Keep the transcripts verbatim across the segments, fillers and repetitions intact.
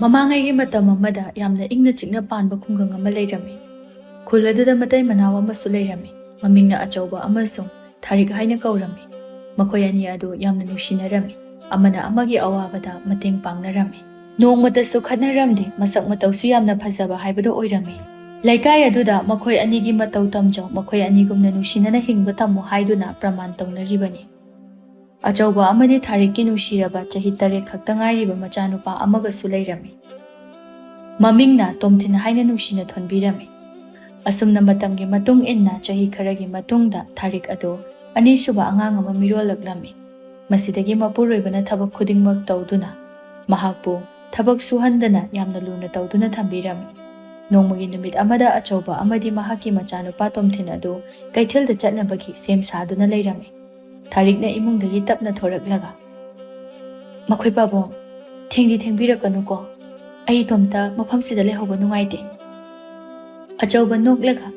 ꯃꯃꯥꯡꯉꯩꯒꯤ ꯃꯇꯝ ꯑꯃꯗ ꯌꯥꯝꯅ ꯏꯪꯅ ꯆꯤꯛꯅ ꯄꯥꯟꯕ ꯈꯨꯡꯒꯪ ꯑꯃ ꯂꯩꯔꯝꯃꯤ꯫ ꯈꯨꯜ ꯑꯗꯨꯗ ꯃꯇꯩ ꯃꯅꯥꯎ ꯑꯃꯁꯨ ꯂꯩꯔꯝꯃꯤ꯫ ꯃꯃꯤꯡꯅ ꯑꯆꯧꯕ ꯑꯃꯁꯨꯡ ꯊꯥꯔꯤꯛ ꯍꯥꯏꯅ ꯀꯧꯔꯝꯃꯤ꯫ ꯃꯈꯣꯏ ꯑꯅꯤ ꯑꯗꯨ ꯌꯥꯝꯅ ꯅꯨꯡꯁꯤꯅꯔꯝꯃꯤ꯫ ꯑꯃꯅ ꯑꯃꯒꯤ ꯑꯋꯥꯕꯗ ꯃꯇꯦꯡ ꯄꯥꯡꯅꯔꯝꯃꯤ꯫ ꯅꯣꯡꯃꯇꯁꯨ ꯈꯠꯅꯔꯝꯗꯦ꯫ ꯃꯁꯛ ꯃꯇꯧꯁꯨ ꯌꯥꯝꯅ ꯐꯖꯕ ꯍꯥꯏꯕꯗꯨ ꯑꯣꯏꯔꯝꯃꯤ꯫ ꯂꯩꯀꯥꯏ ꯑꯗꯨꯗ ꯃꯈꯣꯏ ꯑꯅꯤꯒꯤ ꯃꯇꯧ ꯇꯝꯖꯧ, ꯃꯈꯣꯏ ꯑꯅꯤꯒꯨꯝꯅ ꯅꯨꯡꯁꯤꯅꯅ ꯍꯤꯡꯕ ꯇꯝꯃꯨ ꯍꯥꯏꯗꯨꯅ ꯄ꯭ꯔꯃꯥꯟ ꯇꯧꯅꯔꯤꯕꯅꯤ꯫ ꯑꯆꯧꯕ ꯑꯃꯗꯤ ꯊꯥꯔꯤꯛꯀꯤ ꯅꯨꯡꯁꯤꯔꯕ ꯆꯍꯤ ꯇꯔꯦꯠ ꯈꯛꯇ ꯉꯥꯏꯔꯤꯕ ꯃꯆꯥꯅꯨꯄꯥ ꯑꯃꯒꯁꯨ ꯂꯩꯔꯝꯃꯤ꯫ ꯃꯃꯤꯡꯅ ꯇꯣꯝꯊꯤꯟ ꯍꯥꯏꯅ ꯅꯨꯡꯁꯤꯅ ꯊꯣꯟꯕꯤꯔꯝꯃꯤ꯫ ꯑꯁꯨꯝꯅ ꯃꯇꯝꯒꯤ ꯃꯇꯨꯡ ꯏꯟꯅ ꯆꯍꯤ ꯈꯔꯒꯤ ꯃꯇꯨꯡꯗ ꯊꯥꯔꯤꯛ ꯑꯗꯨ ꯑꯅꯤꯁꯨꯕ ꯑꯉꯥꯡ ꯑꯃ ꯃꯤꯔꯣꯜꯂꯛꯂꯝꯃꯤ꯫ ꯃꯁꯤꯗꯒꯤ ꯃꯄꯨꯔꯣꯏꯕꯅ ꯊꯕꯛ ꯈꯨꯗꯤꯡꯃꯛ ꯇꯧꯗꯨꯅ ꯃꯍꯥꯛꯄꯨ ꯊꯕꯛ ꯁꯨꯍꯟꯗꯅ ꯌꯥꯝꯅ ꯂꯨꯅ ꯇꯧꯗꯨꯅ ꯊꯝꯕꯤꯔꯝꯃꯤ꯫ ꯅꯣꯡꯃꯒꯤ ꯅꯨꯃꯤꯠ ꯑꯃꯗ ꯑꯆꯧꯕ ꯑꯃꯗꯤ ꯃꯍꯥꯛꯀꯤ ꯃꯆꯥꯅꯨꯄꯥ ꯇꯣꯝꯊꯤꯟ ꯑꯗꯨ ꯀꯩꯊꯦꯜꯗ ꯆꯠꯅꯕꯒꯤ ꯁꯦꯝ ꯁꯥꯗꯨꯅ ꯂꯩꯔꯝꯃꯤ꯫ ꯊꯥꯔꯤꯛꯅ ꯏꯃꯨꯡꯗꯒꯤ ꯇꯞꯅ ꯊꯣꯔꯛꯂꯒ, "ꯃꯈꯣꯏ ꯄꯥꯕꯨꯡ, ꯊꯦꯡꯗꯤ ꯊꯦꯡꯕꯤꯔꯛꯀꯅꯨꯀꯣ꯫ ꯑꯩ ꯏꯇꯣꯝꯇ ꯃꯐꯝꯁꯤꯗ ꯂꯩꯍꯧꯕ ꯅꯨꯡꯉꯥꯏꯇꯦ꯫" ꯑꯆꯧꯕ ꯅꯣꯛꯂꯒ,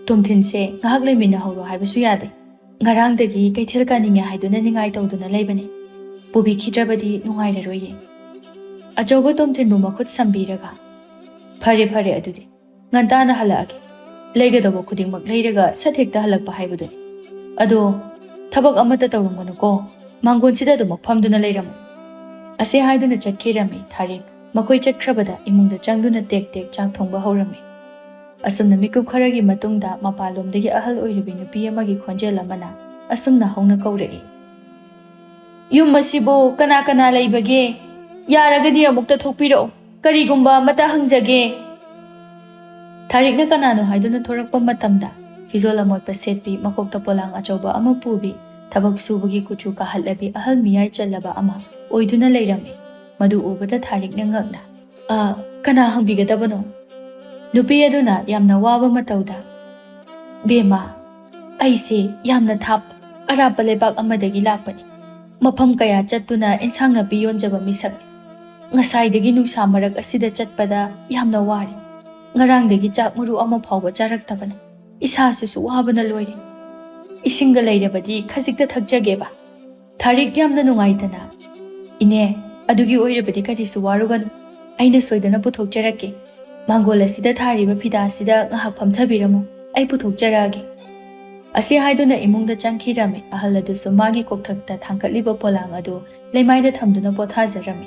"ꯇꯣꯝꯊꯤꯟꯁꯦ ꯉꯥꯏꯍꯥꯛ ꯂꯩꯃꯤꯟꯅꯍꯧꯔꯣ ꯍꯥꯏꯕꯁꯨ ꯌꯥꯗꯦ꯫ ꯉꯔꯥꯡꯗꯒꯤ ꯀꯩꯊꯦꯜ ꯀꯥꯅꯤꯡꯉꯦ ꯍꯥꯏꯗꯨꯅ ꯅꯤꯡꯉꯥꯏ ꯇꯧꯗꯨꯅ ꯂꯩꯕꯅꯤ꯫ ꯄꯨꯕꯤꯈꯤꯗ꯭ꯔꯕꯗꯤ ꯅꯨꯡꯉꯥꯏꯔꯔꯣꯏꯌꯦ꯫" ꯑꯆꯧꯕ ꯇꯣꯝꯊꯤꯟꯕꯨ ꯃꯈꯨꯠ ꯁꯝꯕꯤꯔꯒ, "ꯐꯔꯦ, ꯐꯔꯦ, ꯑꯗꯨꯗꯤ ꯉꯟꯇꯥꯅ ꯍꯜꯂꯛꯑꯒꯦ꯫ ꯂꯩꯒꯗꯧꯕ ꯈꯨꯗꯤꯡꯃꯛ ꯂꯩꯔꯒ ꯁꯠ ꯍꯦꯛꯇ ꯍꯜꯂꯛꯄ ꯍꯥꯏꯕꯗꯨꯅꯤ꯫ ꯑꯗꯣ ꯊꯕꯛ ꯑꯃꯠꯇ ꯇꯧꯔꯝꯒꯅꯨꯀꯣ꯫ ꯃꯥꯡꯒꯣꯟꯁꯤꯗ ꯑꯗꯨꯃꯛ ꯐꯝꯗꯨꯅ ꯂꯩꯔꯝꯃꯨ꯫" ꯑꯁꯤ ꯍꯥꯏꯗꯨꯅ ꯆꯠꯈꯤꯔꯝꯃꯤ ꯊꯥꯔꯤꯛ꯫ ꯃꯈꯣꯏ ꯆꯠꯈ꯭ꯔꯕꯗ ꯏꯃꯨꯡꯗ ꯆꯪꯗꯨꯅ ꯇꯦꯛ ꯇꯦꯛ ꯆꯥꯛ ꯊꯣꯡꯕ ꯍꯧꯔꯝꯃꯤ꯫ ꯑꯁꯨꯝꯅ ꯃꯤꯀꯨꯞ ꯈꯔꯒꯤ ꯃꯇꯨꯡꯗ ꯃꯄꯥꯟꯂꯣꯝꯗꯒꯤ ꯑꯍꯜ ꯑꯣꯏꯔꯕꯤ ꯅꯨꯄꯤ ꯑꯃꯒꯤ ꯈꯣꯟꯖꯦꯜ ꯑꯃꯅ ꯑꯁꯨꯝꯅ ꯍꯧꯅ ꯀꯧꯔꯛꯏ, "ꯌꯨꯝ ꯑꯁꯤꯕꯨ ꯀꯅꯥ ꯀꯅꯥ ꯂꯩꯕꯒꯦ? ꯌꯥꯔꯒꯗꯤ ꯑꯃꯨꯛꯇ ꯊꯣꯛꯄꯤꯔꯛꯎ꯫ ꯀꯔꯤꯒꯨꯝꯕ ꯑꯃꯇ ꯍꯪꯖꯒꯦ꯫" ꯊꯥꯔꯤꯛꯅ ꯀꯅꯥꯅꯣ ꯍꯥꯏꯗꯨꯅ ꯊꯣꯔꯛꯄ ꯃꯇꯝꯗ, ꯐꯤꯖꯣꯜ ꯑꯃꯣꯠꯄ ꯁꯦꯠꯄꯤ, ꯃꯀꯣꯛꯇ ꯄꯣꯂꯥꯡ ꯑꯆꯧꯕ ꯑꯃ ꯄꯨꯕꯤ, ꯊꯕꯛ ꯁꯨꯕꯒꯤ ꯀꯨꯆꯨ ꯀꯥꯍꯜꯂꯕꯤ ꯑꯍꯜ ꯃꯤꯌꯥꯏ ꯆꯜꯂꯕ ꯑꯃ ꯑꯣꯏꯗꯨꯅ ꯂꯩꯔꯝꯃꯤ꯫ ꯃꯗꯨ ꯎꯕꯗ ꯊꯥꯔꯤꯛꯅ ꯉꯛꯅ, "ꯑ, ꯀꯅꯥ ꯍꯪꯕꯤꯒꯗꯕꯅꯣ?" ꯅꯨꯄꯤ ꯑꯗꯨꯅ ꯌꯥꯝꯅ ꯋꯥꯕ ꯃꯇꯧꯗ, "ꯕꯦꯝꯃ, ꯑꯩꯁꯦ ꯌꯥꯝꯅ ꯊꯥꯞ ꯑꯔꯥꯞꯄ ꯂꯩꯕꯥꯛ ꯑꯃꯗꯒꯤ ꯂꯥꯛꯄꯅꯤ꯫ ꯃꯐꯝ ꯀꯌꯥ ꯆꯠꯇꯨꯅ ꯏꯟꯁꯥꯡ ꯅꯥꯄꯤ ꯌꯣꯟꯖꯕ ꯃꯤꯁꯛꯅꯤ꯫ ꯉꯁꯥꯏꯗꯒꯤ ꯅꯨꯡꯁꯥ ꯃꯔꯛ ꯑꯁꯤꯗ ꯆꯠꯄꯗ ꯌꯥꯝꯅ ꯋꯥꯔꯦ꯫ ꯉꯔꯥꯡꯗꯒꯤ ꯆꯥꯛ ꯃꯔꯨ ꯑꯃ ꯐꯥꯎꯕ ꯆꯥꯔꯛꯇꯕꯅ ꯏꯁꯥꯁꯤꯁꯨ ꯋꯥꯕꯅ ꯂꯣꯏꯔꯦ꯫ ꯏꯁꯤꯡꯒ ꯂꯩꯔꯕꯗꯤ ꯈꯖꯤꯛꯇ ꯊꯛꯆꯒꯦꯕ꯫" ꯊꯥꯔꯤꯛ ꯌꯥꯝꯅ ꯅꯨꯡꯉꯥꯏꯇꯅ, "ꯏꯅꯦ, ꯑꯗꯨꯒꯤ ꯑꯣꯏꯔꯕꯗꯤ ꯀꯔꯤꯁꯨ ꯋꯥꯔꯨꯒꯅꯨ꯫ ꯑꯩꯅ ꯁꯣꯏꯗꯅ ꯄꯨꯊꯣꯛꯆꯔꯛꯀꯦ꯫ ꯃꯥꯡꯒꯣꯜ ꯑꯁꯤꯗ ꯊꯥꯔꯤꯕ ꯐꯤꯗꯥ ꯑꯁꯤꯗ ꯉꯥꯏꯍꯥꯛ ꯐꯝꯊꯕꯤꯔꯝꯃꯨ, ꯑꯩ ꯄꯨꯊꯣꯛꯆꯔꯛꯑꯒꯦ꯫" ꯑꯁꯤ ꯍꯥꯏꯗꯨꯅ ꯏꯃꯨꯡꯗ ꯆꯪꯈꯤꯔꯝꯃꯤ꯫ ꯑꯍꯜ ꯑꯗꯨꯁꯨ ꯃꯥꯒꯤ ꯀꯣꯛꯊꯛꯇ ꯊꯥꯡꯒꯠꯂꯤꯕ ꯄꯣꯂꯥꯡ ꯑꯗꯨ ꯂꯩꯃꯥꯏꯗ ꯊꯝꯗꯨꯅ ꯄꯣꯊꯥꯖꯔꯝꯃꯤ꯫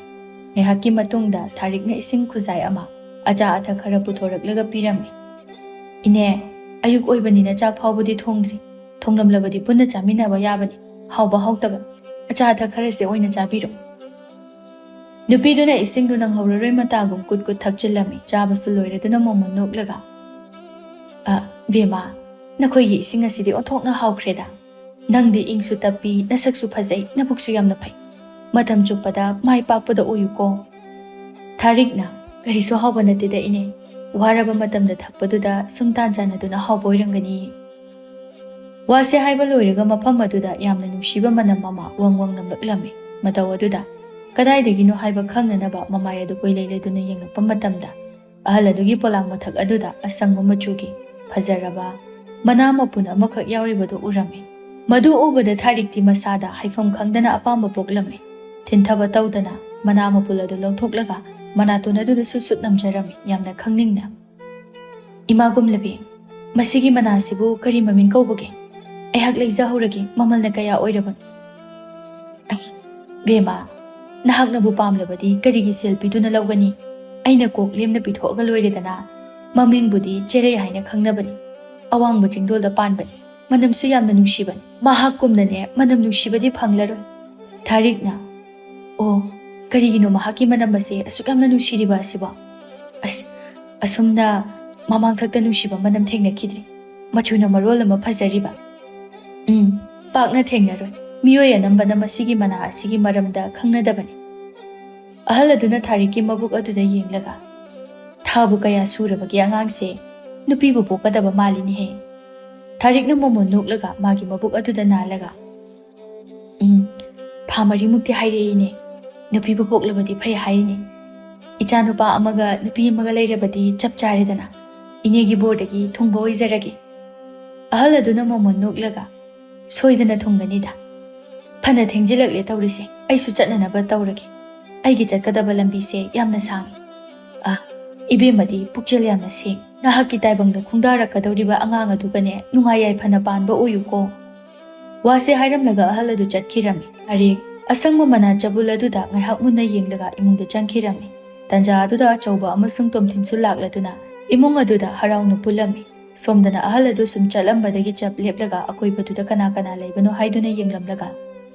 ꯉꯥꯏꯍꯥꯛꯀꯤ ꯃꯇꯨꯡꯗ ꯊꯥꯔꯤꯛꯅ ꯏꯁꯤꯡ ꯈꯨꯖꯥꯏ ꯑꯃ, ꯑꯆꯥ ꯑꯊꯛ ꯈꯔ ꯄꯨꯊꯣꯔꯛꯂꯒ ꯄꯤꯔꯝꯃꯤ꯫ "ꯏꯅꯦ, ꯑꯌꯨꯛ ꯑꯣꯏꯕꯅꯤꯅ ꯆꯥꯛ ꯐꯥꯎꯕꯗꯤ ꯊꯣꯡꯗ꯭ꯔꯤ꯫ ꯊꯣꯡꯂꯝꯂꯕꯗꯤ ꯄꯨꯟꯅ ꯆꯥꯃꯤꯟꯅꯕ ꯌꯥꯕꯅꯤ꯫ ꯍꯥꯎꯕ ꯍꯥꯎꯇꯕ, ꯑꯆꯥ ꯑꯊꯛ ꯈꯔꯁꯦ ꯑꯣꯏꯅ ꯆꯥꯕꯤꯔꯣ꯫" ꯅꯨꯄꯤꯗꯨꯅ ꯏꯁꯤꯡꯗꯨ ꯅꯪꯍꯧꯔꯔꯣꯏ ꯃꯇꯥꯒꯨꯝ ꯀꯨꯠ ꯀꯨꯠ ꯊꯛꯆꯤꯜꯂꯝꯃꯤ꯫ ꯆꯥꯕꯁꯨ ꯂꯣꯏꯔꯗꯨꯅ ꯃꯣꯃꯣꯟ ꯅꯣꯛꯂꯒ, "ꯑ, ꯕꯦꯝꯃ, ꯅꯈꯣꯏꯒꯤ ꯏꯁꯤꯡ ꯑꯁꯤꯗꯤ ꯑꯣꯟꯊꯣꯛꯅ ꯍꯥꯎꯈ꯭ꯔꯦꯗ꯫ ꯅꯪꯗꯤ ꯏꯪꯁꯨ ꯇꯞꯄꯤ, ꯅꯁꯛꯁꯨ ꯐꯖꯩ, ꯅꯕꯨꯛꯁꯨ ꯌꯥꯝꯅ ꯐꯩ꯫ ꯃꯇꯝ ꯆꯨꯞꯄꯗ ꯃꯥꯏ ꯄꯥꯛꯄꯗ ꯑꯣꯏꯌꯨꯀꯣ꯫" ꯊꯥꯔꯤꯛꯅ, "ꯀꯔꯤꯁꯨ ꯍꯥꯎꯕ ꯅꯠꯇꯦꯗ ꯏꯅꯦ, ꯋꯥꯔꯕ ꯃꯇꯝꯗ ꯊꯛꯄꯗꯨꯗ ꯁꯨꯝ ꯇꯥꯟ ꯆꯥꯟꯅꯗꯨꯅ ꯍꯥꯎꯕ ꯑꯣꯏꯔꯝꯒꯅꯤ꯫" ꯋꯥꯁꯦ ꯍꯥꯏꯕ ꯂꯣꯏꯔꯒ ꯃꯐꯝ ꯑꯗꯨꯗ ꯌꯥꯝꯅ ꯅꯨꯡꯁꯤꯕ ꯃꯅꯝ ꯑꯃ ꯋꯪ ꯋꯪ ꯅꯝꯂꯛꯂꯝꯃꯤ꯫ ꯃꯇꯧ ꯑꯗꯨꯗ ꯀꯗꯥꯏꯗꯒꯤꯅꯣ ꯍꯥꯏꯕ ꯈꯪꯅꯅꯕ ꯃꯃꯥꯏ ꯑꯗꯨ ꯀꯣꯏꯂꯩ ꯂꯩꯗꯨꯅ ꯌꯦꯡꯂꯛꯄ ꯃꯇꯝꯗ, ꯑꯍꯜ ꯑꯗꯨꯒꯤ ꯄꯣꯂꯥꯡ ꯃꯊꯛ ꯑꯗꯨꯗ ꯑꯁꯪꯕ ꯃꯆꯨꯒꯤ ꯐꯖꯔꯕ ꯃꯅꯥ ꯃꯄꯨꯟ ꯑꯃꯈꯛ ꯌꯥꯎꯔꯤꯕꯗꯨ ꯎꯔꯝꯃꯤ꯫ ꯃꯗꯨ ꯎꯕꯗ ꯊꯥꯔꯤꯛꯇꯤ ꯃꯁꯥꯗ ꯍꯥꯏꯐꯝ ꯈꯪꯗꯅ ꯑꯄꯥꯝꯕ ꯄꯣꯛꯂꯝꯃꯤ꯫ ꯊꯤꯟꯊꯕ ꯇꯧꯗꯅ ꯃꯅꯥ ꯃꯄꯨꯟ ꯑꯗꯨ ꯂꯧꯊꯣꯛꯂꯒ ꯃꯅꯥꯇꯣꯟ ꯑꯗꯨꯗ ꯁꯨꯠ ꯁꯨꯠ ꯅꯝꯖꯔꯝꯃꯤ, ꯌꯥꯝꯅ ꯈꯪꯅꯤꯡꯅ꯫ "ꯏꯃꯥ ꯒꯨꯝꯂꯕꯤ, ꯃꯁꯤꯒꯤ ꯃꯅꯥꯁꯤꯕꯨ ꯀꯔꯤ ꯃꯃꯤꯡ ꯀꯧꯕꯒꯦ? ꯑꯩꯍꯥꯛ ꯂꯩꯖꯍꯧꯔꯒꯦ, ꯃꯃꯜꯅ ꯀꯌꯥ ꯑꯣꯏꯔꯕꯅꯣ?" "ꯑꯦ, ꯕꯦꯝꯃ, ꯅꯍꯥꯛꯅꯕꯨ ꯄꯥꯝꯂꯕꯗꯤ ꯀꯔꯤꯒꯤ ꯁꯦꯜ ꯄꯤꯗꯨꯅ ꯂꯧꯒꯅꯤ? ꯑꯩꯅ ꯀꯣꯛ ꯂꯦꯝꯅ ꯄꯤꯊꯣꯛꯑꯒ ꯂꯣꯏꯔꯦꯗꯅ꯫ ꯃꯃꯤꯡꯕꯨꯗꯤ ꯆꯦꯔꯩ ꯍꯥꯏꯅ ꯈꯪꯅꯕꯅꯤ꯫ ꯑꯋꯥꯡꯕ ꯆꯤꯡꯗꯣꯜꯗ ꯄꯥꯟꯕꯅꯤ꯫ ꯃꯅꯝꯁꯨ ꯌꯥꯝꯅ ꯅꯨꯡꯁꯤꯕꯅꯤ꯫ ꯃꯍꯥꯛꯀꯨꯝꯅꯅꯦ ꯃꯅꯝ ꯅꯨꯡꯁꯤꯕꯗꯤ ꯐꯪꯂꯔꯣꯏ꯫" ꯊꯥꯔꯤꯛꯅ, "ꯑꯣ, ꯀꯔꯤꯒꯤꯅꯣ ꯃꯍꯥꯛꯀꯤ ꯃꯅꯝ ꯑꯁꯦ ꯑꯁꯨꯛ ꯌꯥꯝꯅ ꯅꯨꯡꯁꯤꯔꯤꯕ ꯑꯁꯤꯕꯣ? ꯑꯁ, ꯑꯁꯨꯝꯅ ꯃꯃꯥꯡꯊꯛꯇ ꯅꯨꯡꯁꯤꯕ ꯃꯅꯝ ꯊꯦꯡꯅꯈꯤꯗ꯭ꯔꯤ꯫ ꯃꯆꯨꯅ ꯃꯔꯣꯜ ꯑꯃ ꯐꯖꯔꯤꯕ꯫ ꯎꯝ, ꯄꯥꯛꯅ ꯊꯦꯡꯅꯔꯣꯏ꯫ ꯃꯤꯑꯣꯏ ꯑꯅꯝꯕꯅ ꯃꯁꯤꯒꯤ ꯃꯅꯥ ꯑꯁꯤꯒꯤ ꯃꯔꯝꯗ ꯈꯪꯅꯗꯕꯅꯤ꯫" ꯑꯍꯜ ꯑꯗꯨꯅ ꯊꯥꯔꯤꯛꯀꯤ ꯃꯕꯨꯛ ꯑꯗꯨꯗ ꯌꯦꯡꯂꯒ, "ꯊꯥꯕꯨ ꯀꯌꯥ ꯁꯨꯔꯕꯒꯦ ꯑꯉꯥꯡꯁꯦ? ꯅꯨꯄꯤꯕꯨ ꯄꯣꯛꯀꯗꯕ ꯃꯥꯜꯂꯤꯅꯦꯍꯦ꯫" ꯊꯥꯔꯤꯛꯅ ꯃꯣꯃꯣꯟ ꯅꯣꯛꯂꯒ ꯃꯥꯒꯤ ꯃꯕꯨꯛ ꯑꯗꯨꯗ ꯅꯥꯜꯂꯒ, "ꯎꯝ, ꯊꯥ ꯃꯔꯤꯃꯨꯛꯇꯤ ꯍꯥꯏꯔꯛꯏꯅꯦ꯫ ꯅꯨꯄꯤꯕꯨ ꯄꯣꯛꯂꯕꯗꯤ ꯐꯩ ꯍꯥꯏꯔꯤꯅꯦ꯫ ꯏꯆꯥ ꯅꯨꯄꯥ ꯑꯃꯒ ꯅꯨꯄꯤ ꯑꯃꯒ ꯂꯩꯔꯕꯗꯤ ꯆꯞ ꯆꯥꯔꯦꯗꯅ꯫ ꯏꯅꯦꯒꯤ ꯕꯣꯔꯗꯒꯤ ꯊꯨꯡꯕ ꯑꯣꯏꯖꯔꯒꯦ꯫" ꯑꯍꯜ ꯑꯗꯨꯅ ꯃꯣꯃꯣꯟ ꯅꯣꯛꯂꯒ, "ꯁꯣꯏꯗꯅ ꯊꯨꯡꯒꯅꯤꯗ꯫ ꯐꯅ ꯊꯦꯡꯖꯤꯜꯂꯛꯂꯦ ꯇꯧꯔꯤꯁꯦ, ꯑꯩꯁꯨ ꯆꯠꯅꯅꯕ ꯇꯧꯔꯒꯦ꯫ ꯑꯩꯒꯤ ꯆꯠꯀꯗꯕ ꯂꯝꯕꯤꯁꯦ ꯌꯥꯝꯅ ꯁꯥꯡꯉꯤ꯫ "ꯏꯕꯦꯝꯃꯗꯤ ꯄꯨꯛꯆꯦꯜ ꯌꯥꯝꯅ ꯁꯦꯡ꯫ ꯅꯍꯥꯛꯀꯤ ꯇꯥꯏꯕꯪꯗ ꯈꯣꯡꯗꯥꯔꯛꯀꯗꯧꯔꯤꯕ ꯑꯉꯥꯡ ꯑꯗꯨꯒꯅꯦ ꯅꯨꯡꯉꯥꯏ ꯌꯥꯏꯐꯅ ꯄꯥꯟꯕ ꯑꯣꯏꯌꯨꯀꯣ"꯫ ꯋꯥꯁꯦ ꯍꯥꯏꯔꯝꯂꯒ ꯑꯍꯜ ꯑꯗꯨ ꯆꯠꯈꯤꯔꯝꯃꯤ꯫ ꯇꯥꯔꯤꯛ ꯑꯁꯪꯕ ꯃꯅꯥ ꯆꯕꯨꯜ ꯑꯗꯨꯗ ꯉꯥꯏꯍꯥꯛ ꯃꯨꯟꯅ ꯌꯦꯡꯂꯒ ꯏꯃꯨꯡꯗ ꯆꯪꯈꯤꯔꯝꯃꯤ꯫ ꯇꯟꯖꯥ ꯑꯗꯨꯗ ꯑꯆꯧꯕ ꯑꯃꯁꯨꯡ ꯇꯣꯝꯊꯤꯟꯁꯨ ꯂꯥꯛꯂꯗꯨꯅ ꯏꯃꯨꯡ ꯑꯗꯨꯗ ꯍꯔꯥꯎꯅ ꯄꯨꯜꯂꯝꯃꯤ꯫ ꯁꯣꯝꯗꯅ ꯑꯍꯜ ꯑꯗꯨ ꯁꯨꯝ ꯆꯠꯂꯝꯕꯗꯒꯤ ꯆꯞ ꯂꯦꯞꯂꯒ ꯑꯀꯣꯏꯕꯗꯨꯗ ꯀꯅꯥ ꯀꯅꯥ ꯂꯩꯕꯅꯣ ꯍꯥꯏꯗꯨꯅ ꯌꯦꯡꯂꯝꯂꯒ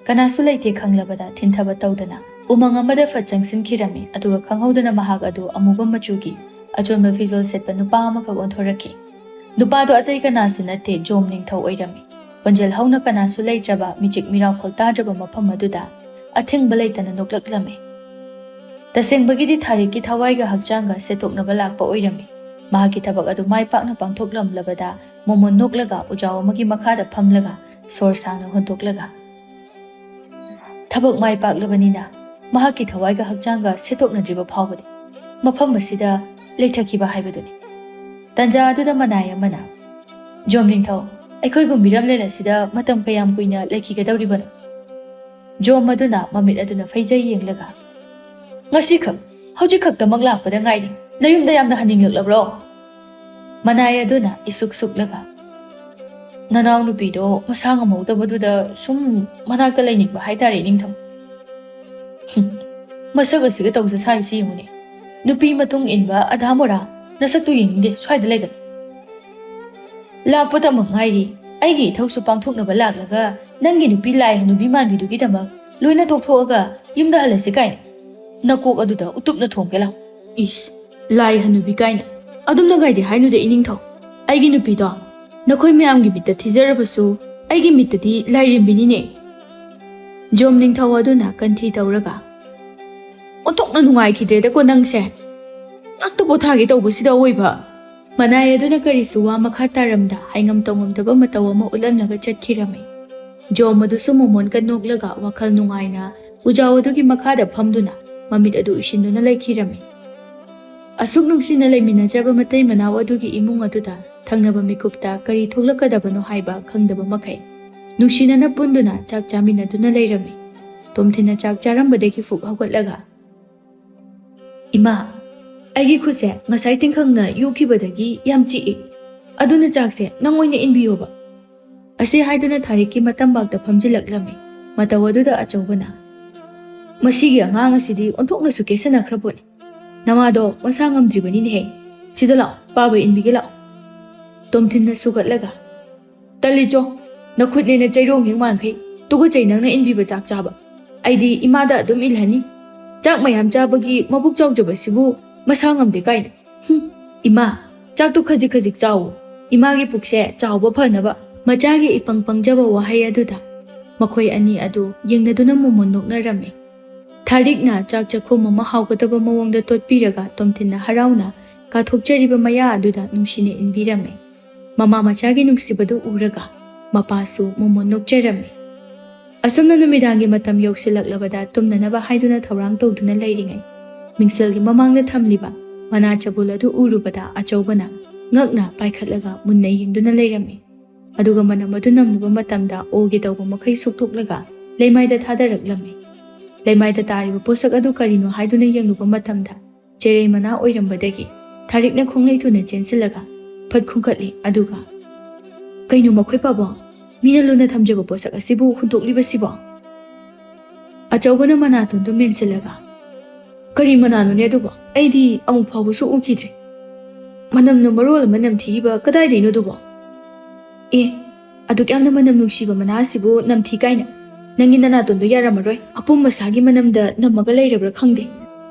ꯀꯅꯥꯁꯨ ꯂꯩꯇꯦ ꯈꯪꯂꯕꯗ ꯊꯤꯟꯊꯕ ꯇꯧꯗꯅ ꯎꯃꯪ ꯑꯃꯗ ꯐꯠ ꯆꯪꯁꯤꯟꯈꯤꯔꯝꯃꯤ꯫ ꯑꯗꯨꯒ ꯈꯪꯍꯧꯗꯅ ꯃꯍꯥꯛ ꯑꯗꯨ ꯑꯃꯨꯕ ꯃꯆꯨꯒꯤ ꯑꯆꯣꯟꯕ ꯐꯤꯖꯣꯜ ꯁꯦꯠꯄ ꯅꯨꯄꯥ ꯑꯃꯈꯛ ꯑꯣꯟꯊꯣꯔꯛꯈꯤ꯫ ꯅꯨꯄꯥꯗꯣ ꯑꯇꯩ ꯀꯅꯥꯁꯨ ꯅꯠꯇꯦ, ꯖꯣꯝ ꯅꯤꯡꯊꯧ ꯑꯣꯏꯔꯝꯃꯤ꯫ ꯈꯣꯟꯖꯦꯜ ꯍꯧꯅ ꯀꯅꯥꯁꯨ ꯂꯩꯇ꯭ꯔꯕ, ꯃꯤꯆꯤꯛ ꯃꯤꯔꯥꯎꯈꯣꯜ ꯇꯥꯗ꯭ꯔꯕ ꯃꯐꯝ ꯑꯗꯨꯗ ꯑꯊꯤꯡꯕ ꯂꯩꯇꯅ ꯅꯣꯛꯂꯛꯂꯝꯃꯤ꯫ ꯇꯁꯦꯡꯕꯒꯤꯗꯤ ꯊꯥꯔꯤꯛꯀꯤ ꯊꯋꯥꯏꯒ ꯍꯛꯆꯥꯡꯒ ꯁꯦꯠꯇꯣꯛꯅꯕ ꯂꯥꯛꯄ ꯑꯣꯏꯔꯝꯃꯤ꯫ ꯃꯍꯥꯛꯀꯤ ꯊꯕꯛ ꯑꯗꯨ ꯃꯥꯏ ꯄꯥꯛꯅ ꯄꯥꯡꯊꯣꯛꯂꯝꯂꯕꯗ ꯃꯣꯃꯣꯟ ꯅꯣꯛꯂꯒ ꯎꯖꯥꯎ ꯑꯃꯒꯤ ꯃꯈꯥꯗ ꯐꯝꯂꯒ ꯁꯣꯔ ꯁꯥꯡꯅ ꯍꯣꯟꯗꯣꯛꯂꯒ, "ꯊꯕꯛ ꯃꯥꯏ ꯄꯥꯛꯂꯕꯅꯤꯅ ꯃꯍꯥꯛꯀꯤ ꯊꯋꯥꯏꯒ ꯍꯛꯆꯥꯡꯒ ꯁꯦꯠꯇꯣꯛꯅꯗ꯭ꯔꯤꯕ ꯐꯥꯎꯕꯗꯤ ꯃꯐꯝ ꯑꯁꯤꯗ ꯂꯩꯊꯈꯤꯕ ꯍꯥꯏꯕꯗꯨꯅꯤ"꯫ ꯇꯟꯖꯥ ꯑꯗꯨꯗ ꯃꯅꯥꯏ ꯑꯃꯅ, "ꯖꯣꯝ ꯅꯤꯡꯊꯧ, ꯑꯩꯈꯣꯏꯕꯨ ꯃꯤꯔꯝꯂꯦꯟ ꯑꯁꯤꯗ ꯃꯇꯝ ꯀꯌꯥꯝ ꯀꯨꯏꯅ ꯂꯩꯈꯤꯒꯗꯧꯔꯤꯕꯅꯣ?" ꯖꯣꯝ ꯑꯗꯨꯅ ꯃꯃꯤꯠ ꯑꯗꯨꯅ ꯐꯩꯖꯩ ꯌꯦꯡꯂꯒ, "ꯉꯁꯤꯈꯛ, ꯍꯧꯖꯤꯛꯈꯛꯇꯃꯛ ꯂꯥꯛꯄꯗ ꯉꯥꯏꯔꯤ꯫ ꯅꯌꯨꯝꯗ ꯌꯥꯝꯅ ꯍꯟꯅꯤꯡꯂꯛꯂꯕ꯭ꯔꯣ?" ꯃꯅꯥꯏ ꯑꯗꯨꯅ ꯏꯁꯨꯛ ꯁꯨꯛꯂꯒ, "ꯅꯅꯥꯎ ꯅꯨꯄꯤꯗꯣ ꯃꯁꯥ ꯉꯝꯍꯧꯗꯕꯗꯨꯗ ꯁꯨꯝ ꯃꯅꯥꯛꯇ ꯂꯩꯅꯤꯡꯕ ꯍꯥꯏꯇꯥꯔꯦ, ꯅꯤꯡꯊꯧ"꯫ "ꯍꯨꯝ, ꯃꯁꯛ ꯑꯁꯤꯒ ꯇꯧꯖ ꯁꯥꯔꯤꯁꯤ ꯌꯦꯡꯉꯨꯅꯦ꯫ ꯅꯨꯄꯤ ꯃꯇꯨꯡ ꯏꯟꯕ ꯑꯙꯥ ꯃꯣꯔꯥ, ꯅꯁꯛꯇꯨ ꯌꯦꯡꯅꯤꯡꯗꯦ, ꯁ꯭ꯋꯥꯏꯗ ꯂꯩꯒꯅꯨ"꯫ "ꯂꯥꯛꯄꯇꯃꯛ ꯉꯥꯏꯔꯤ꯫ ꯑꯩꯒꯤ ꯏꯊꯧꯁꯨ ꯄꯥꯡꯊꯣꯛꯅꯕ ꯂꯥꯛꯂꯒ ꯅꯪꯒꯤ ꯅꯨꯄꯤ ꯂꯥꯏ ꯍꯅꯨꯕꯤ ꯃꯥꯟꯕꯤꯗꯨꯒꯤꯗꯃꯛ ꯂꯣꯏꯅ ꯇꯣꯛꯊꯣꯛꯑꯒ ꯌꯨꯝꯗ ꯍꯜꯂꯁꯤ ꯀꯥꯏꯅ? ꯅꯀꯣꯛ ꯑꯗꯨꯗ ꯎꯇꯨꯞꯅ ꯊꯣꯝꯒꯦ ꯂꯥꯎ꯫ ꯏꯁ, ꯂꯥꯏ ꯍꯅꯨꯕꯤ ꯀꯥꯏꯅ꯫ ꯑꯗꯨꯝꯅ ꯒꯥꯏꯗꯤ ꯍꯥꯏꯅꯨꯗ, ꯏꯅꯤꯡꯊꯧ꯫ ꯑꯩꯒꯤ ꯅꯨꯄꯤꯗꯣ ꯅꯈꯣꯏ ꯃꯌꯥꯝꯒꯤ ꯃꯤꯠꯇ ꯊꯤꯖꯔꯕꯁꯨ ꯑꯩꯒꯤ ꯃꯤꯠꯇꯗꯤ ꯂꯥꯏꯔꯦꯝꯕꯤꯅꯤꯅꯦ"꯫ ꯖꯣꯝ ꯅꯤꯡꯊꯧ ꯑꯗꯨꯅ ꯀꯟꯊꯤ ꯇꯧꯔꯒ, "ꯑꯣꯟꯊꯣꯛꯅ ꯅꯨꯡꯉꯥꯏꯈꯤꯗ꯭ꯔꯦꯗꯀꯣ ꯅꯪꯁꯦ꯫ ꯉꯥꯛꯇ ꯄꯣꯊꯥꯒꯦ ꯇꯧꯕꯁꯤꯗ ꯑꯋꯣꯏꯕ"꯫ ꯃꯅꯥꯏ ꯑꯗꯨꯅ ꯀꯔꯤꯁꯨ ꯋꯥ ꯃꯈꯥ ꯇꯥꯔꯝꯗ ꯍꯥꯏꯉꯝ ꯇꯧꯉꯝꯗꯕ ꯃꯇꯧ ꯑꯃ ꯎꯠꯂꯝꯂꯒ ꯆꯠꯈꯤꯔꯝꯃꯤ꯫ ꯖꯣꯝ ꯑꯗꯨꯁꯨ ꯃꯣꯃꯣꯟꯒ ꯅꯣꯛꯂꯒ ꯋꯥꯈꯜ ꯅꯨꯡꯉꯥꯏꯅ ꯎꯖꯥꯎ ꯑꯗꯨꯒꯤ ꯃꯈꯥꯗ ꯐꯝꯗꯨꯅ ꯃꯃꯤꯠ ꯑꯗꯨ ꯎꯏꯁꯤꯟꯗꯨꯅ ꯂꯩꯈꯤꯔꯝꯃꯤ꯫ ꯑꯁꯨꯛ ꯅꯨꯡꯁꯤꯅ ꯂꯩꯃꯤꯟꯅꯖꯕ ꯃꯇꯩ ꯃꯅꯥꯎ ꯑꯗꯨꯒꯤ ꯏꯃꯨꯡ ꯑꯗꯨꯗ ꯊꯪꯅꯕ ꯃꯤꯀꯨꯞꯇ ꯀꯔꯤ ꯊꯣꯛꯂꯛꯀꯗꯕꯅꯣ ꯍꯥꯏꯕ ꯈꯪꯗꯕ ꯃꯈꯩ ꯅꯨꯡꯁꯤꯅꯅ ꯄꯨꯟꯗꯨꯅ ꯆꯥꯛ ꯆꯥꯃꯤꯟꯅꯗꯨꯅ ꯂꯩꯔꯝꯃꯤ꯫ ꯇꯣꯝꯊꯤꯟꯅ ꯆꯥꯛ ꯆꯥꯔꯝꯕꯗꯒꯤ ꯐꯨꯛ ꯍꯧꯒꯠꯂꯒ, "ꯏꯃꯥ, "ꯑꯩꯒꯤ ꯈꯨꯠꯁꯦ ꯉꯁꯥꯏ ꯇꯤꯡꯈꯪꯅ ꯌꯣꯛꯈꯤꯕꯗꯒꯤ ꯌꯥꯝ ꯆꯤꯛꯏ, ꯑꯗꯨꯅ ꯆꯥꯛꯁꯦ ꯅꯪ ꯑꯣꯏꯅ ꯏꯟꯕꯤꯌꯣꯕ"꯫ ꯑꯁꯤ ꯍꯥꯏꯗꯨꯅ ꯊꯥꯔꯤꯛꯀꯤ ꯃꯇꯝꯕꯥꯛꯇ ꯐꯝꯖꯤꯜꯂꯛꯂꯝꯃꯤ꯫ ꯃꯇꯧ ꯑꯗꯨꯗ ꯑꯆꯧꯕꯅ, "ꯃꯁꯤꯒꯤ ꯑꯉꯥꯡ ꯑꯁꯤꯗꯤ ꯑꯣꯟꯊꯣꯛꯅꯁꯨ ꯀꯦꯁꯟꯅꯈ꯭ꯔꯕꯣꯠꯅꯤ꯫ ꯅꯃꯥꯗꯣ ꯃꯁꯥ ꯉꯝꯗ꯭ꯔꯤꯕꯅꯤꯅꯦꯍꯦ꯫ ꯁꯤꯗ ꯂꯥꯛꯑꯣ, ꯄꯥꯕ ꯏꯟꯕꯤꯒꯦ ꯂꯥꯛꯑꯣ"꯫ ꯇꯣꯝꯊꯤꯟꯅ ꯁꯨꯒꯠꯂꯒ, "ꯇꯜꯂꯤꯆꯣ, ꯅꯈꯨꯠꯅꯦꯅ ꯆꯩꯔꯣꯡ ꯍꯦꯛ ꯃꯥꯟꯈꯩ꯫ ꯇꯨꯀꯠꯆꯩ ꯅꯪꯅ ꯏꯟꯕꯤꯕ ꯆꯥꯛ ꯆꯥꯕ꯫ ꯑꯩꯗꯤ ꯏꯃꯥꯗ ꯑꯗꯨꯝ ꯏꯜꯍꯟꯅꯤ꯫ ꯆꯥꯛ ꯃꯌꯥꯝ ꯆꯥꯕꯒꯤ ꯃꯕꯨꯛ ꯆꯥꯎꯖꯕꯁꯤꯕꯨ ꯃꯁꯥ ꯉꯝꯗꯦ ꯀꯥꯏꯅ꯫ ꯍꯨꯝ, ꯏꯃꯥ, ꯆꯥꯛꯇꯨ ꯈꯖꯤꯛ ꯈꯖꯤꯛ ꯆꯥꯎꯋꯣ꯫ ꯏꯃꯥꯒꯤ ꯄꯨꯛꯁꯦ ꯆꯥꯎꯕ ꯐꯅꯕ"꯫ ꯃꯆꯥꯒꯤ ꯏꯄꯪ ꯄꯪꯖꯕ ꯋꯥꯍꯩ ꯑꯗꯨꯗ ꯃꯈꯣꯏ ꯑꯅꯤ ꯑꯗꯨ ꯌꯦꯡꯅꯗꯨꯅ ꯃꯣꯃꯣꯟ ꯅꯣꯛꯅꯔꯝꯃꯤ꯫ ꯊꯥꯔꯤꯛꯅ ꯆꯥꯛ ꯆꯥꯛꯈꯨꯝ ꯑꯃ ꯍꯥꯎꯒꯗꯕ ꯃꯑꯣꯡꯗ ꯇꯣꯠꯄꯤꯔꯒ ꯇꯣꯝꯊꯤꯟꯅ ꯍꯔꯥꯎꯅ ꯀꯥꯊꯣꯛꯆꯔꯤꯕ ꯃꯌꯥ ꯑꯗꯨꯗ ꯅꯨꯡꯁꯤꯅ ꯏꯟꯕꯤꯔꯝꯃꯤ꯫ ꯃꯃꯥ ꯃꯆꯥꯒꯤ ꯅꯨꯡꯁꯤꯕꯗꯨ ꯎꯔꯒ ꯃꯄꯥꯁꯨ ꯃꯣꯃꯣꯟ ꯅꯣꯛꯆꯔꯝꯃꯤ꯫ ꯑꯁꯨꯝꯅ ꯅꯨꯃꯤꯗꯥꯡꯒꯤ ꯃꯇꯝ ꯌꯧꯁꯤꯜꯂꯛꯂꯕꯗ ꯇꯨꯝꯅꯅꯕ ꯍꯥꯏꯗꯨꯅ ꯊꯧꯔꯥꯡ ꯇꯧꯗꯨꯅ ꯂꯩꯔꯤꯉꯩ, ꯃꯤꯡꯁꯦꯜꯒꯤ ꯃꯃꯥꯡꯗ ꯊꯝꯂꯤꯕ ꯃꯅꯥ ꯆꯕꯨꯜ ꯑꯗꯨ ꯎꯔꯨꯕꯗ ꯑꯆꯧꯕꯅ ꯉꯛꯅ ꯄꯥꯏꯈꯠꯂꯒ ꯃꯨꯟꯅ ꯌꯦꯡꯗꯨꯅ ꯂꯩꯔꯝꯃꯤ꯫ ꯑꯗꯨꯒ ꯃꯅꯝ ꯑꯗꯨ ꯅꯝꯂꯨꯕ ꯃꯇꯝꯗ ꯑꯣꯒꯦ ꯇꯧꯕ ꯃꯈꯩ ꯁꯣꯛꯇꯣꯛꯂꯒ ꯂꯩꯃꯥꯏꯗ ꯊꯥꯗꯔꯛꯂꯝꯃꯤ꯫ ꯂꯩꯃꯥꯏꯗ ꯇꯥꯔꯤꯕ ꯄꯣꯠꯁꯛ ꯑꯗꯨ ꯀꯔꯤꯅꯣ ꯍꯥꯏꯗꯨꯅ ꯌꯦꯡꯂꯨꯕ ꯃꯇꯝꯗ ꯆꯦꯔꯩ ꯃꯅꯥ ꯑꯣꯏꯔꯝꯕꯗꯒꯤ ꯊꯥꯔꯤꯛꯅ ꯈꯣꯡꯂꯩ ꯊꯨꯅ ꯆꯦꯟꯁꯤꯜꯂꯒ ꯐꯠ ꯈꯨꯟꯒꯠꯂꯤ꯫ ꯑꯗꯨꯒ, "ꯀꯩꯅꯣ ꯃꯈꯣꯏ ꯄꯥꯕꯣ? ꯃꯤꯅ ꯂꯨꯅ ꯊꯝꯖꯕ ꯄꯣꯠꯁꯛ ꯑꯁꯤꯕꯨ ꯍꯨꯟꯗꯣꯛꯂꯤꯕꯁꯤꯕꯣ?" ꯑꯆꯧꯕꯅ ꯃꯅꯥꯇꯣꯟꯗꯨ ꯃꯦꯟꯁꯤꯜꯂꯒ, "ꯀꯔꯤ ꯃꯅꯥꯅꯣꯅꯦ ꯑꯗꯨꯕꯣ? ꯑꯩꯗꯤ ꯑꯃꯨꯛ ꯐꯥꯎꯕꯁꯨ ꯎꯈꯤꯗ꯭ꯔꯤ꯫ ꯃꯅꯝꯅ ꯃꯔꯣꯜ ꯑꯃ ꯅꯝꯊꯤꯔꯤꯕ, ꯀꯗꯥꯏꯗꯩꯅꯣ ꯑꯗꯨꯕꯣ?" "ꯑꯦ, ꯑꯗꯨꯛ ꯌꯥꯝꯅ ꯃꯅꯝ ꯅꯨꯡꯁꯤꯕ ꯃꯅꯥ ꯑꯁꯤꯕꯨ ꯅꯝꯊꯤ ꯀꯥꯏꯅ? ꯅꯪꯒꯤ ꯅꯅꯥꯇꯣꯟꯗꯣ ꯌꯥꯔꯝꯃꯔꯣꯏ꯫ ꯑꯄꯨꯝ ꯑꯁꯥꯒꯤ ꯃꯅꯝꯗ ꯅꯝꯃꯒ ꯂꯩꯔꯕ꯭ꯔꯥ ꯈꯪꯗꯦ꯫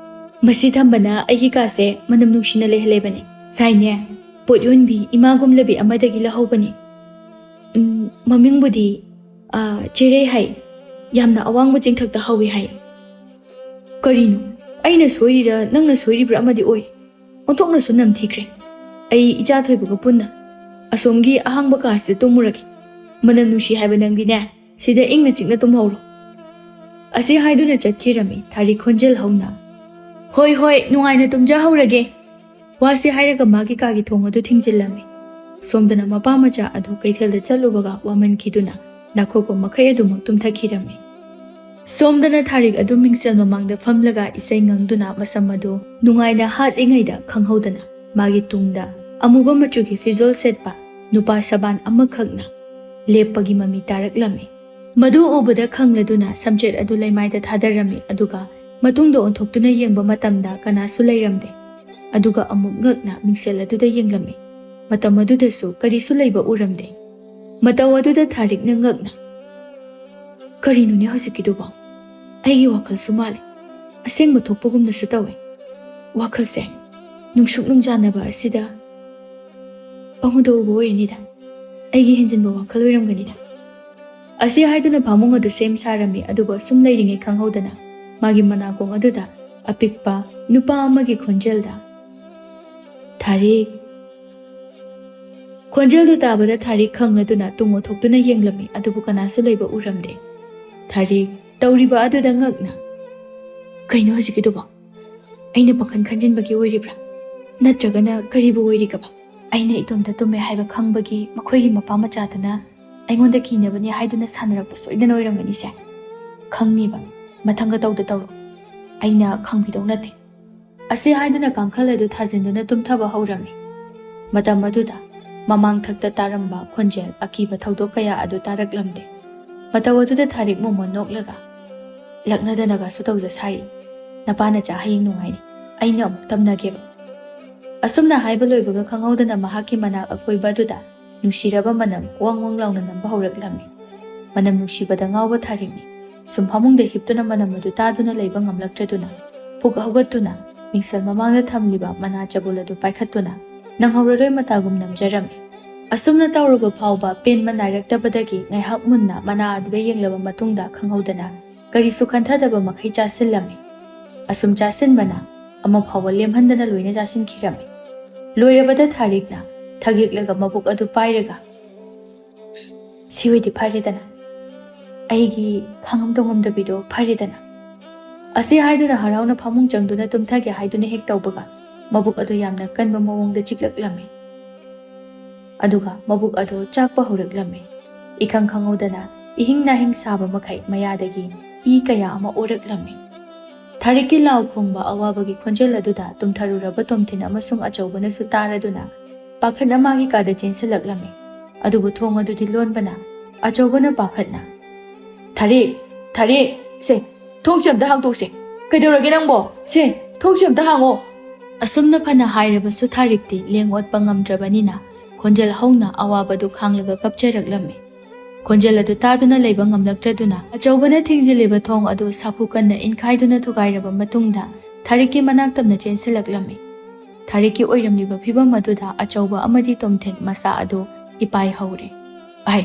ꯃꯁꯤ ꯊꯝꯕꯅ ꯑꯩꯒꯤ ꯀꯥꯁꯦ ꯃꯅꯝ ꯅꯨꯡꯁꯤꯅ ꯂꯩꯍꯜꯂꯦꯕꯅꯤ꯫ ꯁꯥꯏꯅꯦ, ꯄꯣꯠ ꯌꯣꯟꯕꯤ ꯏꯃꯥ ꯒꯨꯝꯂꯕꯤ ꯑꯃꯗꯒꯤ ꯂꯧꯍꯧꯕꯅꯤ꯫ ꯎꯝ, ꯃꯃꯤꯡꯕꯨꯗꯤ, ꯑ, ꯆꯦꯔꯩ ꯍꯥꯏ꯫ ꯌꯥꯝꯅ ꯑꯋꯥꯡꯕ ꯆꯤꯡꯊꯛꯇ ꯍꯧꯋꯤ ꯍꯥꯏ"꯫ "ꯀꯔꯤꯅꯣ? ꯑꯩꯅ ꯁꯣꯏꯔꯤꯔꯥ, ꯅꯪꯅ ꯁꯣꯏꯔꯤꯕ꯭ꯔꯥ ꯑꯃꯗꯤ ꯑꯣꯏ꯫ ꯑꯣꯟꯊꯣꯛꯅꯁꯨ ꯅꯝꯊꯤꯈ꯭ꯔꯦ꯫ ꯑꯩ ꯏꯆꯥ ꯊꯣꯏꯕꯒ ꯄꯨꯟꯅ ꯑꯁꯣꯝꯒꯤ ꯑꯍꯥꯡꯕ ꯀꯥꯁꯤꯗ ꯇꯨꯝꯃꯨꯔꯒꯦ꯫ ꯃꯅꯝ ꯅꯨꯡꯁꯤ ꯍꯥꯏꯕ ꯅꯪꯗꯤꯅꯦ, ꯁꯤꯗ ꯏꯪꯅ ꯆꯤꯛꯅ ꯇꯨꯝꯍꯧꯔꯣ"꯫ ꯑꯁꯤ ꯍꯥꯏꯗꯨꯅ ꯆꯠꯈꯤꯔꯝꯃꯤ ꯊꯥꯔꯤ ꯈꯣꯟꯖꯦꯜ ꯍꯧꯅ, "ꯍꯣꯏ, ꯍꯣꯏ, ꯅꯨꯡꯉꯥꯏꯅ ꯇꯨꯝꯖꯍꯧꯔꯒꯦ"꯫ ꯋꯥꯁꯤ ꯍꯥꯏꯔꯒ ꯃꯥꯒꯤ ꯀꯥꯒꯤ ꯊꯣꯡ ꯑꯗꯨ ꯊꯤꯡꯖꯤꯜꯂꯝꯃꯤ꯫ ꯁꯣꯝꯗꯅ ꯃꯄꯥ ꯃꯆꯥ ꯑꯗꯨ ꯀꯩꯊꯦꯜꯗ ꯆꯠꯂꯨꯕꯒ ꯋꯥꯃꯟꯈꯤꯗꯨꯅ ꯅꯥꯈꯣꯛꯄ ꯃꯈꯩ ꯑꯗꯨꯃꯛ ꯇꯨꯝꯊꯈꯤꯔꯝꯃꯤ꯫ ꯁꯣꯝꯗꯅ ꯊꯥꯔꯤꯛ ꯑꯗꯨ ꯃꯤꯡꯁꯦꯜ ꯃꯃꯥꯡꯗ ꯐꯝꯂꯒ ꯏꯁꯩ ꯉꯪꯗꯨꯅ ꯃꯁꯝ ꯑꯗꯨ ꯅꯨꯡꯉꯥꯏꯅ ꯍꯥꯠꯂꯤꯉꯩꯗ ꯈꯪꯍꯧꯗꯅ ꯃꯥꯒꯤ ꯇꯨꯡꯗ ꯑꯃꯨꯕ ꯃꯆꯨꯒꯤ ꯐꯤꯖꯣꯜ ꯁꯦꯠꯄ ꯅꯨꯄꯥ ꯁꯕꯥꯟ ꯑꯃꯈꯛꯅ ꯂꯦꯞꯄꯒꯤ ꯃꯃꯤ ꯇꯥꯔꯛꯂꯝꯃꯤ꯫ ꯃꯗꯨ ꯎꯕꯗ ꯈꯪꯂꯗꯨꯅ ꯁꯝꯆꯦꯠ ꯑꯗꯨ ꯂꯩꯃꯥꯏꯗ ꯊꯥꯗꯔꯝꯃꯤ, ꯑꯗꯨꯒ ꯃꯇꯨꯡꯗ ꯑꯣꯟꯊꯣꯛꯇꯨꯅ ꯌꯦꯡꯕ ꯃꯇꯝꯗ ꯀꯅꯥꯁꯨ ꯂꯩꯔꯝꯗꯦ꯫ ꯑꯗꯨꯒ ꯑꯃꯨꯛ ꯉꯛꯅ ꯃꯤꯡꯁꯦꯜ ꯑꯗꯨꯗ ꯌꯦꯡꯂꯝꯃꯤ꯫ ꯃꯇꯝ ꯑꯗꯨꯗꯁꯨ ꯀꯔꯤꯁꯨ ꯂꯩꯕ ꯎꯔꯝꯗꯦ꯫ ꯃꯇꯧ ꯑꯗꯨꯗ ꯊꯥꯔꯤꯛꯅ ꯉꯛꯅ, "ꯀꯔꯤꯅꯣꯅꯦ ꯍꯧꯖꯤꯛꯀꯤꯗꯨꯕꯣ? ꯑꯩꯒꯤ ꯋꯥꯈꯜꯁꯨ ꯃꯥꯜꯂꯦ꯫ ꯑꯁꯦꯡꯕ ꯊꯣꯛꯄꯒꯨꯝꯅꯁꯨ ꯇꯧꯋꯦ꯫ ꯋꯥꯈꯜꯁꯦ ꯅꯨꯡꯁꯨꯛ ꯅꯨꯡꯖꯥꯟꯅꯕ ꯑꯁꯤꯗ ꯄꯪꯎꯗ ꯎꯕ ꯑꯣꯏꯔꯤꯅꯤꯗ꯫ ꯑꯩꯒꯤ ꯍꯦꯟꯖꯤꯟꯕ ꯋꯥꯈꯜ ꯑꯣꯏꯔꯝꯒꯅꯤꯗ"꯫ ꯑꯁꯤ ꯍꯥꯏꯗꯨꯅ ꯐꯃꯨꯡ ꯑꯗꯨ ꯁꯦꯝ ꯁꯥꯔꯝꯃꯤ, ꯑꯗꯨꯕꯨ ꯑꯁꯨꯝ ꯂꯩꯔꯤꯉꯩ ꯈꯪꯍꯧꯗꯅ ꯃꯥꯒꯤ ꯃꯅꯥꯀꯣꯡ ꯑꯗꯨꯗ ꯑꯄꯤꯛꯄ ꯅꯨꯄꯥ ꯑꯃꯒꯤ ꯈꯣꯟꯖꯦꯜꯗ, "ꯊꯥꯔꯤꯛ"꯫ ꯈꯣꯟꯖꯦꯜꯗꯨ ꯇꯥꯕꯗ ꯊꯥꯔꯤꯛ ꯈꯪꯂꯗꯨꯅ ꯇꯨꯡ ꯑꯣꯟꯊꯣꯛꯇꯨꯅ ꯌꯦꯡꯂꯝꯃꯤ, ꯑꯗꯨꯕꯨ ꯀꯅꯥꯁꯨ ꯂꯩꯕ ꯎꯔꯝꯗꯦ꯫ "ꯊꯥꯔꯤꯛ, ꯇꯧꯔꯤꯕ ꯑꯗꯨꯗ ꯉꯛꯅ, "ꯀꯩꯅꯣ ꯍꯧꯖꯤꯛꯀꯤꯗꯨꯕꯣ? ꯑꯩꯅ ꯄꯥꯈꯟ ꯈꯟꯖꯤꯟꯕꯒꯤ ꯑꯣꯏꯔꯤꯕ꯭ꯔꯥ? ꯅꯠꯇ꯭ꯔꯒꯅ ꯀꯔꯤꯕꯨ ꯑꯣꯏꯔꯤꯒꯕ? ꯑꯩꯅ ꯏꯇꯣꯝꯇ ꯇꯨꯝꯃꯦ ꯍꯥꯏꯕ ꯈꯪꯕꯒꯤ ꯃꯈꯣꯏꯒꯤ ꯃꯄꯥ ꯃꯆꯥꯗꯨꯅ ꯑꯩꯉꯣꯟꯗ ꯀꯤꯅꯕꯅꯤ ꯍꯥꯏꯗꯨꯅ ꯁꯥꯟꯅꯔꯛꯄ ꯁꯣꯏꯗꯅ ꯑꯣꯏꯔꯝꯒꯅꯤꯁꯦ꯫ ꯈꯪꯅꯤꯕ, ꯃꯊꯪꯒ ꯇꯧꯗ ꯇꯧꯔꯣ꯫ ꯑꯩꯅ ꯈꯪꯕꯤꯗꯧ ꯅꯠꯇꯦ"꯫ ꯑꯁꯤ ꯍꯥꯏꯗꯨꯅ ꯀꯥꯡꯈꯜ ꯑꯗꯨ ꯊꯥꯖꯤꯟꯗꯨꯅ ꯇꯨꯝꯊꯕ ꯍꯧꯔꯝꯃꯤ꯫ ꯃꯇꯝ ꯑꯗꯨꯗ ꯃꯃꯥꯡꯊꯛꯇ ꯇꯥꯔꯝꯕ ꯈꯣꯟꯖꯦꯜ, ꯑꯀꯤꯕ ꯊꯧꯗꯣꯛ ꯀꯌꯥ ꯑꯗꯨ ꯇꯥꯔꯛꯂꯝꯗꯦ꯫ ꯃꯇꯧ ꯑꯗꯨꯗ ꯊꯥꯔꯤꯛ ꯃꯣꯃꯣꯟ ꯅꯣꯛꯂꯒ, "ꯂꯛꯅꯗꯅꯒꯁꯨ ꯇꯧꯖ ꯁꯥꯔꯤ꯫ ꯅꯄꯥ ꯅꯆꯥ ꯍꯌꯦꯡ ꯅꯨꯡꯉꯥꯏꯅꯤ꯫ ꯑꯩꯅ ꯑꯃꯨꯛ ꯇꯝꯅꯒꯦꯕ"꯫ ꯑꯁꯨꯝꯅ ꯍꯥꯏꯕ ꯂꯣꯏꯕꯒ ꯈꯪꯍꯧꯗꯅ ꯃꯍꯥꯛꯀꯤ ꯃꯅꯥꯛ ꯑꯀꯣꯏꯕ ꯑꯗꯨꯗ ꯅꯨꯡꯁꯤꯔꯕ ꯃꯅꯝ ꯋꯪ ꯋꯪ ꯂꯥꯎꯅ ꯅꯝꯕ ꯍꯧꯔꯛꯂꯝꯃꯤ꯫ ꯃꯅꯝ ꯅꯨꯡꯁꯤꯕꯗ ꯉꯥꯎꯕ ꯊꯥꯔꯤꯛꯅꯤ꯫ ꯁꯨꯝ ꯐꯃꯨꯡꯗ ꯍꯤꯞꯇꯨꯅ ꯃꯅꯝ ꯑꯗꯨ ꯇꯥꯗꯨꯅ ꯂꯩꯕ ꯉꯝꯂꯛꯇ꯭ꯔꯗꯨꯅ ꯐꯨꯛ ꯍꯧꯒꯠꯇꯨꯅ ꯃꯤꯡꯁꯦꯜ ꯃꯃꯥꯡꯗ ꯊꯝꯂꯤꯕ ꯃꯅꯥ ꯆꯕꯨꯜ ꯑꯗꯨ ꯄꯥꯏꯈꯠꯇꯨꯅ ꯅꯪꯍꯧꯔꯔꯣꯏ ꯃꯇꯥꯒꯨꯝ ꯅꯝꯖꯔꯝꯃꯤ꯫ ꯑꯁꯨꯝꯅ ꯇꯧꯔꯕ ꯐꯥꯎꯕ ꯄꯦꯟꯕ ꯅꯥꯏꯔꯛꯇꯕꯗꯒꯤ ꯉꯥꯏꯍꯥꯛ ꯃꯨꯟꯅ ꯃꯅꯥ ꯑꯗꯨꯗ ꯌꯦꯡꯂꯕ ꯃꯇꯨꯡꯗ ꯈꯪꯍꯧꯗꯅ ꯀꯔꯤꯁꯨ ꯈꯟꯊꯗꯕ ꯃꯈꯩ ꯆꯥꯁꯤꯜꯂꯝꯃꯤ꯫ ꯑꯁꯨꯝ ꯆꯥꯁꯤꯟꯕꯅ ꯑꯃ ꯐꯥꯎꯕ ꯂꯦꯝꯍꯟꯗꯅ ꯂꯣꯏꯅ ꯆꯥꯁꯤꯟꯈꯤꯔꯝꯃꯤ꯫ ꯂꯣꯏꯔꯕꯗ ꯊꯥꯔꯤꯛꯅ ꯊꯒꯦꯛꯂꯒ ꯃꯕꯨꯛ ꯑꯗꯨ ꯄꯥꯏꯔꯒ, "ꯁꯤ ꯑꯣꯏꯗꯤ ꯐꯔꯦꯗꯅ꯫ ꯑꯩꯒꯤ ꯈꯥꯡꯉꯝ ꯇꯧꯉꯝꯗꯕꯤꯗꯣ ꯐꯔꯦꯗꯅ"꯫ ꯑꯁꯤ ꯍꯥꯏꯗꯨꯅ ꯍꯔꯥꯎꯅ ꯐꯃꯨꯡ ꯆꯪꯗꯨꯅ ꯇꯨꯝꯊꯒꯦ ꯍꯥꯏꯗꯨꯅ ꯍꯦꯛ ꯇꯧꯕꯒ ꯃꯕꯨꯛ ꯑꯗꯨ ꯌꯥꯝꯅ ꯀꯟꯕ ꯃꯑꯣꯡꯗ ꯆꯤꯛꯂꯛꯂꯝꯃꯤ꯫ ꯑꯗꯨꯒ ꯃꯕꯨꯛ ꯑꯗꯨ ꯆꯥꯛꯄ ꯍꯧꯔꯛꯂꯝꯃꯤ꯫ ꯏꯈꯪ ꯈꯪꯍꯧꯗꯅ ꯏꯍꯤꯡ ꯅꯥꯍꯤꯡ ꯁꯥꯕ ꯃꯈꯩ ꯃꯌꯥꯗꯒꯤ ꯏ ꯀꯌꯥ ꯑꯃ ꯑꯣꯔꯛꯂꯝꯃꯤ꯫ ꯊꯥꯔꯤꯛꯀꯤ ꯂꯥꯎ ꯈꯣꯡꯕ ꯑꯋꯥꯕꯒꯤ ꯈꯣꯟꯖꯦꯜ ꯑꯗꯨꯗ ꯇꯨꯝꯊꯔꯨꯔꯕ ꯇꯣꯝꯊꯤꯟ ꯑꯃꯁꯨꯡ ꯑꯆꯧꯕꯅꯁꯨ ꯇꯥꯔꯗꯨꯅ ꯄꯥꯈꯠꯅ ꯃꯥꯒꯤ ꯀꯥꯗ ꯆꯦꯟꯁꯤꯜꯂꯛꯂꯝꯃꯤ꯫ ꯑꯗꯨꯕꯨ ꯊꯣꯡ ꯑꯗꯨꯗꯤ ꯂꯣꯟꯕꯅ ꯑꯆꯧꯕꯅ ꯄꯥꯈꯠꯅ, "ꯊꯥꯔꯤꯛ, ꯊꯥꯔꯤꯛ, ꯁꯦ, ꯊꯣꯡꯁꯦ ꯑꯝꯇ ꯍꯥꯡꯗꯣꯛꯁꯦ꯫ ꯀꯩꯗꯧꯔꯒꯦ ꯅꯪꯕꯣ? ꯁꯦ, ꯊꯣꯡꯁꯦ ꯑꯝꯇ ꯍꯥꯡꯉꯣ!" ꯑꯁꯨꯝꯅ ꯐꯅ ꯍꯥꯏꯔꯕꯁꯨ ꯊꯥꯔꯤꯛꯇꯤ ꯂꯦꯡ ꯑꯣꯠꯄ ꯉꯝꯗ꯭ꯔꯕꯅꯤꯅ ꯈꯣꯟꯖꯦꯜ ꯍꯧꯅ ꯑꯋꯥꯕꯗꯨ ꯈꯥꯡꯂꯒ ꯀꯞꯆꯔꯛꯂꯝꯃꯤ꯫ ꯈꯣꯟꯖꯦꯜ ꯑꯗꯨ ꯇꯥꯗꯨꯅ ꯂꯩꯕ ꯉꯝꯂꯛꯇ꯭ꯔꯗꯨꯅ ꯑꯆꯧꯕꯅ ꯊꯤꯡꯖꯤꯜꯂꯤꯕ ꯊꯣꯡ ꯑꯗꯨ ꯁꯥꯐꯨ ꯀꯟꯅ ꯏꯟꯈꯥꯏꯗꯨꯅ ꯊꯨꯒꯥꯏꯔꯕ ꯃꯇꯨꯡꯗ ꯊꯥꯔꯤꯛꯀꯤ ꯃꯅꯥꯛ ꯇꯝꯅ ꯆꯦꯟꯁꯤꯜꯂꯛꯂꯝꯃꯤ꯫ ꯊꯥꯔꯤꯛꯀꯤ ꯑꯣꯏꯔꯝꯂꯤꯕ ꯐꯤꯚꯝ ꯑꯗꯨꯗ ꯑꯆꯧꯕ ꯑꯃꯗꯤ ꯇꯣꯝꯊꯤꯟ ꯃꯆꯥ ꯑꯗꯨ ꯏꯄꯥꯏ ꯍꯧꯔꯦ꯫ "ꯑꯍꯩ,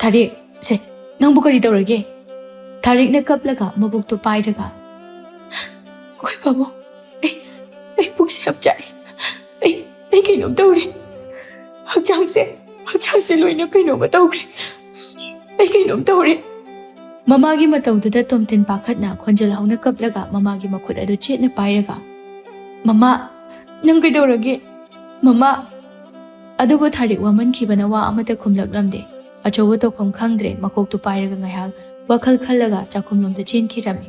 ꯊꯥꯔꯤꯛ, ꯁꯦ, ꯅꯪꯕꯨ ꯀꯔꯤ ꯇꯧꯔꯒꯦ?" ꯊꯥꯔꯤꯛꯅ ꯀꯞꯂꯒ ꯃꯕꯨꯛꯇꯨ ꯄꯥꯏꯔꯒ, "ꯑꯩꯈꯣꯏ ꯄꯥꯕꯨꯡ, ꯑꯩ, ꯑꯩ ꯄꯨꯛꯁꯦ ꯌꯥꯝ ꯆꯥꯛꯑꯦ꯫ ꯑꯩ, ꯑꯩ ꯀꯩꯅꯣꯝ ꯇꯧꯔꯦ꯫ ꯍꯛꯆꯥꯡꯁꯦ, ꯍꯛꯆꯥꯡꯁꯦ ꯂꯣꯏꯅ ꯀꯩꯅꯣꯝꯃ ꯇꯧꯈ꯭ꯔꯦ꯫ ꯑꯩ ꯀꯩꯅꯣꯝ ꯇꯧꯔꯦ꯫" ꯃꯃꯥꯒꯤ ꯃꯇꯧꯗꯨꯗ ꯇꯣꯝꯊꯤꯟ ꯄꯥꯈꯠꯅ ꯈꯣꯟꯖꯦꯜ ꯍꯧꯅ ꯀꯞꯂꯒ ꯃꯃꯥꯒꯤ ꯃꯈꯨꯠ ꯑꯗꯨ ꯆꯦꯠꯅ ꯄꯥꯏꯔꯒ, "ꯃꯃꯥ, ꯅꯪ ꯀꯩꯗꯧꯔꯒꯦ? ꯃꯃꯥ!" ꯑꯗꯨꯕꯨ ꯊꯥꯔꯤꯛ ꯋꯥꯃꯟꯈꯤꯕꯅ ꯋꯥ ꯑꯃꯠꯇ ꯈꯨꯝꯂꯛꯂꯝꯗꯦ꯫ ꯑꯆꯧꯕ ꯇꯧꯐꯝ ꯈꯪꯗ꯭ꯔꯦ, ꯃꯀꯣꯛꯇꯨ ꯄꯥꯏꯔꯒ ꯉꯥꯏꯍꯥꯛ ꯋꯥꯈꯜ ꯈꯜꯂꯒ ꯆꯥꯛꯈꯨꯝꯂꯣꯝꯗ ꯆꯦꯟꯈꯤꯔꯝꯃꯤ꯫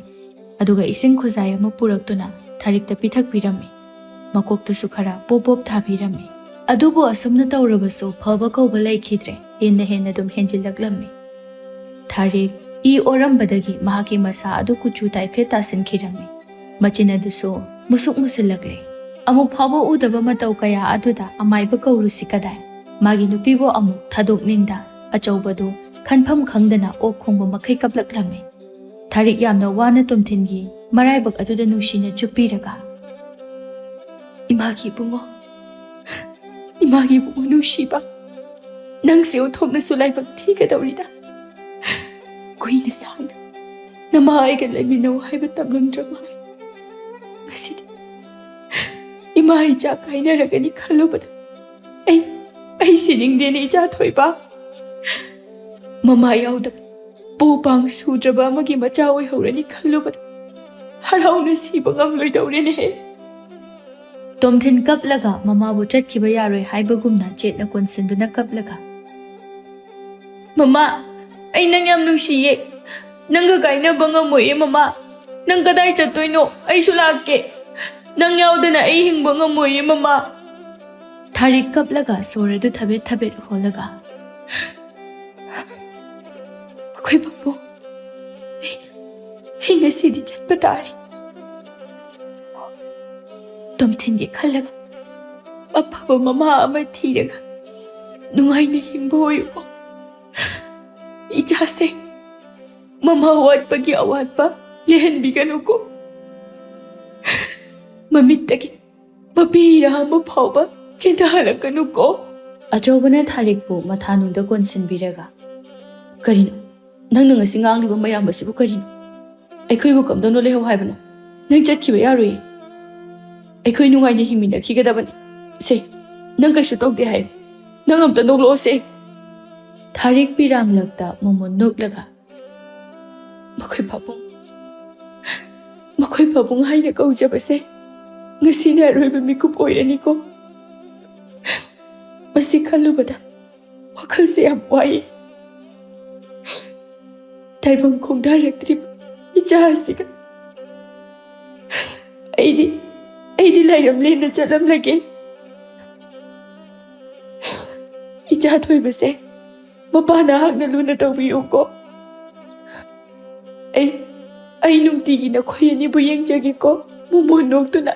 ꯑꯗꯨꯒ ꯏꯁꯤꯡ ꯈꯨꯖꯥꯏ ꯑꯃ ꯄꯨꯔꯛꯇꯨꯅ ꯊꯥꯔꯤꯛꯇ ꯄꯤꯊꯛꯄꯤꯔꯝꯃꯤ꯫ ꯃꯀꯣꯛꯇꯁꯨ ꯈꯔ ꯄꯣꯞ ꯄꯣꯞ ꯊꯥꯕꯤꯔꯝꯃꯤ꯫ ꯑꯗꯨꯕꯨ ꯑꯁꯨꯝꯅ ꯇꯧꯔꯕꯁꯨ ꯐꯕ ꯀꯧꯕ ꯂꯩꯈꯤꯗ꯭ꯔꯦ, ꯍꯦꯟꯅ ꯍꯦꯟꯅ ꯑꯗꯨꯝ ꯍꯦꯟꯖꯤꯜꯂꯛꯂꯝꯃꯤ꯫ ꯊꯥꯔꯤꯛ ꯏ ꯑꯣꯔꯝꯕꯗꯒꯤ ꯃꯍꯥꯛꯀꯤ ꯃꯁꯥ ꯑꯗꯨ ꯀꯨꯆꯨ ꯇꯥꯏꯐꯦꯠ ꯇꯥꯁꯤꯟꯈꯤꯔꯝꯃꯤ꯫ ꯃꯆꯤꯟ ꯑꯗꯨꯁꯨ ꯃꯨꯁꯨꯛ ꯃꯨꯁꯤꯜꯂꯛꯂꯦ꯫ ꯑꯃꯨꯛ ꯐꯥꯎꯕ ꯎꯗꯕ ꯃꯇꯧ ꯀꯌꯥ ꯑꯗꯨꯗ ꯑꯃꯥꯏꯕ ꯀꯧꯔꯨꯁꯤ ꯀꯗꯥꯏ? ꯃꯥꯒꯤ ꯅꯨꯄꯤꯕꯨ ꯑꯃꯨꯛ ꯊꯥꯗꯣꯛꯅꯤꯡꯗ ꯑꯆꯧꯕꯗꯨ ꯈꯟꯐꯝ ꯈꯪꯗꯅ ꯑꯣꯛ ꯈꯣꯡꯕ ꯃꯈꯩ ꯀꯞꯂꯛꯂꯝꯃꯤ꯫ ꯊꯥꯔꯤꯛ ꯌꯥꯝꯅ ꯋꯥꯅ ꯇꯣꯝꯊꯤꯟꯒꯤ ꯃꯔꯥꯏꯕꯛ ꯑꯗꯨꯗ ꯅꯨꯡꯁꯤꯅ ꯆꯨꯞꯄꯤꯔꯒ, "ꯏꯃꯥꯒꯤ ꯏꯕꯨꯡꯉꯣ, ꯏꯃꯥꯒꯤ ꯏꯕꯨꯡꯉꯣ ꯅꯨꯡꯁꯤꯕ, ꯅꯪꯁꯦ ꯎꯊꯣꯛꯅꯁꯨ ꯂꯥꯏꯕꯛ ꯊꯤꯒꯗꯧꯔꯤꯗ꯫ ꯀꯨꯏꯅ ꯁꯥꯡꯅ ꯅꯃꯥ ꯑꯩꯒ ꯂꯩꯃꯤꯟꯅꯧ ꯍꯥꯏꯕ ꯇꯝꯂꯝꯗ꯭ꯔ ꯃꯥꯜꯂꯦ꯫ ꯉꯁꯤꯗꯤ ꯏꯃꯥ ꯏꯆꯥ ꯀꯥꯏꯅꯔꯒꯅꯤ ꯈꯜꯂꯨꯕꯗ ꯑꯩ, ꯑꯩ ꯁꯤꯅꯤꯡꯗꯦꯅꯦ ꯏꯆꯥ ꯊꯣꯏꯕ꯫ ꯃꯃꯥ ꯌꯥꯎꯗꯕ ꯄꯨ ꯄꯥꯡ ꯁꯨꯗ꯭ꯔꯕ ꯑꯃꯒꯤ ꯃꯆꯥ ꯑꯣꯏꯍꯧꯔꯅꯤ ꯈꯜꯂꯨꯕꯗ ꯍꯔꯥꯎꯅ ꯁꯤꯕ ꯉꯝꯂꯣꯏꯗꯧꯔꯦꯅꯦꯍꯦ꯫" ꯇꯣꯝꯊꯤꯟ ꯀꯞꯂꯒ ꯃꯃꯥꯕꯨ ꯆꯠꯈꯤꯕ ꯌꯥꯔꯣꯏ ꯍꯥꯏꯕꯒꯨꯝꯅ ꯆꯦꯠꯅ ꯀꯣꯟꯁꯤꯟꯗꯨꯅ ꯀꯞꯂꯒ, "ꯃꯃꯥ, ꯑꯩ ꯅꯪ ꯌꯥꯝ ꯅꯨꯡꯁꯤꯌꯦ꯫ ꯅꯪꯒ ꯀꯥꯏꯅꯕ ꯉꯝꯃꯣꯏꯌꯦ ꯃꯃꯥ꯫ ꯅꯪ ꯀꯗꯥꯏ ꯆꯠꯇꯣꯏꯅꯣ? ꯑꯩꯁꯨ ꯂꯥꯛꯀꯦ꯫ ꯅꯪ ꯌꯥꯎꯗꯅ ꯑꯩ ꯍꯤꯡꯕ ꯉꯝꯃꯣꯏꯌꯦ ꯃꯃꯥ꯫ ꯊꯥꯔꯤꯛ ꯀꯞꯂꯒ ꯁꯣꯔ ꯑꯗꯨ ꯊꯕꯦꯠ ꯊꯕꯦꯠ ꯍꯣꯜꯂꯒ, "ꯑꯩꯈꯣꯏ ꯄꯥꯕꯨꯡ, ꯑꯩ, ꯑꯩ ꯉꯁꯤꯗꯤ ꯆꯠꯄ ꯇꯥꯔꯦ꯫" ꯇꯣꯝꯊꯤꯟꯒꯤ ꯈꯜꯂꯒ, "ꯑꯐꯕ ꯃꯃꯥ ꯑꯃ ꯊꯤꯔꯒ ꯅꯨꯡꯉꯥꯏꯅ ꯍꯤꯡꯕ ꯑꯣꯏꯌꯨꯀꯣ꯫ ꯏꯆꯥꯁꯦ ꯃꯃꯥ ꯋꯥꯠꯄꯒꯤ ꯑꯋꯥꯠꯄ ꯂꯩꯍꯟꯕꯤꯒꯅꯨꯀꯣ꯫ ꯃꯃꯤꯠꯇꯒꯤ ꯃꯄꯤ ꯏꯔꯥ ꯑꯃ ꯐꯥꯎꯕ ꯆꯦꯟꯊꯍꯜꯂꯛꯀꯅꯨꯀꯣ꯫" ꯑꯆꯧꯕꯅ ꯊꯥꯔꯤꯛꯄꯨ ꯃꯊꯥꯅꯨꯡꯗ ꯀꯣꯟꯁꯤꯟꯕꯤꯔꯒ, "ꯀꯔꯤꯅꯣ? ꯅꯪꯅ ꯉꯁꯤ ꯉꯥꯡꯂꯤꯕ ꯃꯌꯥꯝ ꯑꯁꯤꯕꯨ ꯀꯔꯤꯅꯣ? ꯑꯩꯈꯣꯏꯕꯨ ꯀꯝꯗꯧꯅ ꯂꯩꯍꯧ ꯍꯥꯏꯕꯅꯣ? ꯅꯪ ꯆꯠꯈꯤꯕ ꯌꯥꯔꯣꯏꯌꯦ꯫ ꯑꯩꯈꯣꯏ ꯅꯨꯡꯉꯥꯏꯅ ꯍꯤꯡꯃꯤꯟꯅꯈꯤꯒꯗꯕꯅꯤ꯫ ꯁꯦ, ꯅꯪ ꯀꯩꯁꯨ ꯇꯧꯗꯦ ꯍꯥꯏꯌꯨ꯫ ꯅꯪ ꯑꯝꯇ ꯅꯣꯛꯂꯛꯑꯣꯁꯦ꯫" ꯊꯥꯔꯤꯛ ꯄꯤꯔꯥꯡꯂꯛꯇ ꯃꯣꯃꯣꯟ ꯅꯣꯛꯂꯒ, "ꯃꯈꯣꯏ ꯄꯥꯕꯨꯡ, ꯃꯈꯣꯏ ꯄꯥꯕꯨꯡ ꯍꯥꯏꯅ ꯀꯧꯖꯕꯁꯦ ꯉꯁꯤꯅ ꯑꯔꯣꯏꯕ ꯃꯤꯀꯨꯞ ꯑꯣꯏꯔꯅꯤꯀꯣ꯫ ꯃꯁꯤ ꯈꯜꯂꯨꯕꯗ ꯋꯥꯈꯜꯁꯦ ꯌꯥꯝ ꯋꯥꯏ꯫ ꯇꯥꯏꯕꯪ ꯈꯣꯡꯗꯥꯔꯛꯇ꯭ꯔꯤꯕ ꯏꯆꯥ ꯑꯁꯤꯒ ꯑꯩꯗꯤ, ꯑꯩꯗꯤ ꯂꯥꯏꯔꯝꯂꯦꯟꯗ ꯆꯠꯂꯝꯂꯒꯦ꯫ ꯏꯆꯥ ꯊꯣꯏꯕꯁꯦ ꯃꯄꯥ ꯅꯍꯥꯛꯅ ꯂꯨꯅ ꯇꯧꯕꯤꯌꯨꯀꯣ꯫ ꯑꯩ, ꯑꯩ ꯅꯨꯡꯇꯤꯒꯤ ꯅꯈꯣꯏ ꯑꯅꯤꯕꯨ ꯌꯦꯡꯖꯒꯦꯀꯣ", ꯃꯣꯃꯣꯟ ꯅꯣꯛꯇꯨꯅ꯫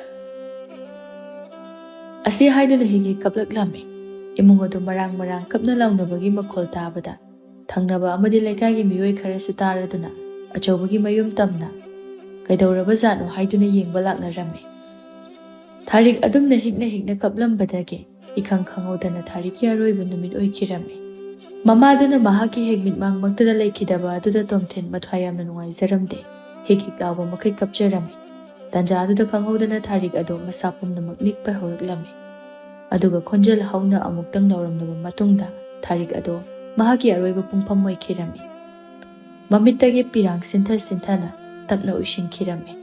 ꯑꯁꯤ ꯍꯥꯏꯗꯨꯅ ꯍꯤꯒꯤ ꯀꯞꯂꯛꯂꯝꯃꯤ꯫ ꯏꯃꯨꯡ ꯑꯗꯨ ꯃꯔꯥꯡ ꯃꯔꯥꯡ ꯀꯞꯅ ꯂꯥꯎꯅꯕꯒꯤ ꯃꯈꯣꯜ ꯇꯥꯕꯗ ꯊꯪꯅꯕ ꯑꯃꯗꯤ ꯂꯩꯀꯥꯏꯒꯤ ꯃꯤꯑꯣꯏ ꯈꯔꯁꯨ ꯇꯥꯔꯗꯨꯅ ꯑꯆꯧꯕꯒꯤ ꯃꯌꯨꯝ ꯇꯝꯅ ꯀꯩꯗꯧꯔꯕ ꯖꯥꯠꯅꯣ ꯍꯥꯏꯗꯨꯅ ꯌꯦꯡꯕ ꯂꯥꯛꯅꯔꯝꯃꯤ꯫ ꯊꯥꯔꯤꯛ ꯑꯗꯨꯝꯅ ꯍꯤꯛꯅ ꯍꯤꯛꯅ ꯀꯞꯂꯝꯕꯗꯒꯤ ꯏꯈꯪ ꯈꯪꯍꯧꯗꯅ ꯊꯥꯔꯤꯛꯀꯤ ꯑꯔꯣꯏꯕ ꯅꯨꯃꯤꯠ ꯑꯣꯏꯈꯤꯔꯝꯃꯤ꯫ ꯃꯃꯥꯗꯨꯅ ꯃꯍꯥꯛꯀꯤ ꯍꯦꯛ ꯃꯤꯠꯃꯥꯡꯃꯛꯇꯗ ꯂꯩꯈꯤꯗꯕ ꯑꯗꯨꯗ ꯇꯣꯝꯊꯤꯟ ꯃꯊ꯭ꯋꯥꯏ ꯌꯥꯝꯅ ꯅꯨꯡꯉꯥꯏꯖꯔꯝꯗꯦ꯫ ꯍꯤꯛ ꯍꯤꯛ ꯂꯥꯎꯕ ꯃꯈꯩ ꯀꯞꯆꯔꯝꯃꯤ꯫ ꯇꯥꯟꯖꯥ ꯑꯗꯨꯗ ꯈꯪꯍꯧꯗꯅ ꯊꯥꯔꯤꯛ ꯑꯗꯣ ꯃꯁꯥ ꯄꯨꯝꯅꯃꯛ ꯅꯤꯛꯄ ꯍꯧꯔꯛꯂꯝꯃꯤ꯫ ꯑꯗꯨꯒ ꯈꯣꯟꯖꯦꯜ ꯍꯧꯅ ꯑꯃꯨꯛꯇꯪ ꯂꯥꯎꯔꯝꯂꯕ ꯃꯇꯨꯡꯗ ꯊꯥꯔꯤꯛ ꯑꯗꯣ ꯃꯍꯥꯛꯀꯤ ꯑꯔꯣꯏꯕ ꯄꯨꯡꯐꯝ ꯑꯣꯏꯈꯤꯔꯝꯃꯤ꯫ ꯃꯃꯤꯠꯇꯒꯤ ꯄꯤꯔꯥꯡ ꯁꯤꯟꯊ ꯁꯤꯟꯊꯅ ꯇꯞꯅ ꯎꯏꯁꯤꯟꯈꯤꯔꯝꯃꯤ꯫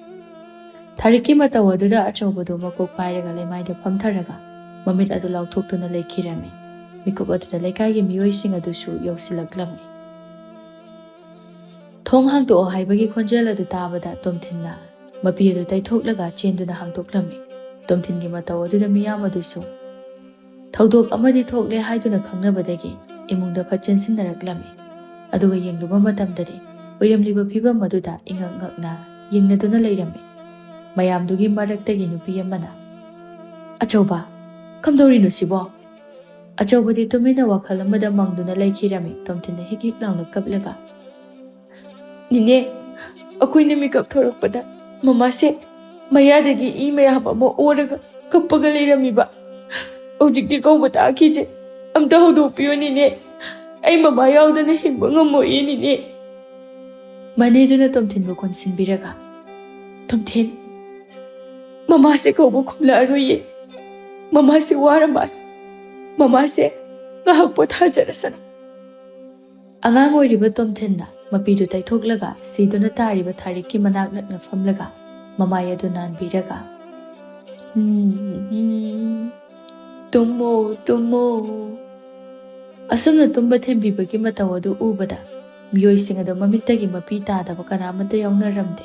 ꯊꯥꯔꯤꯛꯀꯤ ꯃꯇꯧ ꯑꯗꯨꯗ ꯑꯆꯧꯕꯗꯨ ꯃꯀꯣꯛ ꯄꯥꯏꯔꯒ ꯂꯩꯃꯥꯏꯗ ꯐꯝꯊꯔꯒ ꯃꯃꯤꯠ ꯑꯗꯨ ꯂꯥꯎꯊꯣꯛꯇꯨꯅ ꯂꯩꯈꯤꯔꯝꯃꯤ꯫ ꯃꯤꯀꯨꯞ ꯑꯗꯨꯗ ꯂꯩꯀꯥꯏꯒꯤ ꯃꯤꯑꯣꯏꯁꯤꯡ ꯑꯗꯨꯁꯨ ꯌꯧꯁꯤꯜꯂꯛꯂꯝꯃꯤ꯫ "ꯊꯣꯡ ꯍꯥꯡꯗꯣꯛꯑꯣ" ꯍꯥꯏꯕꯒꯤ ꯈꯣꯟꯖꯦꯜ ꯑꯗꯨ ꯇꯥꯕꯗ ꯇꯣꯝꯊꯤꯟꯅ ꯃꯄꯤ ꯑꯗꯨ ꯇꯩꯊꯣꯛꯂꯒ ꯆꯦꯟꯗꯨꯅ ꯍꯥꯡꯗꯣꯛꯂꯝꯃꯤ꯫ ꯇꯣꯝꯊꯤꯟꯒꯤ ꯃꯇꯧ ꯑꯗꯨꯗ ꯃꯤꯌꯥꯝ ꯑꯗꯨꯁꯨ "ꯊꯧꯗꯣꯛ ꯑꯃꯗꯤ ꯊꯣꯛꯂꯦ" ꯍꯥꯏꯗꯨꯅ ꯈꯪꯅꯕꯗꯒꯤ ꯏꯃꯨꯡꯗ ꯐꯠ ꯆꯦꯟꯁꯤꯟꯅꯔꯛꯂꯝꯃꯤ꯫ ꯑꯗꯨꯒ ꯌꯦꯡꯂꯨꯕ ꯃꯇꯝꯗꯗꯤ ꯑꯣꯏꯔꯝꯂꯤꯕ ꯐꯤꯕꯝ ꯑꯗꯨꯗ ꯏꯉꯛ ꯉꯛꯅ ꯌꯦꯡꯅꯗꯨꯅ ꯂꯩꯔꯝꯃꯤ꯫ ꯃꯌꯥꯝꯗꯨꯒꯤ ꯃꯔꯛꯇꯒꯤ ꯅꯨꯄꯤ ꯑꯃꯅ, "ꯑꯆꯧꯕ, ꯀꯝꯗꯧꯔꯤꯅꯣ ꯁꯤꯕꯣ?" ꯑꯆꯧꯕꯗꯤ ꯇꯨꯃꯤꯟꯅ ꯋꯥꯈꯜ ꯑꯃꯗ ꯃꯪꯗꯨꯅ ꯂꯩꯈꯤꯔꯝꯃꯤ꯫ ꯇꯣꯝꯊꯤꯟꯅ ꯍꯤꯛ ꯍꯤꯛ ꯂꯥꯎꯅ ꯀꯞꯂꯒ, "ꯅꯤꯅꯦ, ꯑꯩꯈꯣꯏꯅ ꯃꯤꯀꯞ ꯊꯣꯔꯛꯄꯗ ꯃꯃꯥꯁꯦ ꯃꯌꯥꯗꯒꯤ ꯏ ꯃꯌꯥꯝ ꯑꯃ ꯑꯣꯔꯒ ꯀꯞꯄꯒ ꯂꯩꯔꯝꯃꯤꯕ꯫ ꯍꯧꯖꯤꯛꯇꯤ ꯀꯧꯕ ꯇꯥꯈꯤꯗ꯭ꯔꯦ꯫ ꯑꯝꯇ ꯍꯧꯗꯣꯛꯄꯤꯌꯨ ꯅꯤꯅꯦ꯫ ꯑꯩ ꯃꯃꯥ ꯌꯥꯎꯗꯅ ꯍꯤꯡꯕ ꯉꯝꯃꯣꯏꯌꯦ ꯅꯤꯅꯦ꯫" ꯃꯅꯦꯗꯨꯅ ꯇꯣꯝꯊꯤꯟꯕꯨ ꯀꯣꯟꯁꯤꯟꯕꯤꯔꯒ, "ꯇꯣꯝꯊꯤꯟ, ꯃꯃꯥꯁꯦ ꯀꯧꯕ ꯈꯨꯝꯂꯛꯑꯔꯣꯏꯌꯦ꯫ ꯃꯃꯥꯁꯦ ꯋꯥꯔ ꯃꯥꯜꯂꯦ꯫ ꯃꯃꯥꯁꯦ ꯉꯥꯏꯍꯥꯛ ꯄꯣꯊꯥꯖꯔꯁꯅꯨ꯫" ꯑꯉꯥꯡ ꯑꯣꯏꯔꯤꯕ ꯇꯣꯝꯊꯤꯟꯅ ꯃꯄꯤꯗꯨ ꯇꯩꯊꯣꯛꯂꯒ ꯁꯤꯗꯨꯅ ꯇꯥꯔꯤꯕ ꯊꯥꯔꯤꯛꯀꯤ ꯃꯅꯥꯛ ꯅꯛꯅ ꯐꯝꯂꯒ ꯃꯃꯥꯏ ꯑꯗꯨ ꯅꯥꯟꯕꯤꯔꯒ, "ꯎꯝ, ꯎꯝ, ꯇꯨꯝꯃꯣ, ꯇꯨꯝꯃꯣ꯫" ꯑꯁꯨꯝꯅ ꯇꯨꯝꯕ ꯊꯦꯝꯕꯤꯕꯒꯤ ꯃꯇꯧ ꯑꯗꯨ ꯎꯕꯗ ꯃꯤꯑꯣꯏꯁꯤꯡ ꯑꯗꯨ ꯃꯃꯤꯠꯇꯒꯤ ꯃꯄꯤ ꯇꯥꯗꯕ ꯀꯅꯥꯃꯠꯇ ꯌꯥꯎꯅꯔꯝꯗꯦ꯫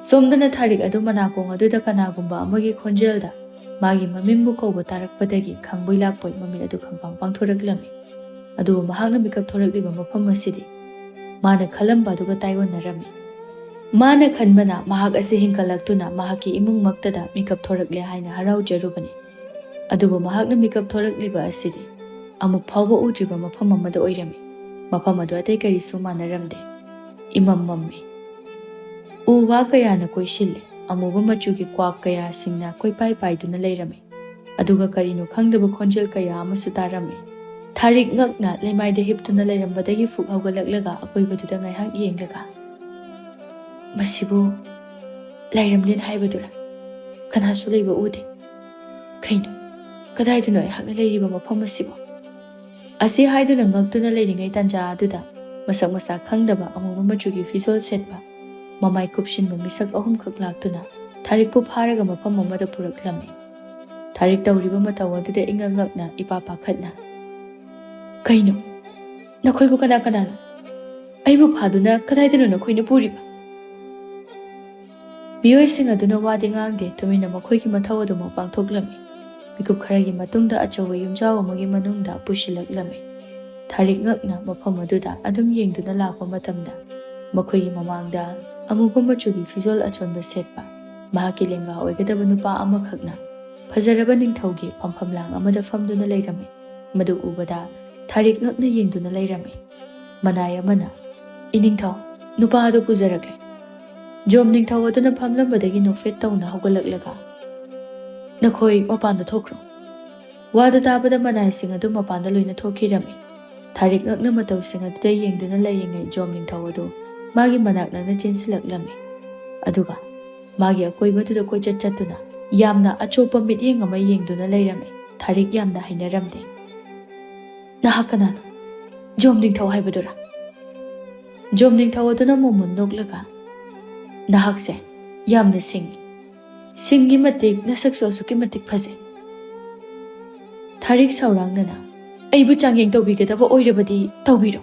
ꯁꯣꯝꯗꯅ ꯊꯥꯔꯤꯛ ꯑꯗꯨ ꯃꯅꯥꯀꯣꯡ ꯑꯗꯨꯗ ꯀꯅꯥꯒꯨꯝꯕ ꯑꯃꯒꯤ ꯈꯣꯟꯖꯦꯜꯗ ꯃꯥꯒꯤ ꯃꯃꯤꯡꯕꯨ ꯀꯧꯕ ꯇꯥꯔꯛꯄꯗꯒꯤ ꯈꯪꯕꯣꯏ ꯂꯥꯛꯄꯣꯏ ꯃꯃꯤꯠ ꯑꯗꯨ ꯈꯪꯄꯥꯡ ꯄꯥꯡꯊꯣꯔꯛꯂꯝꯃꯤ꯫ ꯑꯗꯨꯕꯨ ꯃꯍꯥꯛꯅ ꯃꯤꯀꯞ ꯊꯣꯔꯛꯂꯤꯕ ꯃꯐꯝ ꯑꯁꯤꯗꯤ ꯃꯥꯅ ꯈꯜꯂꯝꯕ ꯑꯗꯨꯒ ꯇꯥꯏꯑꯣꯟꯅꯔꯝꯃꯤ꯫ ꯃꯥꯅ ꯈꯟꯕꯅ ꯃꯍꯥꯛ ꯑꯁꯤ ꯍꯤꯡꯒꯠꯂꯛꯇꯨꯅ ꯃꯍꯥꯛꯀꯤ ꯏꯃꯨꯡꯃꯛꯇꯗ ꯃꯤꯀꯞ ꯊꯣꯔꯛꯂꯦ ꯍꯥꯏꯅ ꯍꯔꯥꯎꯖꯔꯨꯕꯅꯤ꯫ ꯑꯗꯨꯕꯨ ꯃꯍꯥꯛꯅ ꯃꯤꯀꯞ ꯊꯣꯔꯛꯂꯤꯕ ꯑꯁꯤꯗꯤ ꯑꯃꯨꯛ ꯐꯥꯎꯕ ꯎꯗ꯭ꯔꯤꯕ ꯃꯐꯝ ꯑꯃꯗ ꯑꯣꯏꯔꯝꯃꯤ꯫ ꯃꯐꯝ ꯑꯗꯨ ꯑꯇꯩ ꯀꯔꯤꯁꯨ ꯃꯥꯟꯅꯔꯝꯗꯦ꯫ ꯏꯃꯝ ꯃꯝꯃꯤ꯫ ꯎ ꯋꯥ ꯀꯌꯥꯅ ꯀꯣꯏꯁꯤꯜꯂꯤ꯫ ꯑꯃꯨꯕ ꯃꯆꯨꯒꯤ ꯀ꯭ꯋꯥꯛ ꯀꯌꯥꯁꯤꯡꯅ ꯀꯣꯏꯄꯥꯏ ꯄꯥꯏꯗꯨꯅ ꯂꯩꯔꯝꯃꯤ꯫ ꯑꯗꯨꯒ ꯀꯔꯤꯅꯣ ꯈꯪꯗꯕ ꯈꯣꯟꯖꯦꯜ ꯀꯌꯥ ꯑꯃꯁꯨ ꯇꯥꯔꯝꯃꯤ꯫ ꯊꯥꯔꯤꯛ ꯉꯛꯅ ꯂꯩꯃꯥꯏꯗ ꯍꯤꯞꯇꯨꯅ ꯂꯩꯔꯝꯕꯗꯒꯤ ꯐꯨꯛ ꯍꯧꯒꯠꯂꯛꯂꯒ ꯑꯀꯣꯏꯕꯗꯨꯗ ꯉꯥꯏꯍꯥꯛ ꯌꯦꯡꯂꯒ, "ꯃꯁꯤꯕꯨ ꯂꯥꯏꯔꯦꯝꯂꯦꯟ ꯍꯥꯏꯕꯗꯨꯔꯥ? ꯀꯅꯥꯁꯨ ꯂꯩꯕ ꯎꯗꯦ꯫ ꯀꯩꯅꯣ? ꯀꯗꯥꯏꯗꯅꯣ ꯑꯩꯍꯥꯛꯅ ꯂꯩꯔꯤꯕ ꯃꯐꯝ ꯑꯁꯤꯕꯣ?" ꯑꯁꯤ ꯍꯥꯏꯗꯨꯅ ꯉꯛꯇꯨꯅ ꯂꯩꯔꯤꯉꯩ ꯇꯥꯟꯖꯥ ꯑꯗꯨꯗ ꯃꯁꯛ ꯃꯁꯥ ꯈꯪꯗꯕ ꯑꯃꯨꯕ ꯃꯆꯨꯒꯤ ꯐꯤꯖꯣꯜ ꯁꯦꯠꯄ, ꯃꯃꯥꯏ ꯀꯨꯞꯁꯤꯟꯕ ꯃꯤꯁꯛ ꯑꯍꯨꯝꯈꯛ ꯂꯥꯛꯇꯨꯅ ꯊꯥꯔꯤꯛꯄꯨ ꯐꯥꯔꯒ ꯃꯐꯝ ꯑꯃꯗ ꯄꯨꯔꯛꯂꯝꯃꯤ꯫ ꯊꯥꯔꯤꯛ ꯇꯧꯔꯤꯕ ꯃꯇꯧ ꯑꯗꯨꯗ ꯏꯉꯛ ꯉꯛꯅ ꯏꯄꯥ ꯄꯥꯈꯠꯅ, "ꯀꯩꯅꯣ? ꯅꯈꯣꯏꯕꯨ ꯀꯅꯥ ꯀꯅꯥꯅꯣ? ꯑꯩꯕꯨ ꯐꯥꯗꯨꯅ ꯀꯗꯥꯏꯗꯅꯣ ꯅꯈꯣꯏꯅ ꯄꯨꯔꯤꯕ? ꯃꯤꯑꯣꯏꯁꯤꯡ ꯑꯗꯨꯅ ꯋꯥꯗꯤ ꯉꯥꯡꯗꯦ, ꯇꯨꯃꯤꯟꯅ ꯃꯈꯣꯏꯒꯤ ꯃꯊꯧ ꯑꯗꯨꯃꯛ ꯄꯥꯡꯊꯣꯛꯂꯝꯃꯤ꯫ ꯃꯤꯀꯨꯞ ꯈꯔꯒꯤ ꯃꯇꯨꯡꯗ ꯑꯆꯧꯕ ꯌꯨꯝꯖꯥꯎ ꯑꯃꯒꯤ ꯃꯅꯨꯡꯗ ꯄꯨꯁꯤꯜꯂꯛꯂꯝꯃꯤ꯫ ꯊꯥꯔꯤꯛ ꯉꯛꯅ ꯃꯐꯝ ꯑꯗꯨꯗ ꯑꯗꯨꯝ ꯌꯦꯡꯗꯨꯅ ꯂꯥꯛꯄ ꯃꯇꯝꯗ, ꯃꯈꯣꯏꯒꯤ ꯃꯃꯥꯡꯗ ꯑꯃꯨꯕ ꯃꯆꯨꯒꯤ ꯐꯤꯖꯣꯜ ꯑꯆꯣꯟꯕ ꯁꯦꯠꯄ ꯃꯍꯥꯛꯀꯤ ꯂꯦꯡꯒꯥ ꯑꯣꯏꯒꯗꯕ ꯅꯨꯄꯥ ꯑꯃꯈꯛꯅ ꯐꯖꯔꯕ ꯅꯤꯡꯊꯧꯒꯤ ꯐꯝꯐꯝꯂꯥꯡ ꯑꯃꯗ ꯐꯝꯗꯨꯅ ꯂꯩꯔꯝꯃꯤ꯫ ꯃꯗꯨ ꯎꯕꯗ ꯊꯥꯔꯤꯛ ꯉꯛꯅ ꯌꯦꯡꯗꯨꯅ ꯂꯩꯔꯝꯃꯤ꯫ ꯃꯅꯥꯏ ꯑꯃꯅ, "ꯏꯅꯤꯡꯊꯧ, ꯅꯨꯄꯥ ꯑꯗꯨ ꯄꯨꯖꯔꯛꯂꯦ꯫" ꯖꯣꯝ ꯅꯤꯡꯊꯧ ꯑꯗꯨꯅ ꯐꯝꯂꯝꯕꯗꯒꯤ ꯅꯣꯛꯐꯦꯠ ꯇꯧꯅ ꯍꯧꯒꯠꯂꯛꯂꯒ, "ꯅꯈꯣꯏ ꯃꯄꯥꯟꯗ ꯊꯣꯛꯈ꯭ꯔꯣ꯫" ꯋꯥꯗꯨ ꯇꯥꯕꯗ ꯃꯅꯥꯏꯁꯤꯡ ꯑꯗꯨ ꯃꯄꯥꯟꯗ ꯂꯣꯏꯅ ꯊꯣꯛꯈꯤꯔꯝꯃꯤ꯫ ꯊꯥꯔꯤꯛ ꯉꯛꯅ ꯃꯇꯧꯁꯤꯡ ꯑꯗꯨꯗ ꯌꯦꯡꯗꯨꯅ ꯂꯩꯔꯤꯉꯩ ꯖꯣꯝ ꯅꯤꯡꯊꯧ ꯑꯗꯨ ꯃꯥꯒꯤ ꯃꯅꯥꯛ ꯅꯛꯅ ꯆꯦꯟꯁꯤꯜꯂꯛꯂꯝꯃꯤ꯫ ꯑꯗꯨꯒ ꯃꯥꯒꯤ ꯑꯀꯣꯏꯕꯗꯨꯗ ꯀꯣꯏꯆꯠ ꯆꯠꯇꯨꯅ ꯌꯥꯝꯅ ꯑꯆꯣꯞꯄ ꯃꯤꯠꯌꯦꯡ ꯑꯃ ꯌꯦꯡꯗꯨꯅ ꯂꯩꯔꯝꯃꯤ꯫ ꯊꯥꯔꯤꯛ ꯌꯥꯝꯅ ꯍꯩꯅꯔꯝꯗꯦ꯫ "ꯅꯍꯥꯛ ꯀꯅꯥꯅꯣ? ꯖꯣꯝ ꯅꯤꯡꯊꯧ ꯍꯥꯏꯕꯗꯨꯔꯥ?" ꯖꯣꯝ ꯅꯤꯡꯊꯧ ꯑꯗꯨꯅ ꯃꯣꯃꯣꯟ ꯅꯣꯛꯂꯒ, "ꯅꯍꯥꯛꯁꯦ ꯌꯥꯝꯅ ꯁꯤꯡꯉꯤ꯫ ꯁꯤꯡꯉꯤ ꯃꯇꯤꯛ ꯅꯁꯛꯁꯨ ꯑꯁꯨꯛꯀꯤ ꯃꯇꯤꯛ ꯐꯖꯩ꯫" ꯊꯥꯔꯤꯛ ꯁꯥꯎꯔꯥꯡꯅꯅ, "ꯑꯩꯕꯨ ꯆꯥꯡꯌꯦꯡ ꯇꯧꯕꯤꯒꯗꯕ ꯑꯣꯏꯔꯕꯗꯤ ꯇꯧꯕꯤꯔꯣ꯫"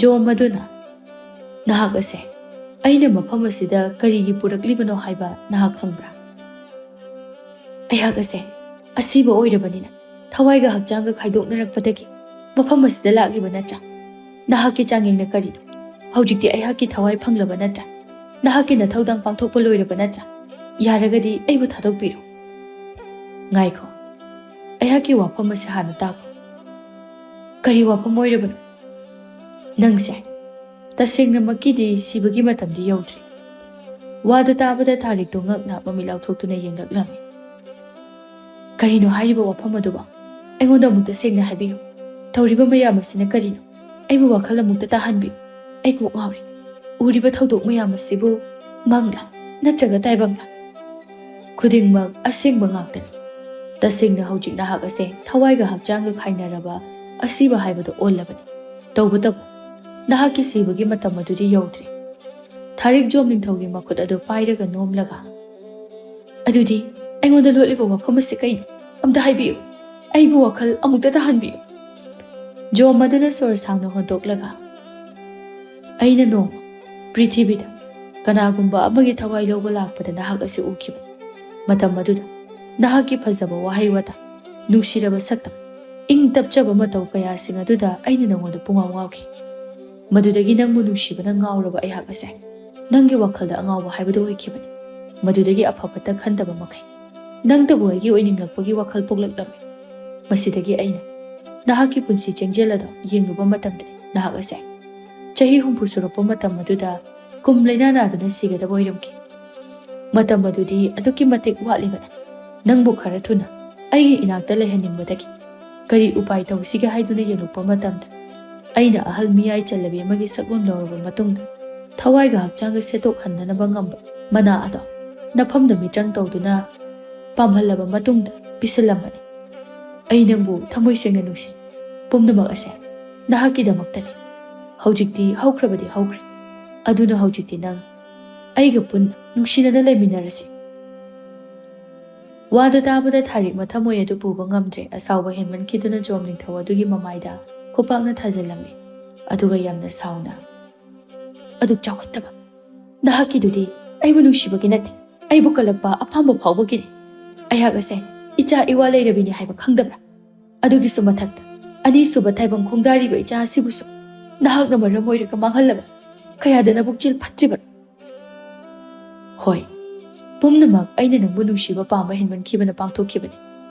ꯖꯣꯝ ꯑꯗꯨꯅ, "ꯅꯍꯥꯛ ꯑꯁꯦ ꯑꯩꯅ ꯃꯐꯝ ꯑꯁꯤꯗ ꯀꯔꯤꯒꯤ ꯄꯨꯔꯛꯂꯤꯕꯅꯣ ꯍꯥꯏꯕ ꯅꯍꯥꯛ ꯈꯪꯕ꯭ꯔꯥ?" "ꯑꯩꯍꯥꯛ ꯑꯁꯦ ꯑꯁꯤꯕ ꯑꯣꯏꯔꯕꯅꯤꯅ ꯊꯋꯥꯏꯒ ꯍꯛꯆꯥꯡꯒ ꯈꯥꯏꯗꯣꯛꯅꯔꯛꯄꯗꯒꯤ ꯃꯐꯝ ꯑꯁꯤꯗ ꯂꯥꯛꯂꯤꯕ ꯅꯠꯇ꯭ꯔꯥ? ꯅꯍꯥꯛꯀꯤ ꯆꯥꯡꯌꯦꯡꯅ ꯀꯔꯤꯅꯣ? ꯍꯧꯖꯤꯛꯇꯤ ꯑꯩꯍꯥꯛꯀꯤ ꯊꯋꯥꯏ ꯐꯪꯂꯕ ꯅꯠꯇ꯭ꯔꯥ? ꯅꯍꯥꯛꯀꯤ ꯅꯊꯧꯗꯥꯡ ꯄꯥꯡꯊꯣꯛꯄ ꯂꯣꯏꯔꯕ ꯅꯠꯇ꯭ꯔꯥ? ꯌꯥꯔꯒꯗꯤ ꯑꯩꯕꯨ ꯊꯥꯗꯣꯛꯄꯤꯔꯣ꯫" "ꯉꯥꯏꯈꯣ, ꯑꯩꯍꯥꯛꯀꯤ ꯋꯥꯐꯝ ꯑꯁꯤ ꯍꯥꯟꯅ ꯇꯥꯈꯣ꯫" "ꯀꯔꯤ ꯋꯥꯐꯝ ꯑꯣꯏꯔꯕꯅꯣ?" "ꯅꯪꯁꯦ ꯇꯁꯦꯡꯅꯃꯛꯀꯤꯗꯤ ꯁꯤꯕꯒꯤ ꯃꯇꯝꯗꯤ ꯌꯧꯗ꯭ꯔꯤ꯫" ꯋꯥꯗꯨ ꯇꯥꯕꯗ ꯊꯥꯔꯤꯛꯇꯣ ꯉꯛꯅ ꯃꯃꯤꯠ ꯂꯥꯎꯊꯣꯛꯇꯨꯅ ꯌꯦꯡꯂꯛꯂꯝꯃꯤ꯫ "ꯀꯔꯤꯅꯣ ꯍꯥꯏꯔꯤꯕ ꯋꯥꯐꯝ ꯑꯗꯨꯕꯣ? ꯑꯩꯉꯣꯟꯗ ꯑꯃꯨꯛꯇ ꯁꯦꯡꯅ ꯍꯥꯏꯕꯤꯌꯨ꯫ ꯇꯧꯔꯤꯕ ꯃꯌꯥꯝ ꯑꯁꯤꯅ ꯀꯔꯤꯅꯣ? ꯑꯩꯕꯨ ꯋꯥꯈꯜ ꯑꯃꯨꯛꯇ ꯇꯥꯍꯟꯕꯤꯌꯨ꯫ ꯑꯩ ꯀꯣꯛ ꯉꯥꯎꯔꯦ꯫ ꯎꯔꯤꯕ ꯊꯧꯗꯣꯛ ꯃꯌꯥꯝ ꯑꯁꯤꯕꯨ ꯃꯪꯂꯥ ꯅꯠꯇ꯭ꯔꯒ ꯇꯥꯏꯕꯪꯂꯥ? ꯈꯨꯗꯤꯡꯃꯛ ꯑꯁꯦꯡꯕ ꯉꯥꯛꯇꯅꯤ꯫ ꯇꯁꯦꯡꯅ ꯍꯧꯖꯤꯛ ꯅꯍꯥꯛ ꯑꯁꯦ ꯊꯋꯥꯏꯒ ꯍꯛꯆꯥꯡꯒ ꯈꯥꯏꯅꯔꯕ ꯑꯁꯤꯕ ꯍꯥꯏꯕꯗꯨ ꯑꯣꯜꯂꯕꯅꯤ꯫ ꯇꯧꯕꯇꯕꯨ ꯅꯍꯥꯛꯀꯤ ꯁꯤꯕꯒꯤ ꯃꯇꯝ ꯑꯗꯨꯗꯤ ꯌꯧꯗ꯭ꯔꯤ꯫" ꯊꯥꯔꯤꯛ ꯖꯣꯝ ꯅꯤꯡꯊꯧꯒꯤ ꯃꯈꯨꯠ ꯑꯗꯨ ꯄꯥꯏꯔꯒ ꯅꯣꯝꯂꯒ, "ꯑꯗꯨꯗꯤ ꯑꯩꯉꯣꯟꯗ ꯂꯣꯠꯂꯤꯕ ꯋꯥꯐꯝ ꯑꯁꯤ ꯀꯩꯅꯣ? ꯑꯝꯇ ꯍꯥꯏꯕꯤꯌꯨ꯫ ꯑꯩꯕꯨ ꯋꯥꯈꯜ ꯑꯃꯨꯛꯇ ꯇꯥꯍꯟꯕꯤꯌꯨ꯫" ꯖꯣꯝ ꯑꯗꯨꯅ ꯁꯣꯔ ꯁꯥꯡꯅ ꯍꯣꯟꯗꯣꯛꯂꯒ, ꯑꯩꯅ ꯅꯣꯡꯃ ꯄ꯭ꯔꯤꯊꯤꯕꯤꯗ ꯀꯅꯥꯒꯨꯝꯕ ꯑꯃꯒꯤ ꯊꯋꯥꯏ ꯂꯧꯕ ꯂꯥꯛꯄꯗ ꯅꯍꯥꯛ ꯑꯁꯤ ꯎꯈꯤꯕꯅꯤ꯫ ꯃꯇꯝ ꯑꯗꯨꯗ ꯅꯍꯥꯛꯀꯤ ꯐꯖꯕ ꯋꯥꯍꯩ ꯋꯥꯇꯥ, ꯅꯨꯡꯁꯤꯔꯕ ꯁꯛꯇꯝ, ꯏꯪ ꯇꯞꯆꯕ ꯃꯇꯧ ꯀꯌꯥꯁꯤꯡ ꯑꯗꯨꯗ ꯑꯩꯅ ꯅꯉꯣꯟꯗ ꯄꯨꯡꯉꯥꯎ ꯉꯥꯎꯈꯤ꯫ ꯃꯗꯨꯗꯒꯤ ꯅꯪꯕꯨ ꯅꯨꯡꯁꯤꯕꯅ ꯉꯥꯎꯔꯕ ꯑꯩꯍꯥꯛ ꯑꯁꯦ ꯅꯪꯒꯤ ꯋꯥꯈꯜꯗ ꯑꯉꯥꯎꯕ ꯍꯥꯏꯕꯗꯨ ꯑꯣꯏꯈꯤꯕꯅꯤ꯫ ꯃꯗꯨꯗꯒꯤ ꯑꯐ ꯐꯠꯇ ꯈꯟꯗꯕ ꯃꯈꯩ ꯅꯪꯇꯕꯨ ꯑꯩꯒꯤ ꯑꯣꯏꯅꯤꯡꯂꯛꯄꯒꯤ ꯋꯥꯈꯜ ꯄꯣꯛꯂꯛꯂꯝꯃꯤ꯫ ꯃꯁꯤꯗꯒꯤ ꯑꯩꯅ ꯅꯍꯥꯛꯀꯤ ꯄꯨꯟꯁꯤ ꯆꯦꯡꯖꯦꯜ ꯑꯗꯣ ꯌꯦꯡꯂꯨꯕ ꯃꯇꯝꯗ ꯅꯍꯥꯛ ꯑꯁꯦ ꯆꯍꯤ ꯍꯨꯝꯐꯨ ꯁꯨꯔꯛꯄ ꯃꯇꯝ ꯑꯗꯨꯗ ꯀꯨꯝ ꯂꯩꯅꯥ ꯅꯥꯗꯨꯅ ꯁꯤꯒꯗꯕ ꯑꯣꯏꯔꯝꯈꯤ꯫ ꯃꯇꯝ ꯑꯗꯨꯗꯤ ꯑꯗꯨꯛꯀꯤ ꯃꯇꯤꯛ ꯋꯥꯠꯂꯤꯕꯅ ꯅꯪꯕꯨ ꯈꯔ ꯊꯨꯅ ꯑꯩꯒꯤ ꯏꯅꯥꯛꯇ ꯂꯩꯍꯟꯅꯤꯡꯕꯗꯒꯤ ꯀꯔꯤ ꯎꯄꯥꯏ ꯇꯧꯁꯤꯒꯦ ꯍꯥꯏꯗꯨꯅ ꯌꯦꯡꯂꯨꯕ ꯃꯇꯝꯗ ꯑꯩꯅ ꯑꯍꯜ ꯃꯤꯌꯥꯏ ꯆꯜꯂꯕꯤ ꯑꯃꯒꯤ ꯁꯛꯂꯣꯟ ꯂꯧꯔꯕ ꯃꯇꯨꯡꯗ ꯊꯋꯥꯏꯒ ꯍꯛꯆꯥꯡꯒ ꯁꯦꯠꯇꯣꯛꯍꯟꯗꯅꯕ ꯉꯝꯕ ꯃꯅꯥ ꯑꯗꯣ ꯅꯐꯝꯗ ꯃꯤꯇ꯭ꯔꯪ ꯇꯧꯗꯨꯅ ꯄꯥꯝꯍꯜꯂꯕ ꯃꯇꯨꯡꯗ ꯄꯤꯁꯤꯜꯂꯝꯕꯅꯤ꯫ ꯑꯩ ꯅꯪꯕꯨ ꯊꯃꯣꯏ ꯁꯦꯡꯅ ꯅꯨꯡꯁꯤ꯫ ꯄꯨꯝꯅꯃꯛ ꯑꯁꯦ ꯅꯍꯥꯛꯀꯤꯗꯃꯛꯇꯅꯤ꯫ ꯍꯧꯖꯤꯛꯇꯤ ꯍꯧꯈ꯭ꯔꯕꯗꯤ ꯍꯧꯈ꯭ꯔꯦ꯫ ꯑꯗꯨꯅ ꯍꯧꯖꯤꯛꯇꯤ ꯅꯪ ꯑꯩꯒ ꯄꯨꯟꯅ ꯅꯨꯡꯁꯤꯅꯅ ꯂꯩꯃꯤꯟꯅꯔꯁꯤ꯫ ꯋꯥꯗꯨ ꯇꯥꯕꯗ ꯊꯥꯔꯤꯛ ꯃꯊꯃꯣꯏ ꯑꯗꯨ ꯄꯨꯕ ꯉꯝꯗ꯭ꯔꯦ꯫ ꯑꯁꯥꯎꯕ ꯍꯦꯟꯃꯟꯈꯤꯗꯨꯅ ꯖꯣꯝ ꯅꯤꯡꯊꯧ ꯑꯗꯨꯒꯤ ꯃꯃꯥꯏꯗ ꯈꯨꯄꯥꯛꯅ ꯊꯥꯖꯤꯜꯂꯝꯃꯤ꯫ ꯑꯗꯨꯒ ꯌꯥꯝꯅ ꯁꯥꯎꯅ, "ꯑꯗꯨꯛ ꯆꯥꯎꯈꯠꯇꯕ! ꯅꯍꯥꯛꯀꯤꯗꯨꯗꯤ ꯑꯩꯕꯨ ꯅꯨꯡꯁꯤꯕꯒꯤ ꯅꯠꯇꯦ, ꯑꯩꯕꯨ ꯀꯜꯂꯛꯄ ꯑꯄꯥꯝꯕ ꯐꯥꯎꯕꯒꯤꯅꯤ꯫ ꯑꯩꯍꯥꯛ ꯑꯁꯦ ꯏꯆꯥ ꯏꯋꯥ ꯂꯩꯔꯕꯤꯅꯤ ꯍꯥꯏꯕ ꯈꯪꯗꯕ꯭ꯔꯥ? ꯑꯗꯨꯒꯤꯁꯨ ꯃꯊꯛꯇ ꯑꯅꯤꯁꯨꯕ ꯇꯥꯏꯕꯪ ꯈꯣꯡꯗꯥꯔꯤꯕ ꯏꯆꯥ ꯑꯁꯤꯕꯨꯁꯨ ꯅꯍꯥꯛꯅ ꯃꯔꯝ ꯑꯣꯏꯔꯒ ꯃꯥꯡꯍꯜꯂꯕ ꯀꯌꯥꯗ ꯅꯕꯨꯛꯆꯦꯜ ꯐꯠꯇ꯭ꯔꯤꯕꯅꯣ?" "ꯍꯣꯏ, ꯄꯨꯝꯅꯃꯛ ꯑꯩꯅ ꯅꯪꯕꯨ ꯅꯨꯡꯁꯤꯕ ꯄꯥꯝꯕ ꯍꯦꯟꯃꯟꯈꯤꯕꯅ ꯄꯥꯡꯊꯣꯛꯈꯤꯕꯅꯤ꯫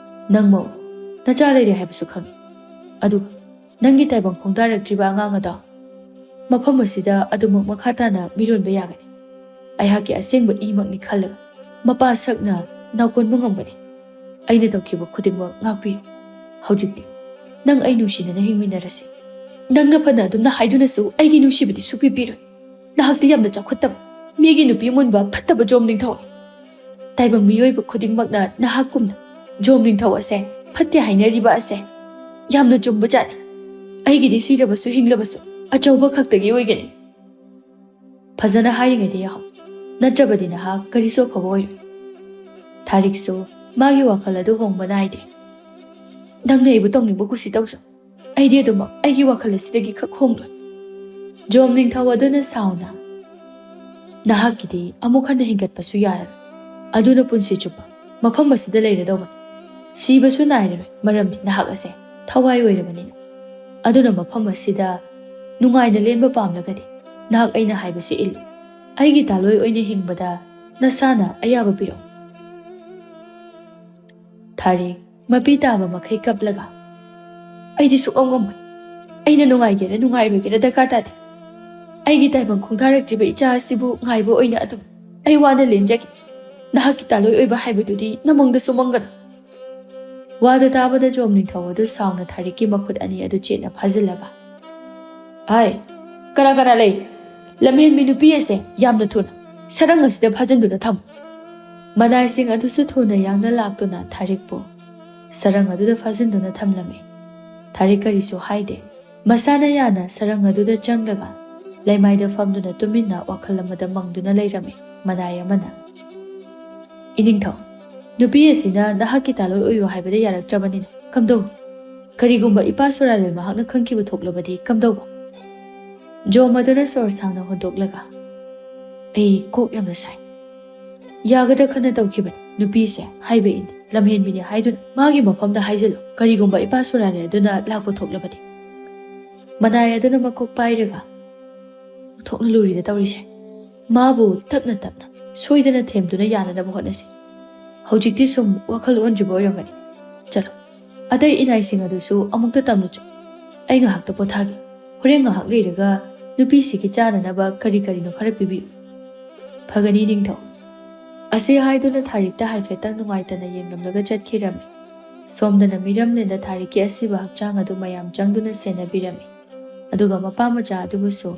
ꯅꯪ ꯃꯧ, ꯅꯆꯥ ꯂꯩꯔꯦ ꯍꯥꯏꯕꯁꯨ ꯈꯪꯏ꯫ ꯑꯗꯨꯒ ꯅꯪꯒꯤ ꯇꯥꯏꯕꯪ ꯈꯣꯡꯗꯥꯔꯛꯇ꯭ꯔꯤꯕ ꯑꯉꯥꯡ ꯑꯗꯣ ꯃꯐꯝ ꯑꯁꯤꯗ ꯑꯗꯨꯃꯛ ꯃꯈꯥ ꯇꯥꯅ ꯃꯤꯔꯣꯟꯕ ꯌꯥꯒꯅꯤ꯫ ꯑꯩꯍꯥꯛꯀꯤ ꯑꯁꯦꯡꯕ ꯏꯃꯛꯅꯤ ꯈꯜꯂꯒ ꯃꯄꯥ ꯁꯛꯅ ꯅꯥꯀꯣꯟꯕ ꯉꯝꯒꯅꯤ꯫ ꯑꯩꯅ ꯇꯧꯈꯤꯕ ꯈꯨꯗꯤꯡꯃꯛ ꯉꯥꯛꯄꯤꯌꯨ꯫ ꯍꯧꯖꯤꯛꯇꯤ ꯅꯪ ꯑꯩ ꯅꯨꯡꯁꯤꯅꯅ ꯍꯤꯡꯃꯤꯟꯅꯔꯁꯤ꯫ ꯅꯪꯅ ꯐꯅ ꯑꯗꯨꯝꯅ ꯍꯥꯏꯗꯨꯅꯁꯨ ꯑꯩꯒꯤ ꯅꯨꯡꯁꯤꯕꯗꯤ ꯁꯨꯛꯄꯤ ꯄꯤꯔꯣꯏ꯫ ꯅꯍꯥꯛꯇꯤ ꯌꯥꯝꯅ ꯆꯥꯎꯈꯠꯇꯕ, ꯃꯤꯒꯤ ꯅꯨꯄꯤ ꯃꯨꯟꯕ ꯐꯠꯇꯕ ꯖꯣꯝ ꯅꯤꯡꯊꯧꯅꯤ꯫ ꯇꯥꯏꯕꯪ ꯃꯤꯑꯣꯏꯕ ꯈꯨꯗꯤꯡꯃꯛꯅ ꯅꯍꯥꯛꯀꯨꯝꯅ ꯖꯣꯝ ꯅꯤꯡꯊꯧ ꯑꯁꯦ ꯐꯠꯇꯦ ꯍꯥꯏꯅꯔꯤꯕ ꯑꯁꯦ ꯌꯥꯝꯅ ꯆꯨꯝꯕ ꯖꯥꯠꯅꯤ꯫ ꯑꯩꯒꯤꯗꯤ ꯁꯤꯔꯕꯁꯨ ꯍꯤꯡꯂꯕꯁꯨ ꯑꯆꯧꯕ ꯈꯛꯇꯒꯤ ꯑꯣꯏꯒꯅꯤ꯫ ꯐꯖꯅ ꯍꯥꯏꯔꯤꯉꯩꯗ ꯌꯥꯍꯧ, ꯅꯠꯇ꯭ꯔꯕꯗꯤ ꯅꯍꯥꯛ ꯀꯔꯤꯁꯨ ꯑꯐꯕ ꯑꯣꯏꯔꯣꯏ꯫" ꯊꯥꯔꯤꯛꯁꯨ ꯃꯥꯒꯤ ꯋꯥꯈꯜ ꯑꯗꯨ ꯍꯣꯡꯕ ꯅꯥꯏꯗꯦ꯫ "ꯅꯪꯅ ꯑꯩꯕꯨ ꯇꯧꯅꯤꯡꯕ ꯀꯨꯁꯤ ꯇꯧꯖꯧ, ꯑꯩꯗꯤ ꯑꯗꯨꯃꯛ ꯑꯩꯒꯤ ꯋꯥꯈꯜ ꯑꯁꯤꯗꯒꯤ ꯈꯛ ꯍꯣꯡꯂꯣꯏ꯫" ꯖꯣꯝ ꯅꯤꯡꯊꯧ ꯑꯗꯨꯅ ꯁꯥꯎꯅ, "ꯅꯍꯥꯛꯀꯤꯗꯤ ꯑꯃꯨꯛ ꯍꯟꯅ ꯍꯤꯡꯒꯠꯄꯁꯨ ꯌꯥꯔꯔꯣꯏ꯫ ꯑꯗꯨꯅ ꯄꯨꯟꯁꯤ ꯆꯨꯞꯄ ꯃꯐꯝ ꯑꯁꯤꯗ ꯂꯩꯔꯗꯧꯕꯅꯤ꯫ ꯁꯤꯕꯁꯨ ꯅꯥꯏꯔꯔꯣꯏ, ꯃꯔꯝꯗꯤ ꯅꯍꯥꯛ ꯑꯁꯦ ꯊꯋꯥꯏ ꯑꯣꯏꯔꯕꯅꯤꯅ꯫ ꯑꯗꯨꯅ ꯃꯐꯝ ꯑꯁꯤꯗ ꯅꯨꯡꯉꯥꯏꯅ ꯂꯦꯟꯕ ꯄꯥꯝꯂꯒꯗꯤ ꯅꯍꯥꯛ ꯑꯩꯅ ꯍꯥꯏꯕꯁꯤ ꯏꯜꯂꯨ꯫ ꯑꯩꯒꯤ ꯇꯥꯂꯣꯏ ꯑꯣꯏꯅ ꯍꯤꯡꯕꯗ ꯅꯁꯥꯅ ꯑꯌꯥꯕ ꯄꯤꯔꯛꯎ"꯫ ꯊꯥꯔꯤꯛ ꯃꯄꯤ ꯇꯥꯕ ꯃꯈꯩ ꯀꯞꯂꯒ, "ꯑꯩꯗꯤ ꯁꯨꯛꯉꯝ ꯉꯝꯃꯣꯏ꯫ ꯑꯩꯅ ꯅꯨꯡꯉꯥꯏꯒꯦꯔꯥ ꯅꯨꯡꯉꯥꯏꯔꯣꯏꯒꯦꯔꯥ ꯗꯔꯀꯥꯔ ꯇꯥꯗꯦ꯫ ꯑꯩꯒꯤ ꯇꯥꯏꯕꯪ ꯈꯣꯡꯗꯥꯔꯛꯇ꯭ꯔꯤꯕ ꯏꯆꯥ ꯑꯁꯤꯕꯨ ꯉꯥꯏꯕ ꯑꯣꯏꯅ ꯑꯗꯨꯝ ꯑꯩ ꯋꯥꯅ ꯂꯦꯟꯖꯒꯦ꯫ ꯅꯍꯥꯛꯀꯤ ꯇꯥꯂꯣꯏ ꯑꯣꯏꯕ ꯍꯥꯏꯕꯗꯨꯗꯤ ꯅꯃꯪꯗꯁꯨ ꯃꯪꯒꯅꯨ"꯫ ꯋꯥꯗꯨ ꯇꯥꯕꯗ ꯖꯣꯝ ꯅꯤꯡꯊꯧ ꯑꯗꯨ ꯁꯥꯎꯅ ꯊꯥꯔꯤꯛꯀꯤ ꯃꯈꯨꯠ ꯑꯅꯤ ꯑꯗꯨ ꯆꯦꯠꯅ ꯐꯥꯖꯤꯜꯂꯒ, "ꯍꯥꯏ, ꯀꯅꯥ ꯀꯅꯥ ꯂꯩ? ꯂꯝꯍꯦꯟꯕꯤ ꯅꯨꯄꯤ ꯑꯁꯦ ꯌꯥꯝꯅ ꯊꯨꯅ ꯁꯔꯪ ꯑꯁꯤꯗ ꯐꯥꯖꯤꯟꯗꯨꯅ ꯊꯝꯃꯨ"꯫ ꯃꯅꯥꯏꯁꯤꯡ ꯑꯗꯨꯁꯨ ꯊꯨꯅ ꯌꯥꯡꯅ ꯂꯥꯛꯇꯨꯅ ꯊꯥꯔꯤꯛꯄꯨ ꯁꯔꯪ ꯑꯗꯨꯗ ꯐꯥꯖꯤꯟꯗꯨꯅ ꯊꯝꯂꯝꯃꯤ꯫ ꯊꯥꯔꯤꯛ ꯀꯔꯤꯁꯨ ꯍꯥꯏꯗꯦ꯫ ꯃꯁꯥꯅ ꯌꯥꯅ ꯁꯔꯪ ꯑꯗꯨꯗ ꯆꯪꯂꯒ ꯂꯩꯃꯥꯏꯗ ꯐꯝꯗꯨꯅ ꯇꯨꯃꯤꯟꯅ ꯋꯥꯈꯜ ꯑꯃꯗ ꯃꯪꯗꯨꯅ ꯂꯩꯔꯝꯃꯤ꯫ ꯃꯅꯥꯏ ꯑꯃꯅ, "ꯏꯅꯤꯡꯊꯧ, ꯅꯨꯄꯤ ꯑꯁꯤꯅ ꯅꯍꯥꯛꯀꯤ ꯇꯥꯂꯣꯏ ꯑꯣꯏꯌꯨ ꯍꯥꯏꯕꯗ ꯌꯥꯔꯛꯇ꯭ꯔꯕꯅꯤꯅ ꯀꯝꯗꯧꯅꯤ? ꯀꯔꯤꯒꯨꯝꯕ ꯏꯄꯥ ꯁꯣꯔꯥꯂꯦꯜ ꯃꯍꯥꯛꯅ ꯈꯪꯈꯤꯕ ꯊꯣꯛꯂꯕꯗꯤ ꯀꯝꯗꯧꯕ?" ꯖꯣꯝ ꯑꯗꯨꯅ ꯁꯣꯔ ꯁꯥꯡꯅ ꯍꯣꯟꯗꯣꯛꯂꯒ, "ꯑꯩ ꯀꯣꯛ ꯌꯥꯝꯅ ꯁꯥꯏ꯫ ꯌꯥꯒꯗ꯭ꯔꯥ ꯈꯟꯅ ꯇꯧꯈꯤꯕꯅꯤ꯫ ꯅꯨꯄꯤꯁꯦ ꯍꯥꯏꯕ ꯏꯟꯗꯦ꯫ ꯂꯝꯍꯦꯟꯕꯤꯅꯤ ꯍꯥꯏꯗꯨꯅ ꯃꯥꯒꯤ ꯃꯐꯝꯗ ꯍꯥꯏꯖꯤꯜꯂꯨ꯫ ꯀꯔꯤꯒꯨꯝꯕ ꯏꯄꯥ ꯁꯣꯔꯥꯂꯦꯜ ꯑꯗꯨꯅ ꯂꯥꯛꯄ ꯊꯣꯛꯂꯕꯗꯤ"꯫ ꯃꯅꯥꯏ ꯑꯗꯨꯅ ꯃꯀꯣꯛ ꯄꯥꯏꯔꯒ, "ꯑꯣꯟꯊꯣꯛꯅ ꯂꯨꯔꯤꯗ ꯇꯧꯔꯤꯁꯦ꯫ ꯃꯥꯕꯨ ꯇꯞꯅ ꯇꯞꯅ ꯁꯣꯏꯗꯅ ꯊꯦꯝꯗꯨꯅ ꯌꯥꯅꯅꯕ ꯍꯣꯠꯅꯁꯤ꯫ ꯍꯧꯖꯤꯛꯇꯤ ꯁꯨꯝ ꯋꯥꯈꯜ ꯑꯣꯟꯗ꯭ꯔꯤꯕ ꯑꯣꯏꯔꯝꯒꯅꯤ꯫ ꯆꯠꯂꯣ, ꯑꯇꯩ ꯏꯅꯥꯏꯁꯤꯡ ꯑꯗꯨꯁꯨ ꯑꯃꯨꯛꯇ ꯇꯝꯂꯨꯆꯣ꯫ ꯑꯩ ꯉꯥꯏꯍꯥꯛꯇ ꯄꯣꯊꯥꯒꯦ꯫ ꯍꯣꯔꯦꯟ ꯉꯥꯏꯍꯥꯛ ꯂꯩꯔꯒ ꯅꯨꯄꯤꯁꯤꯒꯤ ꯆꯥꯅꯅꯕ ꯀꯔꯤ ꯀꯔꯤꯅꯣ ꯈꯔ ꯄꯤꯕꯤꯌꯨ"꯫ "ꯐꯒꯅꯤ ꯅꯤꯡꯊꯧ"꯫ ꯑꯁꯤ ꯍꯥꯏꯗꯨꯅ ꯊꯥꯔꯤꯛꯇ ꯍꯥꯏꯐꯦꯠꯇꯪ ꯅꯨꯡꯉꯥꯏꯇꯅ ꯌꯦꯡꯂꯝꯂꯒ ꯆꯠꯈꯤꯔꯝꯃꯤ꯫ ꯁꯣꯝꯗꯅ ꯃꯤꯔꯝꯂꯦꯟꯗ ꯊꯥꯔꯤꯛꯀꯤ ꯑꯁꯤꯕ ꯍꯛꯆꯥꯡ ꯑꯗꯨ ꯃꯌꯥꯝ ꯆꯪꯗꯨꯅ ꯁꯦꯟꯅꯕꯤꯔꯝꯃꯤ꯫ ꯑꯗꯨꯒ ꯃꯄꯥ ꯃꯆꯥ ꯑꯗꯨꯕꯨꯁꯨ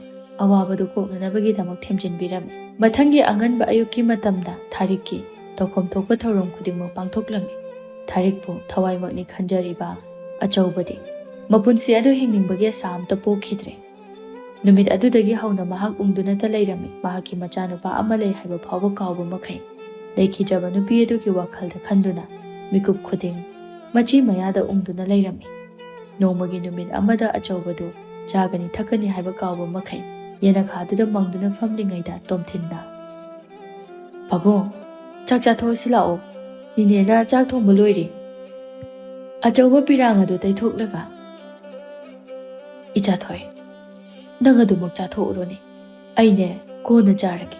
ꯑꯋꯥꯕꯗꯨ ꯀꯣꯛꯅꯅꯕꯒꯤꯗꯃꯛ ꯊꯦꯝꯖꯤꯟꯕꯤꯔꯝꯃꯤ꯫ ꯃꯊꯪꯒꯤ ꯑꯉꯟꯕ ꯑꯌꯨꯛꯀꯤ ꯃꯇꯝꯗ ꯊꯥꯔꯤꯛꯀꯤ ꯇꯧꯐꯝ ꯊꯣꯛꯄ ꯊꯧꯔꯝ ꯈꯨꯗꯤꯡꯃꯛ ꯄꯥꯡꯊꯣꯛꯂꯝꯃꯤ꯫ ꯊꯥꯔꯤꯛꯄꯨ ꯊꯋꯥꯏꯃꯛꯅꯤ ꯈꯟꯖꯔꯤꯕ ꯑꯆꯧꯕꯗꯤ ꯃꯄꯨꯟꯁꯤ ꯑꯗꯨ ꯍꯤꯡꯅꯤꯡꯕꯒꯤ ꯑꯁꯥ ꯑꯝꯇ ꯄꯣꯛꯈꯤꯗ꯭ꯔꯦ꯫ ꯅꯨꯃꯤꯠ ꯑꯗꯨꯗꯒꯤ ꯍꯧꯅ ꯃꯍꯥꯛ ꯎꯪꯗꯨꯅꯇ ꯂꯩꯔꯝꯃꯤ꯫ ꯃꯍꯥꯛꯀꯤ ꯃꯆꯥꯅꯨꯄꯥ ꯑꯃ ꯂꯩ ꯍꯥꯏꯕ ꯐꯥꯎꯕ ꯀꯥꯎꯕ ꯃꯈꯩ ꯂꯩꯈꯤꯗ꯭ꯔꯕ ꯅꯨꯄꯤ ꯑꯗꯨꯒꯤ ꯋꯥꯈꯜꯗ ꯈꯟꯗꯨꯅ ꯃꯤꯀꯨꯞ ꯈꯨꯗꯤꯡ ꯃꯆꯤ ꯃꯌꯥꯗ ꯎꯪꯗꯨꯅ ꯂꯩꯔꯝꯃꯤ꯫ ꯅꯣꯡꯃꯒꯤ ꯅꯨꯃꯤꯠ ꯑꯃꯗ ꯑꯆꯧꯕꯗꯨ ꯆꯥꯒꯅꯤ ꯊꯛꯀꯅꯤ ꯍꯥꯏꯕ ꯀꯥꯎꯕ ꯃꯈꯩ ꯌꯦꯅꯈꯥꯗꯨꯗ ꯃꯪꯗꯨꯅ ꯐꯝꯂꯤꯉꯩꯗ ꯇꯣꯝꯊꯤꯟꯅ, "ꯄꯥꯕꯨꯡ, ꯆꯥꯛ ꯆꯥꯊꯣꯛꯑꯁꯤ ꯂꯥꯛꯑꯣ, ꯅꯤꯅꯦꯅ ꯆꯥꯛ ꯊꯣꯡꯕ ꯂꯣꯏꯔꯦ"꯫ ꯑꯆꯧꯕ ꯄꯤꯔꯥꯡ ꯑꯗꯨ ꯇꯩꯊꯣꯛꯂꯒ, "ꯏꯆꯥ ꯊꯣꯏ, ꯅꯪ ꯑꯗꯨꯃꯛ ꯆꯥꯊꯣꯛꯎꯔꯣꯅꯦ, ꯑꯩꯅꯦ ꯀꯣꯟꯅ ꯆꯥꯔꯒꯦ,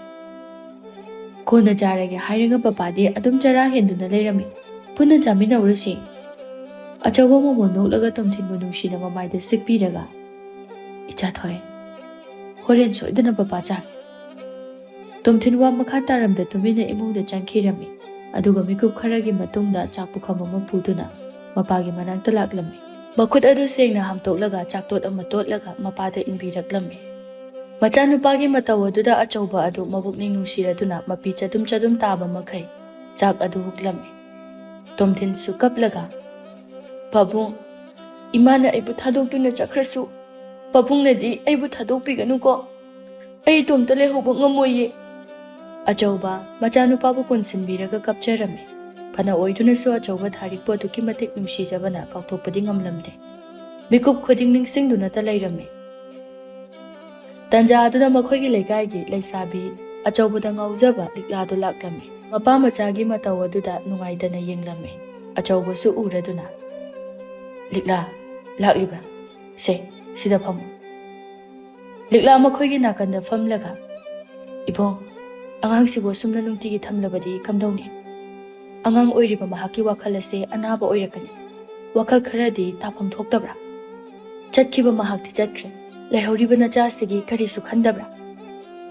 ꯀꯣꯟꯅ ꯆꯥꯔꯒꯦ" ꯍꯥꯏꯔꯒ ꯄꯄꯥꯗꯤ ꯑꯗꯨꯝ ꯆꯔꯥ ꯍꯦꯟꯗꯨꯅ ꯂꯩꯔꯝꯃꯤ꯫ "ꯄꯨꯟꯅ ꯆꯥꯃꯤꯟꯅꯧꯔꯁꯤ"꯫ ꯑꯆꯧꯕ ꯃꯃꯣꯟ ꯅꯣꯛꯂꯒ ꯇꯣꯝꯊꯤꯟꯕꯨ ꯅꯨꯡꯁꯤꯅ ꯃꯃꯥꯏꯗ ꯁꯤꯛꯄꯤꯔꯒ, "ꯏꯆꯥ ꯊꯣꯏ, ꯍꯣꯔꯦꯟ ꯁꯣꯏꯗꯅ ꯄꯄꯥ ꯆꯥꯒꯦ"꯫ ꯇꯣꯝꯊꯤꯟ ꯋꯥ ꯃꯈꯥ ꯇꯥꯔꯝꯗ ꯇꯨꯃꯤꯟꯅ ꯏꯃꯨꯡꯗ ꯆꯪꯈꯤꯔꯝꯃꯤ꯫ ꯑꯗꯨꯒ ꯃꯤꯀꯨꯞ ꯈꯔꯒꯤ ꯃꯇꯨꯡꯗ ꯆꯥꯛ ꯄꯨꯈꯝ ꯑꯃ ꯄꯨꯗꯨꯅ ꯃꯄꯥꯒꯤ ꯃꯅꯥꯛꯇ ꯂꯥꯛꯂꯝꯃꯤ꯫ ꯃꯈꯨꯠ ꯑꯗꯨ ꯁꯦꯡꯅ ꯍꯥꯝꯇꯣꯛꯂꯒ ꯆꯥꯛꯇꯣꯠ ꯑꯃ ꯇꯣꯠꯂꯒ ꯃꯄꯥꯗ ꯏꯟꯕꯤꯔꯛꯂꯝꯃꯤ꯫ ꯃꯆꯥꯅꯨꯄꯥꯒꯤ ꯃꯇꯧ ꯑꯗꯨꯗ ꯑꯆꯧꯕ ꯑꯗꯨ ꯃꯕꯨꯛꯅꯤꯡ ꯅꯨꯡꯁꯤꯔꯗꯨꯅ ꯃꯄꯤ ꯆꯗꯨꯝ ꯆꯗꯨꯝ ꯇꯥꯕ ꯃꯈꯩ ꯆꯥꯛ ꯑꯗꯨ ꯍꯨꯛꯂꯝꯃꯤ꯫ ꯇꯣꯝꯊꯤꯟꯁꯨ ꯀꯞꯂꯒ, "ꯄꯥꯕꯨꯡ, ꯏꯃꯥꯅ ꯑꯩꯕꯨ ꯊꯥꯗꯣꯛꯇꯨꯅ ꯆꯠꯈ꯭ꯔꯁꯨ, ꯄꯥꯕꯨꯡꯅꯗꯤ ꯑꯩꯕꯨ ꯊꯥꯗꯣꯛꯄꯤꯒꯅꯨꯀꯣ꯫ ꯑꯩ ꯏꯇꯣꯝꯇ ꯂꯩꯍꯧꯕ ꯉꯝꯃꯣꯏꯌꯦ"꯫ ꯑꯆꯧꯕ ꯃꯆꯥꯅꯨꯄꯥꯕꯨ ꯀꯣꯟꯁꯤꯟꯕꯤꯔꯒ ꯀꯞꯆꯔꯝꯃꯤ꯫ ꯐꯅ ꯑꯣꯏꯗꯨꯅꯁꯨ ꯑꯆꯧꯕ ꯊꯥꯔꯤꯛꯄꯨ ꯑꯗꯨꯛꯀꯤ ꯃꯇꯤꯛ ꯅꯨꯡꯁꯤꯖꯕꯅ ꯀꯥꯎꯊꯣꯛꯄꯗꯤ ꯉꯝꯂꯝꯗꯦ꯫ ꯃꯤꯀꯨꯞ ꯈꯨꯗꯤꯡ ꯅꯤꯡꯁꯤꯡꯗꯨꯅꯇ ꯂꯩꯔꯝꯃꯤ꯫ ꯇꯟꯖꯥ ꯑꯗꯨꯗ ꯃꯈꯣꯏꯒꯤ ꯂꯩꯀꯥꯏꯒꯤ ꯂꯩꯁꯥꯕꯤ ꯑꯆꯧꯕꯗ ꯉꯥꯎꯖꯕ ꯂꯤꯛꯂꯥꯗꯨ ꯂꯥꯛꯂꯝꯃꯤ꯫ ꯃꯄꯥ ꯃꯆꯥꯒꯤ ꯃꯇꯧ ꯑꯗꯨꯗ ꯅꯨꯡꯉꯥꯏꯇꯅ ꯌꯦꯡꯂꯝꯃꯤ꯫ ꯑꯆꯧꯕꯁꯨ ꯎꯔꯗꯨꯅ, "ꯂꯤꯛꯂꯥ, ꯂꯥꯛꯂꯤꯕ꯭ꯔꯥ? ꯁꯦ, ꯁꯤꯗ ꯐꯝꯃꯨ"꯫ ꯂꯤꯛꯂꯥ ꯃꯈꯣꯏꯒꯤ ꯅꯥꯀꯟꯗ ꯐꯝꯂꯒ, "ꯏꯕꯣꯡ, ꯑꯉꯥꯡꯁꯤꯕꯨ ꯑꯁꯨꯝꯅ ꯅꯨꯡꯇꯤꯒꯤ ꯊꯝꯂꯕꯗꯤ ꯀꯝꯗꯧꯅꯤ? ꯑꯉꯥꯡ ꯑꯣꯏꯔꯤꯕ ꯃꯍꯥꯛꯀꯤ ꯋꯥꯈꯜ ꯑꯁꯦ ꯑꯅꯥꯕ ꯑꯣꯏꯔꯛꯀꯅꯤ꯫ ꯋꯥꯈꯜ ꯈꯔꯗꯤ ꯇꯥꯐꯝ ꯊꯣꯛꯇꯕ꯭ꯔꯥ? ꯆꯠꯈꯤꯕ ꯃꯍꯥꯛꯇꯤ ꯆꯠꯈ꯭ꯔꯦ, ꯂꯩꯍꯧꯔꯤꯕ ꯅꯆꯥꯁꯤꯒꯤ ꯀꯔꯤꯁꯨ ꯈꯟꯗꯕ꯭ꯔꯥ?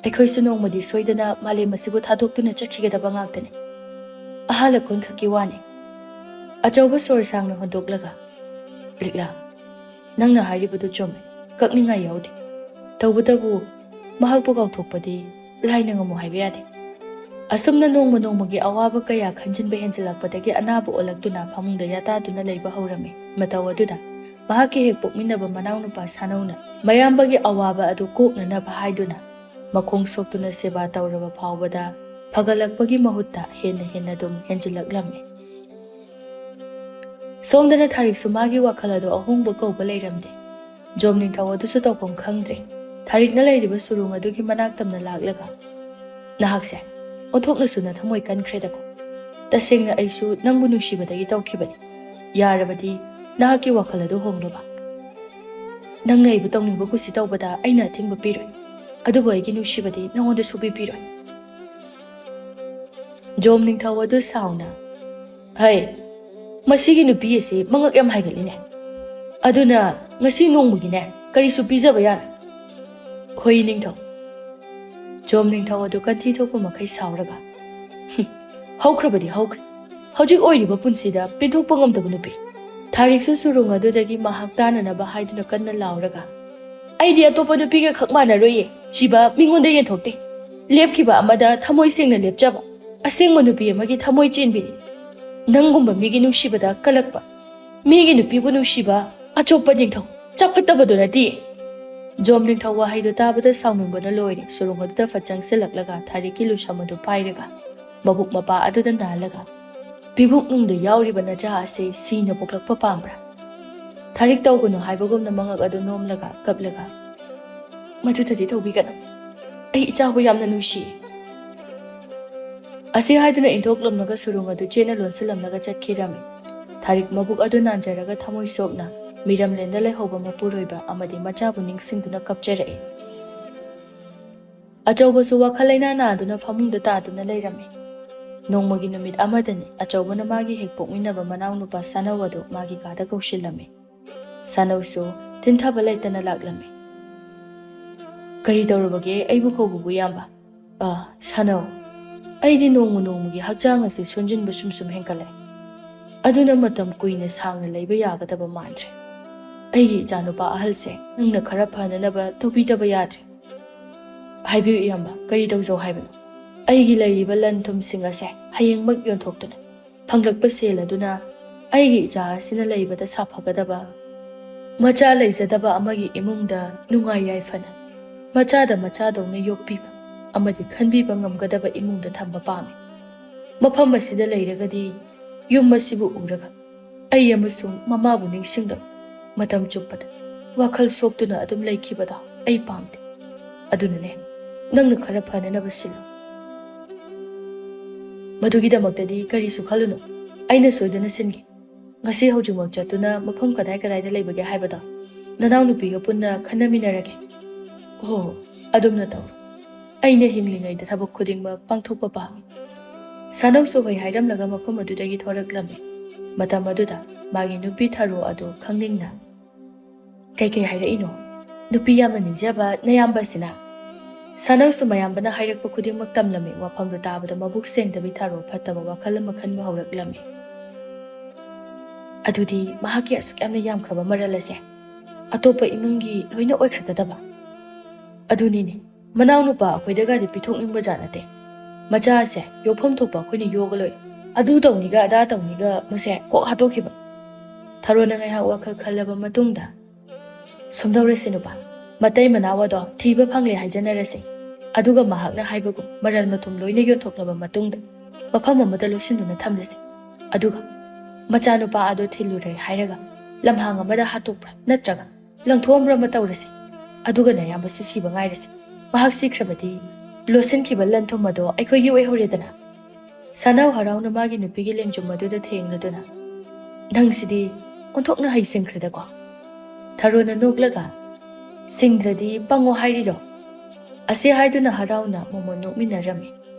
ꯑꯩꯈꯣꯏꯁꯨ ꯅꯣꯡꯃꯗꯤ ꯁꯣꯏꯗꯅ ꯃꯥꯂꯦꯝ ꯑꯁꯤꯕꯨ ꯊꯥꯗꯣꯛꯇꯨꯅ ꯆꯠꯈꯤꯒꯗꯕ ꯉꯥꯛꯇꯅꯤ꯫ ꯑꯍꯜ ꯑꯀꯣꯟ ꯈꯛꯀꯤ ꯋꯥꯅꯤ"꯫ ꯑꯆꯧꯕ ꯁꯣꯔ ꯁꯥꯡꯅ ꯍꯣꯟꯗꯣꯛꯂꯒ, "ꯂꯤꯛꯂꯥ, ꯅꯪꯅ ꯍꯥꯏꯔꯤꯕꯗꯨ ꯆꯨꯝꯃꯤ, ꯀꯛꯅꯤꯡꯉꯥꯏ ꯌꯥꯎꯗꯦ꯫ ꯇꯧꯕꯇꯕꯨ ꯃꯍꯥꯛꯄꯨ ꯀꯥꯎꯊꯣꯛꯄꯗꯤ ꯂꯥꯏꯅ ꯉꯝꯃꯨ ꯍꯥꯏꯕ ꯌꯥꯗꯦ"꯫ ꯑꯁꯨꯝꯅ ꯅꯣꯡꯃ ꯅꯣꯡꯃꯒꯤ ꯑꯋꯥꯕ ꯀꯌꯥ ꯈꯟꯖꯤꯟꯕ ꯍꯦꯟꯖꯤꯜꯂꯛꯄꯗꯒꯤ ꯑꯅꯥꯕ ꯑꯣꯜꯂꯛꯇꯨꯅ ꯐꯃꯨꯡꯗ ꯌꯥꯇꯥꯗꯨꯅ ꯂꯩꯕ ꯍꯧꯔꯝꯃꯤ꯫ ꯃꯇꯧ ꯑꯗꯨꯗ ꯃꯍꯥꯛꯀꯤ ꯍꯦꯛ ꯄꯣꯛꯃꯤꯟꯅꯕ ꯃꯅꯥꯎꯅꯨꯄꯥ ꯁꯥꯅꯧꯅ ꯃꯌꯥꯝꯕꯒꯤ ꯑꯋꯥꯕ ꯑꯗꯨ ꯀꯣꯛꯅꯅꯕ ꯍꯥꯏꯗꯨꯅ ꯃꯈꯣꯡ ꯁꯣꯛꯇꯨꯅ ꯁꯦꯕꯥ ꯇꯧꯔꯕ ꯐꯥꯎꯕꯗ ꯐꯒꯠꯂꯛꯄꯒꯤ ꯃꯍꯨꯠꯇ ꯍꯦꯟꯅ ꯍꯦꯟꯅ ꯑꯗꯨꯝ ꯍꯦꯟꯖꯤꯜꯂꯛꯂꯝꯃꯤ꯫ ꯁꯣꯝꯗꯅ ꯊꯥꯔꯤꯛꯁꯨ ꯃꯥꯒꯤ ꯋꯥꯈꯜ ꯑꯗꯨ ꯑꯍꯣꯡꯕ ꯀꯧꯕ ꯂꯩꯔꯝꯗꯦ꯫ ꯖꯣꯝ ꯅꯤꯡꯊꯧ ꯑꯗꯨꯁꯨ ꯇꯧꯐꯝ ꯈꯪꯗ꯭ꯔꯦ꯫ ꯊꯥꯔꯤꯛꯅ ꯂꯩꯔꯤꯕ ꯁꯨꯔꯨꯡ ꯑꯗꯨꯒꯤ ꯃꯅꯥꯛ ꯇꯝꯅ ꯂꯥꯛꯂꯒ, "ꯅꯍꯥꯛꯁꯦ ꯑꯣꯟꯊꯣꯛꯅꯁꯨ ꯅꯊꯃꯣꯏ ꯀꯟꯈ꯭ꯔꯦꯗꯀꯣ꯫ ꯇꯁꯦꯡꯅ ꯑꯩꯁꯨ ꯅꯪꯕꯨ ꯅꯨꯡꯁꯤꯕꯗꯒꯤ ꯇꯧꯈꯤꯕꯅꯤ꯫ ꯌꯥꯔꯕꯗꯤ ꯅꯍꯥꯛꯀꯤ ꯋꯥꯈꯜ ꯑꯗꯨ ꯍꯣꯡꯅꯕ꯫ ꯅꯪꯅ ꯑꯩꯕꯨ ꯇꯧꯅꯤꯡꯕ ꯀꯨꯁꯤ ꯇꯧꯕꯗ ꯑꯩꯅ ꯑꯊꯤꯡꯕ ꯄꯤꯔꯣꯏ꯫ ꯑꯗꯨꯕꯨ ꯑꯩꯒꯤ ꯅꯨꯡꯁꯤꯕꯗꯤ ꯅꯉꯣꯟꯗ ꯁꯨꯄꯤ ꯄꯤꯔꯣꯏ꯫" ꯖꯣꯝ ꯅꯤꯡꯊꯧ ꯑꯗꯨ ꯁꯥꯎꯅ, "ꯍꯩ, ꯃꯁꯤꯒꯤ ꯅꯨꯄꯤ ꯑꯁꯤ ꯃꯉꯛ ꯌꯥꯝ ꯍꯥꯏꯒꯠꯂꯤꯅꯦ꯫ ꯑꯗꯨꯅ ꯉꯁꯤ ꯅꯣꯡꯃꯒꯤꯅꯦ ꯀꯔꯤꯁꯨ ꯄꯤꯖꯕ ꯌꯥꯔꯣꯏ꯫" "ꯍꯣꯏ ꯅꯤꯡꯊꯧ꯫" ꯖꯣꯝ ꯅꯤꯡꯊꯧ ꯑꯗꯨ ꯀꯟꯊꯤ ꯊꯣꯛꯄ ꯃꯈꯩ ꯁꯥꯎꯔꯒ, "ꯍꯨꯝ, ꯍꯧꯈ꯭ꯔꯕꯗꯤ ꯍꯧꯈ꯭ꯔꯦ꯫ ꯍꯧꯖꯤꯛ ꯑꯣꯏꯔꯤꯕ ꯄꯨꯟꯁꯤꯗ ꯄꯦꯟꯊꯣꯛꯄ ꯉꯝꯗꯕ ꯅꯨꯄꯤ꯫" ꯊꯥꯔꯤꯛꯁꯨ ꯁꯨꯔꯨꯡ ꯑꯗꯨꯗꯒꯤ ꯃꯍꯥꯛ ꯇꯥꯅꯅꯕ ꯍꯥꯏꯗꯨꯅ ꯀꯟꯅ ꯂꯥꯎꯔꯒ, "ꯑꯩꯗꯤ ꯑꯇꯣꯞꯄ ꯅꯨꯄꯤꯒ ꯈꯛ ꯃꯥꯟꯅꯔꯣꯏꯌꯦ꯫ ꯁꯤꯕ ꯃꯤꯉꯣꯟꯗ ꯌꯦꯟꯊꯣꯛꯇꯦ꯫ ꯂꯦꯞꯈꯤꯕ ꯑꯃꯗ ꯊꯃꯣꯏ ꯁꯦꯡꯅ ꯂꯦꯞꯆꯕ ꯑꯁꯦꯡꯕ ꯅꯨꯄꯤ ꯑꯃꯒꯤ ꯊꯃꯣꯏ ꯆꯦꯟꯕꯤꯅꯤ꯫ ꯅꯪꯒꯨꯝꯕ ꯃꯤꯒꯤ ꯅꯨꯡꯁꯤꯕꯗ ꯀꯜꯂꯛꯄ, ꯃꯤꯒꯤ ꯅꯨꯄꯤꯕꯨ ꯅꯨꯡꯁꯤꯕ ꯑꯆꯣꯞꯄ ꯅꯤꯡꯊꯧ, ꯆꯥꯎꯈꯠꯇꯕꯗꯨ ꯅꯠꯇꯦ꯫" ꯖꯣꯝ ꯅꯤꯡꯊꯧ ꯋꯥꯍꯩꯗꯨ ꯇꯥꯕꯗ ꯁꯥꯎꯅꯤꯡꯕꯅ ꯂꯣꯏꯔꯦ꯫ ꯁꯨꯔꯨꯡ ꯑꯗꯨꯗ ꯐꯠ ꯆꯪꯁꯤꯜꯂꯛꯂꯒ ꯊꯥꯔꯤꯛꯀꯤ ꯂꯨꯁꯝ ꯑꯗꯨ ꯄꯥꯏꯔꯒ ꯃꯕꯨꯛ ꯃꯄꯥ ꯑꯗꯨꯗ ꯅꯥꯜꯂꯒ, "ꯄꯤꯕꯨꯛꯅꯨꯡꯗ ꯌꯥꯎꯔꯤꯕ ꯅꯆꯥ ꯑꯁꯤ ꯁꯤꯅ ꯄꯣꯛꯂꯛꯄ ꯄꯥꯝꯕ꯭ꯔꯥ?" ꯊꯥꯔꯤꯛ ꯇꯧꯒꯅꯨ ꯍꯥꯏꯕꯒꯨꯝꯅ ꯃꯉꯛ ꯑꯗꯨ ꯅꯣꯝꯂꯒ ꯀꯞꯂꯒ, "ꯃꯗꯨꯗꯗꯤ ꯇꯧꯕꯤꯒꯅꯨ꯫ ꯑꯩ ꯏꯆꯥꯕꯨ ꯌꯥꯝꯅ ꯅꯨꯡꯁꯤꯌꯦ꯫" ꯑꯁꯤ ꯍꯥꯏꯗꯨꯅ ꯏꯟꯊꯣꯛꯂꯝꯂꯒ ꯁꯨꯔꯨꯡ ꯑꯗꯨ ꯆꯦꯠꯅ ꯂꯣꯟꯁꯤꯜꯂꯝꯂꯒ ꯆꯠꯈꯤꯔꯝꯃꯤ꯫ ꯊꯥꯔꯤꯛ ꯃꯕꯨꯛ ꯑꯗꯨ ꯅꯥꯟꯖꯔꯒ ꯊꯃꯣꯏ ꯁꯣꯛꯅ ꯃꯤꯔꯝꯂꯦꯟꯗ ꯂꯩꯍꯧꯕ ꯃꯄꯨꯔꯣꯏꯕ ꯑꯃꯗꯤ ꯃꯆꯥꯕꯨ ꯅꯤꯡꯁꯤꯡꯗꯨꯅ ꯀꯞꯆꯔꯛꯏ꯫ ꯑꯆꯧꯕꯁꯨ ꯋꯥꯈꯜ ꯂꯩꯅꯥ ꯅꯥꯗꯨꯅ ꯐꯃꯨꯡꯗ ꯇꯥꯗꯨꯅ ꯂꯩꯔꯝꯃꯤ꯫ ꯅꯣꯡꯃꯒꯤ ꯅꯨꯃꯤꯠ ꯑꯃꯗꯅꯤ ꯑꯆꯧꯕꯅ ꯃꯥꯒꯤ ꯍꯦꯛ ꯄꯣꯛꯃꯤꯟꯅꯕ ꯃꯅꯥꯎꯅꯨꯄꯥ ꯁꯥꯅꯧ ꯑꯗꯨ ꯃꯥꯒꯤ ꯀꯥꯗ ꯀꯧꯁꯤꯜꯂꯝꯃꯤ꯫ ꯁꯥꯅꯧꯁꯨ ꯊꯤꯟꯊꯕ ꯂꯩꯇꯅ ꯂꯥꯛꯂꯝꯃꯤ꯫ "ꯀꯔꯤ ꯇꯧꯔꯕꯒꯦ ꯑꯩꯕꯨ ꯀꯧꯕꯕꯨ ꯏꯌꯥꯝꯕ?" "ꯑ, ꯁꯥꯅꯧ, ꯑꯩꯗꯤ ꯅꯣꯡꯃ ꯅꯣꯡꯃꯒꯤ ꯍꯛꯆꯥꯡ ꯑꯁꯤ ꯁꯣꯟꯖꯤꯟꯕ ꯁꯨꯝ ꯁꯨꯝ ꯍꯦꯟꯒꯠꯂꯦ꯫ ꯑꯗꯨꯅ ꯃꯇꯝ ꯀꯨꯏꯅ ꯁꯥꯡꯅ ꯂꯩꯕ ꯌꯥꯒꯗꯕ ꯃꯥꯟꯗ꯭ꯔꯦ꯫ ꯑꯩꯒꯤ ꯏꯆꯥꯅꯨꯄꯥ ꯑꯍꯜꯁꯦ ꯅꯪꯅ ꯈꯔ ꯐꯅꯅꯕ ꯇꯧꯕꯤꯗꯕ ꯌꯥꯗ꯭ꯔꯦ꯫" "ꯍꯥꯏꯕꯤꯌꯨ ꯏꯌꯥꯝꯕ, ꯀꯔꯤ ꯇꯧꯖꯧ ꯍꯥꯏꯕꯅꯣ?" "ꯑꯩꯒꯤ ꯂꯩꯔꯤꯕ ꯂꯟ ꯊꯨꯝꯁꯤꯡ ꯑꯁꯦ ꯍꯌꯦꯡꯃꯛ ꯌꯣꯟꯊꯣꯛꯇꯨꯅ ꯐꯪꯂꯛꯄ ꯁꯦꯜ ꯑꯗꯨꯅ ꯑꯩꯒꯤ ꯏꯆꯥ ꯑꯁꯤꯅ ꯂꯩꯕꯗ ꯁꯥꯐꯒꯗꯕ, ꯃꯆꯥ ꯂꯩꯖꯗꯕ ꯑꯃꯒꯤ ꯏꯃꯨꯡꯗ ꯅꯨꯡꯉꯥꯏ ꯌꯥꯏꯐꯅ ꯃꯆꯥꯗ ꯃꯆꯥꯗꯧꯅ ꯌꯣꯛꯄꯤꯕ ꯑꯃꯗꯤ ꯈꯟꯕꯤꯕ ꯉꯝꯒꯗꯕ ꯏꯃꯨꯡꯗ ꯊꯝꯕ ꯄꯥꯝꯃꯤ꯫ ꯃꯐꯝ ꯑꯁꯤꯗ ꯂꯩꯔꯒꯗꯤ ꯌꯨꯝ ꯑꯁꯤꯕꯨ ꯎꯔꯒ ꯑꯩ ꯑꯃꯁꯨꯡ ꯃꯃꯥꯕꯨ ꯅꯤꯡꯁꯤꯡꯂꯒ ꯃꯇꯝ ꯆꯨꯞꯄꯗ ꯋꯥꯈꯜ ꯁꯣꯛꯇꯨꯅ ꯑꯗꯨꯝ ꯂꯩꯈꯤꯕꯗꯣ ꯑꯩ ꯄꯥꯝꯗꯦ꯫ ꯑꯗꯨꯅꯅꯦ, ꯅꯪꯅ ꯈꯔ ꯐꯅꯅꯕ ꯁꯤꯜꯂꯨ꯫ ꯃꯗꯨꯒꯤꯗꯃꯛꯇꯗꯤ ꯀꯔꯤꯁꯨ ꯈꯜꯂꯨꯅꯨ꯫ ꯑꯩꯅ ꯁꯣꯏꯗꯅ ꯁꯤꯟꯒꯦ꯫ ꯉꯁꯤ ꯍꯧꯖꯤꯛꯃꯛ ꯆꯠꯇꯨꯅ ꯃꯐꯝ ꯀꯗꯥꯏ ꯀꯗꯥꯏꯗ ꯂꯩꯕꯒꯦ ꯍꯥꯏꯕꯗꯣ ꯅꯅꯥꯎꯅꯨꯄꯤꯒ ꯄꯨꯟꯅ ꯈꯟꯅꯃꯤꯟꯅꯔꯒꯦ꯫ ꯑꯣ, ꯑꯗꯨꯝꯅ ꯇꯧꯔꯣ꯫ ꯑꯩꯅ ꯍꯤꯡꯂꯤꯉꯩꯗ ꯊꯕꯛ ꯈꯨꯗꯤꯡꯃꯛ ꯄꯥꯡꯊꯣꯛꯄ ꯄꯥꯝꯃꯤ꯫ ꯁꯥꯅꯧꯁꯨ ꯍꯣꯏ ꯍꯥꯏꯔꯝꯂꯒ ꯃꯐꯝ ꯑꯗꯨꯗꯒꯤ ꯊꯣꯔꯛꯂꯝꯃꯤ꯫ ꯃꯇꯝ ꯑꯗꯨꯗ ꯃꯥꯒꯤ ꯅꯨꯄꯤ ꯊꯔꯣ ꯑꯗꯨ ꯈꯪꯅꯤꯡꯅ, "ꯀꯩꯀꯩ ꯍꯥꯏꯔꯛꯏꯅꯣ? ꯅꯨꯄꯤ ꯌꯥꯝꯅ ꯅꯤꯡꯖꯕ ꯅꯌꯥꯝꯕꯁꯤꯅ?" ꯁꯥꯅꯧꯁꯨ ꯃꯌꯥꯝꯕꯅ ꯍꯥꯏꯔꯛꯄ ꯈꯨꯗꯤꯡꯃꯛ ꯇꯝꯂꯝꯃꯤ꯫ ꯋꯥꯐꯝꯗꯨ ꯇꯥꯕꯗ ꯃꯕꯨꯛ ꯁꯦꯡꯗꯕꯤ ꯊꯔꯣ ꯐꯠꯇꯕ ꯋꯥꯈꯜ ꯑꯃ ꯈꯟꯕ ꯍꯧꯔꯛꯂꯝꯃꯤ꯫ "ꯑꯗꯨꯗꯤ ꯃꯍꯥꯛꯀꯤ ꯑꯁꯨꯛ ꯌꯥꯝꯅ ꯌꯥꯝꯈ꯭ꯔꯕ ꯃꯔꯜ ꯑꯁꯦ ꯑꯇꯣꯞꯄ ꯏꯃꯨꯡꯒꯤ ꯂꯣꯏꯅ ꯑꯣꯏꯈ꯭ꯔꯒꯗꯕ?" "ꯑꯗꯨꯅꯤꯅꯦ, ꯃꯅꯥꯎꯅꯨꯄꯥ ꯑꯩꯈꯣꯏꯗꯒꯗꯤ ꯄꯤꯊꯣꯛꯅꯤꯡꯕ ꯖꯥꯠ ꯅꯠꯇꯦ꯫ ꯃꯆꯥꯁꯦ ꯌꯣꯛꯐꯝ ꯊꯣꯛꯄ ꯑꯩꯈꯣꯏꯅ ꯌꯣꯛꯑ ꯂꯣꯏꯔꯦ꯫ ꯑꯗꯨ ꯇꯧꯅꯤꯒ ꯑꯗꯥ ꯇꯧꯅꯤꯒ ꯃꯁꯦ ꯀꯣꯛ ꯍꯥꯠꯇꯣꯛꯈꯤꯕ꯫" ꯊꯔꯣꯅ ꯉꯥꯏꯍꯥꯛ ꯋꯥꯈꯜ ꯈꯜꯂꯕ ꯃꯇꯨꯡꯗ, "ꯁꯨꯝꯗꯧꯔꯁꯤ ꯅꯨꯄꯥ, ꯃꯇꯩ ꯃꯅꯥꯎ ꯑꯗꯣ ꯊꯤꯕ ꯐꯪꯂꯦ ꯍꯥꯏꯖꯅꯔꯁꯤ꯫ ꯑꯗꯨꯒ ꯃꯍꯥꯛꯅ ꯍꯥꯏꯕꯒꯨꯝ ꯃꯔꯜ ꯃꯊꯨꯝ ꯂꯣꯏꯅ ꯌꯣꯟꯊꯣꯛꯂꯕ ꯃꯇꯨꯡꯗ ꯃꯐꯝ ꯑꯃꯗ ꯂꯣꯠꯁꯤꯟꯗꯨꯅ ꯊꯝꯂꯁꯤ꯫ ꯑꯗꯨꯒ ꯃꯆꯥꯅꯨꯄꯥ ꯑꯗꯣ ꯊꯤꯜꯂꯨꯔꯦ ꯍꯥꯏꯔꯒ ꯂꯝꯍꯥꯡ ꯑꯃꯗ ꯍꯥꯠꯇꯣꯛꯄ꯭ꯔꯥ ꯅꯠꯇ꯭ꯔꯒ ꯂꯪꯊꯣꯛꯑꯝꯕ꯭ꯔ ꯑꯃ ꯇꯧꯔꯁꯤ꯫ ꯑꯗꯨꯒ ꯅꯌꯥꯝꯕꯁꯤ ꯁꯤꯕ ꯉꯥꯏꯔꯁꯤ꯫ ꯃꯍꯥꯛ ꯁꯤꯈ꯭ꯔꯕꯗꯤ ꯂꯣꯠꯁꯤꯟꯈꯤꯕ ꯂꯟ ꯊꯨꯝ ꯑꯗꯣ ꯑꯩꯈꯣꯏꯒꯤ ꯑꯣꯏꯍꯧꯔꯦꯗꯅ꯫" ꯁꯥꯅꯧ ꯍꯔꯥꯎꯅ ꯃꯥꯒꯤ ꯅꯨꯄꯤꯒꯤ ꯂꯦꯡꯖꯨꯝ ꯑꯗꯨꯗ ꯊꯦꯡꯂꯗꯨꯅ, "ꯅꯪꯁꯤꯗꯤ ꯑꯣꯟꯊꯣꯛꯅ ꯍꯩꯁꯤꯡꯈ꯭ꯔꯦꯗꯀꯣ꯫" ꯊꯔꯣꯅ ꯅꯣꯛꯂꯒ, "ꯁꯤꯡꯗ꯭ꯔꯗꯤ ꯄꯪꯉꯣ ꯍꯥꯏꯔꯤꯔꯣ?" ꯑꯁꯤ ꯍꯥꯏꯗꯨꯅ ꯍꯔꯥꯎꯅ ꯃꯣꯃꯣꯟ ꯅꯣꯛꯃꯤꯟꯅꯔꯝꯃꯤ꯫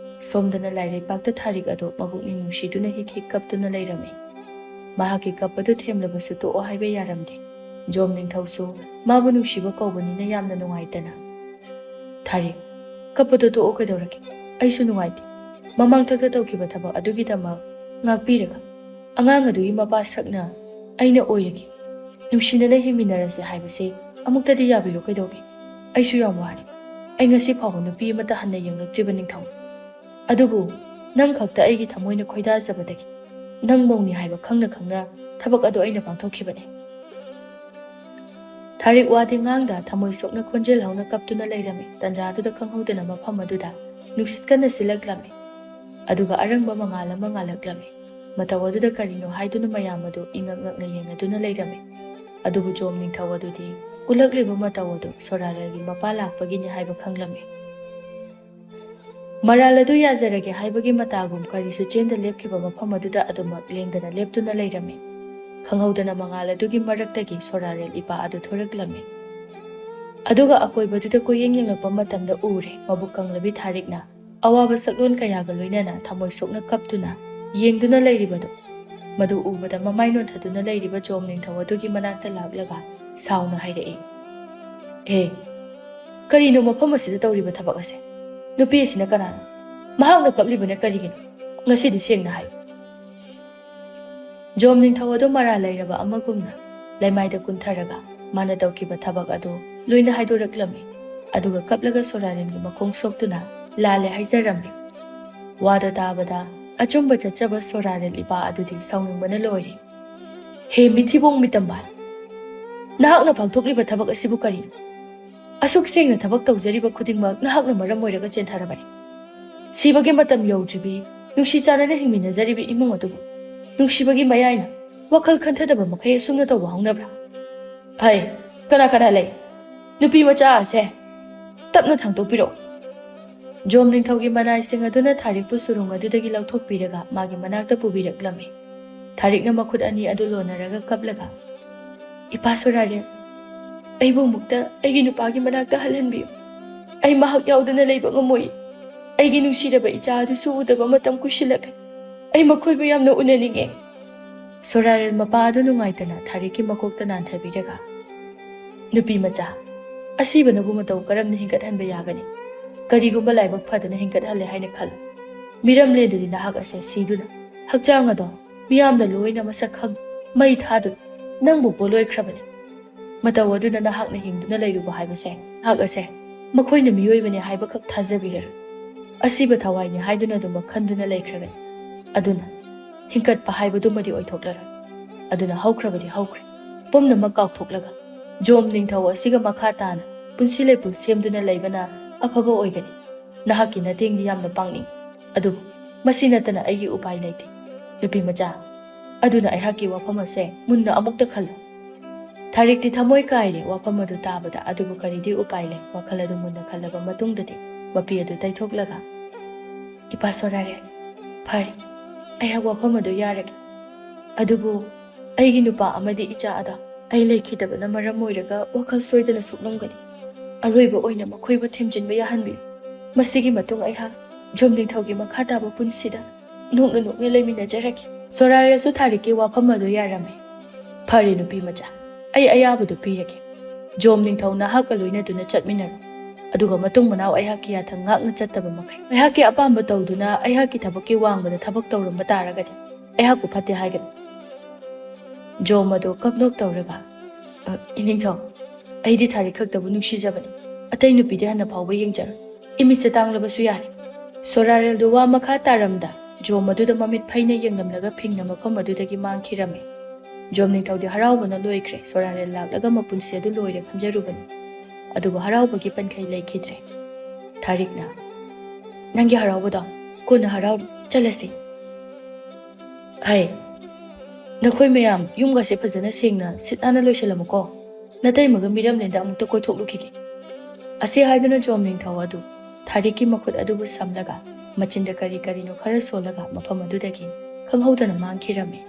ꯁꯣꯝꯗꯅ ꯂꯥꯏꯔꯩꯄꯥꯛꯇ ꯊꯥꯔꯤꯛ ꯑꯗꯨ ꯃꯕꯨꯛꯅꯤꯡ ꯅꯨꯡꯁꯤꯗꯨꯅ ꯍꯤꯛ ꯍꯤꯛ ꯀꯞꯇꯨꯅ ꯂꯩꯔꯝꯃꯤ꯫ ꯃꯍꯥꯛꯀꯤ ꯀꯞꯄꯗꯨ ꯊꯦꯝꯂꯕꯁꯨ ꯇꯣꯛꯑꯣ ꯍꯥꯏꯕ ꯌꯥꯔꯝꯗꯦ꯫ ꯖꯣꯝ ꯅꯤꯡꯊꯧꯁꯨ ꯃꯥꯕꯨ ꯅꯨꯡꯁꯤꯕ ꯀꯧꯕꯅꯤꯅ ꯌꯥꯝꯅ ꯅꯨꯡꯉꯥꯏꯇꯅ, "ꯊꯥꯔꯤꯛ, ꯀꯞꯄꯗꯨ ꯇꯣꯛꯑꯣ ꯀꯩꯗꯧꯔꯒꯦ? ꯑꯩꯁꯨ ꯅꯨꯡꯉꯥꯏꯇꯦ꯫ ꯃꯃꯥꯡꯊꯛꯇ ꯇꯧꯈꯤꯕ ꯊꯕꯛ ꯑꯗꯨꯒꯤꯗꯃꯛ ꯉꯥꯛꯄꯤꯔꯒ ꯑꯉꯥꯡ ꯑꯗꯨꯒꯤ ꯃꯄꯥ ꯁꯛꯅ ꯑꯩꯅ ꯑꯣꯏꯔꯒꯦ꯫ ꯅꯨꯡꯁꯤꯅꯅ ꯍꯤꯡꯃꯤꯟꯅꯔꯁꯦ ꯍꯥꯏꯕꯁꯦ ꯑꯃꯨꯛꯇꯗꯤ ꯌꯥꯕꯤꯔꯣ ꯀꯩꯗꯧꯒꯦ? ꯑꯩꯁꯨ ꯌꯥꯝ ꯋꯥꯔꯦ꯫ ꯑꯩ ꯉꯁꯤ ꯐꯥꯎꯕ ꯅꯨꯄꯤ ꯑꯃꯠꯇ ꯍꯟꯅ ꯌꯦꯡꯂꯛꯇ꯭ꯔꯤꯕ ꯅꯤꯡꯊꯧ꯫ ꯑꯗꯨꯕꯨ ꯅꯪ ꯈꯛꯇ ꯑꯩꯒꯤ ꯊꯃꯣꯏꯅ ꯈꯣꯏꯗꯥꯖꯕꯗꯒꯤ ꯅꯪ ꯃꯧꯅꯤ ꯍꯥꯏꯕ ꯈꯪꯅ ꯈꯪꯅ ꯊꯕꯛ ꯑꯗꯨ ꯑꯩꯅ ꯄꯥꯡꯊꯣꯛꯈꯤꯕꯅꯤ꯫" ꯊꯥꯔꯤꯛ ꯋꯥꯗꯤ ꯉꯥꯡꯗ ꯊꯃꯣꯏ ꯁꯣꯛꯅ ꯈꯣꯟꯖꯦꯜ ꯍꯧꯅ ꯀꯞꯇꯨꯅ ꯂꯩꯔꯝꯃꯤ꯫ ꯇꯟꯖꯥꯗꯨꯗ ꯈꯪꯍꯧꯗꯅ ꯃꯐꯝ ꯑꯗꯨꯗ ꯅꯨꯡꯁꯤꯠ ꯀꯟꯅ ꯁꯤꯜꯂꯛꯂꯝꯃꯤ꯫ ꯑꯗꯨꯒ ꯑꯔꯪꯕ ꯃꯉꯥꯜ ꯑꯃ ꯉꯥꯜꯂꯛꯂꯝꯃꯤ꯫ ꯃꯇꯧ ꯑꯗꯨꯗ ꯀꯔꯤꯅꯣ ꯍꯥꯏꯗꯨꯅ ꯃꯌꯥꯝ ꯑꯗꯨ ꯏꯉꯛ ꯉꯛꯅ ꯌꯦꯡꯅꯗꯨꯅ ꯂꯩꯔꯝꯃꯤ꯫ ꯑꯗꯨꯕꯨ ꯖꯣꯝ ꯅꯤꯡꯊꯧ ꯑꯗꯨꯗꯤ ꯎꯠꯂꯛꯂꯤꯕ ꯃꯇꯧ ꯑꯗꯨ ꯁꯣꯔꯥꯔꯦꯜꯒꯤ ꯃꯄꯥ ꯂꯥꯛꯄꯒꯤꯅꯤ ꯍꯥꯏꯕ ꯈꯪꯂꯝꯃꯤ꯫ ꯃꯔꯥꯜ ꯑꯗꯨ ꯌꯥꯖꯔꯒꯦ ꯍꯥꯏꯕꯒꯤ ꯃꯇꯥꯒꯨꯝ ꯀꯔꯤꯁꯨ ꯆꯦꯟꯗ ꯂꯦꯞꯈꯤꯕ ꯃꯐꯝ ꯑꯗꯨꯗ ꯑꯗꯨꯃꯛ ꯂꯦꯡꯗꯅ ꯂꯦꯞꯇꯨꯅ ꯂꯩꯔꯝꯃꯤ꯫ ꯈꯪꯍꯧꯗꯅ ꯃꯉꯥꯜ ꯑꯗꯨꯒꯤ ꯃꯔꯛꯇꯒꯤ ꯁꯣꯔꯥꯔꯦꯜ ꯏꯄꯥ ꯑꯗꯨ ꯊꯣꯔꯛꯂꯝꯃꯤ꯫ ꯑꯗꯨꯒ ꯑꯀꯣꯏꯕꯗꯨꯗ ꯀꯣꯏꯌꯦꯡ ꯌꯦꯡꯂꯛꯄ ꯃꯇꯝꯗ ꯎꯔꯦ, ꯃꯕꯨꯛ ꯀꯪꯂꯕꯤ ꯊꯥꯔꯤꯛꯅ ꯑꯋꯥꯕ ꯁꯛꯂꯣꯟ ꯀꯌꯥꯒ ꯂꯣꯏꯅꯅ ꯊꯃꯣꯏ ꯁꯣꯛꯅ ꯀꯞꯇꯨꯅ ꯌꯦꯡꯗꯨꯅ ꯂꯩꯔꯤꯕꯗꯨ꯫ ꯃꯗꯨ ꯎꯕꯗ ꯃꯃꯥꯏ ꯅꯣꯟꯊꯗꯨꯅ ꯂꯩꯔꯤꯕ ꯖꯣꯝ ꯅꯤꯡꯊꯧ ꯑꯗꯨꯒꯤ ꯃꯅꯥꯛꯇ ꯂꯥꯛꯂꯒ ꯁꯥꯎꯅ ꯍꯥꯏꯔꯛꯏ, "ꯑꯦ, ꯀꯔꯤꯅꯣ ꯃꯐꯝ ꯑꯁꯤꯗ ꯇꯧꯔꯤꯕ ꯊꯕꯛ ꯑꯁꯦ? ꯅꯨꯄꯤ ꯑꯁꯤꯅ ꯀꯅꯥꯅꯣ? ꯃꯍꯥꯛꯅ ꯀꯞꯂꯤꯕꯅ ꯀꯔꯤꯒꯤꯅꯣ? ꯉꯁꯤꯗꯤ ꯁꯦꯡꯅ ꯍꯥꯏꯌꯨ꯫" ꯖꯣꯝ ꯅꯤꯡꯊꯧ ꯑꯗꯨ ꯃꯔꯥꯜ ꯂꯩꯔꯕ ꯑꯃꯒꯨꯝꯅ ꯂꯩꯃꯥꯏꯗ ꯀꯨꯟꯊꯔꯒ ꯃꯥꯅ ꯇꯧꯈꯤꯕ ꯊꯕꯛ ꯑꯗꯨ ꯂꯣꯏꯅ ꯍꯥꯏꯗꯣꯔꯛꯂꯝꯃꯤ꯫ ꯑꯗꯨꯒ ꯀꯞꯂꯒ ꯁꯣꯔꯥꯔꯦꯜꯒꯤ ꯃꯈꯣꯡ ꯁꯣꯛꯇꯨꯅ ꯂꯥꯜꯂꯦ ꯍꯥꯏꯖꯔꯝꯃꯤ꯫ ꯋꯥꯗꯣ ꯇꯥꯕꯗ ꯑꯆꯨꯝꯕ ꯆꯠꯆꯕ ꯁꯣꯔꯥꯔꯦꯜ ꯏꯄꯥ ꯑꯗꯨꯗꯤ ꯁꯥꯎꯅꯤꯡꯕꯅ ꯂꯣꯏꯔꯦ꯫ "ꯍꯦ ꯃꯤꯊꯤꯕꯣꯡ ꯃꯤꯇꯝꯕꯥꯜ, ꯅꯍꯥꯛꯅ ꯄꯥꯡꯊꯣꯛꯂꯤꯕ ꯊꯕꯛ ꯑꯁꯤꯕꯨ ꯀꯔꯤꯅꯣ? ꯑꯁꯨꯛ ꯁꯦꯡꯅ ꯊꯕꯛ ꯇꯧꯖꯔꯤꯕ ꯈꯨꯗꯤꯡꯃꯛ ꯅꯍꯥꯛꯅ ꯃꯔꯝ ꯑꯣꯏꯔꯒ ꯆꯦꯟꯊꯔꯕꯅꯤ꯫ ꯁꯤꯕꯒꯤ ꯃꯇꯝ ꯌꯧꯗ꯭ꯔꯤꯕꯤ ꯅꯨꯡꯁꯤ ꯆꯥꯟꯅꯅ ꯍꯤꯡꯃꯤꯟꯅꯖꯔꯤꯕ ꯏꯃꯨꯡ ꯑꯗꯨꯕꯨ ꯅꯨꯡꯁꯤꯕꯒꯤ ꯃꯌꯥꯏꯅ ꯋꯥꯈꯜ ꯈꯟꯊꯗꯕ ꯃꯈꯩ ꯑꯁꯨꯝꯅ ꯇꯧꯕ ꯍꯧꯅꯕ꯭ꯔꯥ? ꯍꯩ, ꯀꯅꯥ ꯀꯅꯥ ꯂꯩ? ꯅꯨꯄꯤ ꯃꯆꯥ ꯑꯁꯦ ꯇꯞꯅ ꯊꯥꯡꯗꯣꯛꯄꯤꯔꯛꯎ꯫" ꯖꯣꯝ ꯅꯤꯡꯊꯧꯒꯤ ꯃꯅꯥꯏꯁꯤꯡ ꯑꯗꯨꯅ ꯊꯥꯔꯤꯛꯄꯨ ꯁꯨꯔꯨꯡ ꯑꯗꯨꯗꯒꯤ ꯂꯧꯊꯣꯛꯄꯤꯔꯒ ꯃꯥꯒꯤ ꯃꯅꯥꯛꯇ ꯄꯨꯕꯤꯔꯛꯂꯝꯃꯤ꯫ ꯊꯥꯔꯤꯛꯅ ꯃꯈꯨꯠ ꯑꯅꯤ ꯑꯗꯨ ꯂꯣꯟꯅꯔꯒ ꯀꯞꯂꯒ, "ꯏꯄꯥ ꯁꯣꯔꯥꯔꯦꯜ, ꯑꯩꯕꯨ ꯑꯃꯨꯛꯇ ꯑꯩꯒꯤ ꯅꯨꯄꯥꯒꯤ ꯃꯅꯥꯛꯇ ꯍꯜꯍꯟꯕꯤꯌꯨ꯫ ꯑꯩ ꯃꯍꯥꯛ ꯌꯥꯎꯗꯅ ꯂꯩꯕ ꯉꯝꯃꯣꯏ꯫ ꯑꯩꯒꯤ ꯅꯨꯡꯁꯤꯔꯕ ꯏꯆꯥ ꯑꯗꯨꯁꯨ ꯎꯗꯕ ꯃꯇꯝ ꯀꯨꯏꯁꯤꯜꯂꯛꯂꯦ꯫ ꯑꯩ ꯃꯈꯣꯏꯕꯨ ꯌꯥꯝꯅ ꯎꯅꯅꯤꯡꯉꯦ꯫" ꯁꯣꯔꯥꯔꯦꯜ ꯃꯄꯥ ꯑꯗꯨ ꯅꯨꯡꯉꯥꯏꯇꯅ ꯊꯥꯔꯤꯛꯀꯤ ꯃꯀꯣꯛꯇ ꯅꯥꯟꯊꯕꯤꯔꯒ, "ꯅꯨꯄꯤ ꯃꯆꯥ, ꯑꯁꯤꯕꯅꯕꯨ ꯃꯇꯧ ꯀꯔꯝꯅ ꯍꯤꯡꯒꯠꯍꯟꯕ ꯌꯥꯒꯅꯤ? ꯀꯔꯤꯒꯨꯝꯕ ꯂꯥꯏꯕꯛ ꯐꯗꯅ ꯍꯤꯡꯒꯠꯍꯜꯂꯦ ꯍꯥꯏꯅ ꯈꯜꯂꯨ꯫ ꯃꯤꯔꯝꯂꯦꯟꯗꯗꯤ ꯅꯍꯥꯛ ꯑꯁꯦ ꯁꯤꯗꯨꯅ, ꯍꯛꯆꯥꯡ ꯑꯗꯣ ꯃꯤꯌꯥꯝꯅ ꯂꯣꯏꯅ ꯃꯁꯛ ꯈꯪ ꯃꯩ ꯊꯥꯗꯨꯅ ꯅꯪꯕꯨ ꯄꯣꯠꯂꯣꯏꯈ꯭ꯔꯕꯅꯤ꯫ ꯃꯇꯧ ꯑꯗꯨꯅ ꯅꯍꯥꯛꯅ ꯍꯤꯡꯗꯨꯅ ꯂꯩꯔꯨꯕ ꯍꯥꯏꯕꯁꯦ, ꯅꯍꯥꯛ ꯑꯁꯦ ꯃꯈꯣꯏꯅ ꯃꯤꯑꯣꯏꯕꯅꯤ ꯍꯥꯏꯕꯈꯛ ꯊꯥꯖꯕꯤꯔꯔꯣꯏ꯫ ꯑꯁꯤꯕ ꯊꯋꯥꯏꯅꯤ ꯍꯥꯏꯗꯨꯅ ꯑꯗꯨꯃꯛ ꯈꯟꯗꯨꯅ ꯂꯩꯈ꯭ꯔꯒꯅꯤ꯫ ꯑꯗꯨꯅ ꯍꯤꯡꯀꯠꯄ ꯍꯥꯏꯕꯗꯨꯃꯗꯤ ꯑꯣꯏꯊꯣꯛꯂꯔꯣꯏ꯫ ꯑꯗꯨꯅ ꯍꯧꯈ꯭ꯔꯕꯗꯤ ꯍꯧꯈ꯭ꯔꯦ꯫ ꯄꯨꯝꯅꯃꯛ ꯀꯥꯎꯊꯣꯛꯂꯒ ꯖꯣꯝ ꯅꯤꯡꯊꯧ ꯑꯁꯤꯒ ꯃꯈꯥ ꯇꯥꯅ ꯄꯨꯟꯁꯤ ꯂꯩꯄꯨꯟ ꯁꯦꯝꯗꯨꯅ ꯂꯩꯕꯅ ꯑꯐꯕ ꯑꯣꯏꯒꯅꯤ꯫ ꯅꯍꯥꯛꯀꯤ ꯅꯇꯦꯡꯗꯤ ꯌꯥꯝꯅ ꯄꯥꯡꯅꯤꯡꯏ, ꯑꯗꯨꯕꯨ ꯃꯁꯤ ꯅꯠꯇꯅ ꯑꯩꯒꯤ ꯎꯄꯥꯏ ꯂꯩꯇꯦ꯫ ꯅꯨꯄꯤ ꯃꯆꯥ, ꯑꯗꯨꯅ ꯑꯩꯍꯥꯛꯀꯤ ꯋꯥꯐꯝ ꯑꯁꯦ ꯃꯨꯟꯅ ꯑꯃꯨꯛꯇ ꯈꯜꯂꯨ꯫" ꯊꯥꯔꯤꯛꯇꯤ ꯊꯃꯣꯏ ꯀꯥꯏꯔꯦ ꯋꯥꯐꯝ ꯑꯗꯨ ꯇꯥꯕꯗ, ꯑꯗꯨꯕꯨ ꯀꯔꯤꯗꯤ ꯎꯄꯥꯏ ꯂꯩ? ꯋꯥꯈꯜ ꯑꯗꯨ ꯃꯨꯟꯅ ꯈꯜꯂꯕ ꯃꯇꯨꯡꯗꯗꯤ ꯃꯄꯤ ꯑꯗꯨ ꯇꯩꯊꯣꯛꯂꯒ, "ꯏꯄꯥ ꯁꯣꯔꯥꯔꯦꯜ, ꯐꯔꯦ, ꯑꯩꯍꯥꯛ ꯋꯥꯐꯝ ꯑꯗꯨ ꯌꯥꯔꯒꯦ꯫ ꯑꯗꯨꯕꯨ ꯑꯩꯒꯤ ꯅꯨꯄꯥ ꯑꯃꯗꯤ ꯏꯆꯥ ꯑꯗꯣ ꯑꯩ ꯂꯩꯈꯤꯗꯕꯅ ꯃꯔꯝ ꯑꯣꯏꯔꯒ ꯋꯥꯈꯜ ꯁꯣꯏꯗꯅ ꯁꯣꯛꯂꯝꯒꯅꯤ꯫ ꯑꯔꯣꯏꯕ ꯑꯣꯏꯅ ꯃꯈꯣꯏꯕꯨ ꯊꯦꯝꯖꯤꯟꯕ ꯌꯥꯍꯟꯕꯤꯌꯨ꯫ ꯃꯁꯤꯒꯤ ꯃꯇꯨꯡ ꯑꯩꯍꯥꯛ ꯖꯣꯝ ꯅꯤꯡꯊꯧꯒꯤ ꯃꯈꯥ ꯇꯥꯕ ꯄꯨꯟꯁꯤꯗ ꯅꯣꯛꯅ ꯅꯣꯛꯅ ꯂꯩꯃꯤꯟꯅꯖꯔꯒꯦ꯫" ꯁꯣꯔꯥꯔꯦꯜꯁꯨ ꯊꯥꯔꯤꯛꯀꯤ ꯋꯥꯐꯝ ꯑꯗꯨ ꯌꯥꯔꯝꯃꯤ꯫ "ꯐꯔꯦ ꯅꯨꯄꯤ ꯃꯆꯥ, ꯑꯩ ꯑꯌꯥꯕꯗꯨ ꯄꯤꯔꯒꯦ꯫ ꯖꯣꯝ ꯅꯤꯡꯊꯧ ꯅꯍꯥꯛꯀ ꯂꯣꯏꯅꯗꯨꯅ ꯆꯠꯃꯤꯟꯅꯔꯣ꯫ ꯑꯗꯨꯒ ꯃꯇꯨꯡ ꯃꯅꯥꯎ ꯑꯩꯍꯥꯛꯀꯤ ꯌꯥꯊꯪ ꯉꯥꯛꯅ ꯆꯠꯇꯕ ꯃꯈꯩ ꯑꯩꯍꯥꯛꯀꯤ ꯑꯄꯥꯝꯕ ꯇꯧꯗꯨꯅ ꯑꯩꯍꯥꯛꯀꯤ ꯊꯕꯛꯀꯤ ꯋꯥꯡꯃꯗ ꯊꯕꯛ ꯇꯧꯔꯝꯕ ꯇꯥꯔꯒꯗꯤ ꯑꯩꯍꯥꯛꯄꯨ ꯐꯠꯇꯦ ꯍꯥꯏꯒꯅꯨ꯫" ꯖꯣꯝ ꯑꯗꯨ ꯀꯞꯅꯣꯛ ꯇꯧꯔꯒ, "ꯑ, ꯏꯅꯤꯡꯊꯧ, ꯑꯩꯗꯤ ꯊꯥꯔꯤꯛ ꯈꯛꯇꯕꯨ ꯅꯨꯡꯁꯤꯖꯕꯅꯤ꯫ ꯑꯇꯩ ꯅꯨꯄꯤꯗꯤ ꯍꯥꯟꯅ ꯐꯥꯎꯕ ꯌꯦꯡꯖꯔꯣꯏ꯫ ꯏꯃꯤꯠꯁꯦ ꯇꯥꯡꯂꯕꯁꯨ ꯌꯥꯔꯦ꯫" ꯁꯣꯔꯥꯔꯦꯜꯗꯨ ꯋꯥ ꯃꯈꯥ ꯇꯥꯔꯝꯗ ꯖꯣꯝ ꯑꯗꯨꯗ ꯃꯃꯤꯠ ꯐꯩꯅ ꯌꯦꯡꯂꯝꯂꯒ ꯐꯤꯡꯅ ꯃꯐꯝ ꯑꯗꯨꯗꯒꯤ ꯃꯥꯡꯈꯤꯔꯝꯃꯤ꯫ ꯖꯣꯝ ꯅꯤꯡꯊꯧꯗꯤ ꯍꯔꯥꯎꯕꯅ ꯂꯣꯏꯈ꯭ꯔꯦ꯫ ꯁꯣꯔꯥꯔꯦꯜ ꯂꯥꯛꯂꯒ ꯃꯄꯨꯟꯁꯤ ꯑꯗꯨ ꯂꯣꯏꯔꯦ ꯈꯟꯖꯔꯨꯕꯅꯤ꯫ ꯑꯗꯨꯕꯨ ꯍꯔꯥꯎꯕꯒꯤ ꯄꯟꯈꯩ ꯂꯩꯈꯤꯗ꯭ꯔꯦ꯫ ꯊꯥꯔꯤꯛꯅ, "ꯅꯪꯒꯤ ꯍꯔꯥꯎꯕꯗꯣ ꯀꯣꯟꯅ ꯍꯔꯥꯎꯔꯣ, ꯆꯠꯂꯁꯤ꯫" "ꯍꯩ, ꯅꯈꯣꯏ ꯃꯌꯥꯝ ꯌꯨꯝꯒꯁꯦ ꯐꯖꯅ ꯁꯦꯡꯅ ꯁꯤꯠ ꯅꯥꯟꯅ ꯂꯣꯏꯁꯤꯜꯂꯝꯃꯨꯀꯣ꯫ ꯅꯇꯩꯃꯒ ꯃꯤꯔꯝꯂꯦꯟꯗ ꯑꯃꯨꯛꯇ ꯀꯣꯏꯊꯣꯛꯂꯨꯈꯤꯒꯦ꯫" ꯑꯁꯤ ꯍꯥꯏꯗꯨꯅ ꯖꯣꯝ ꯅꯤꯡꯊꯧ ꯑꯗꯨ ꯊꯥꯔꯤꯛꯀꯤ ꯃꯈꯨꯠ ꯑꯗꯨꯕꯨ ꯁꯝꯂꯒ ꯃꯆꯤꯟꯗ ꯀꯔꯤ ꯀꯔꯤꯅꯣ ꯈꯔ ꯁꯣꯜꯂꯒ ꯃꯐꯝ ꯑꯗꯨꯗꯒꯤ ꯈꯪꯍꯧꯗꯅ ꯃꯥꯡꯈꯤꯔꯝꯃꯤ꯫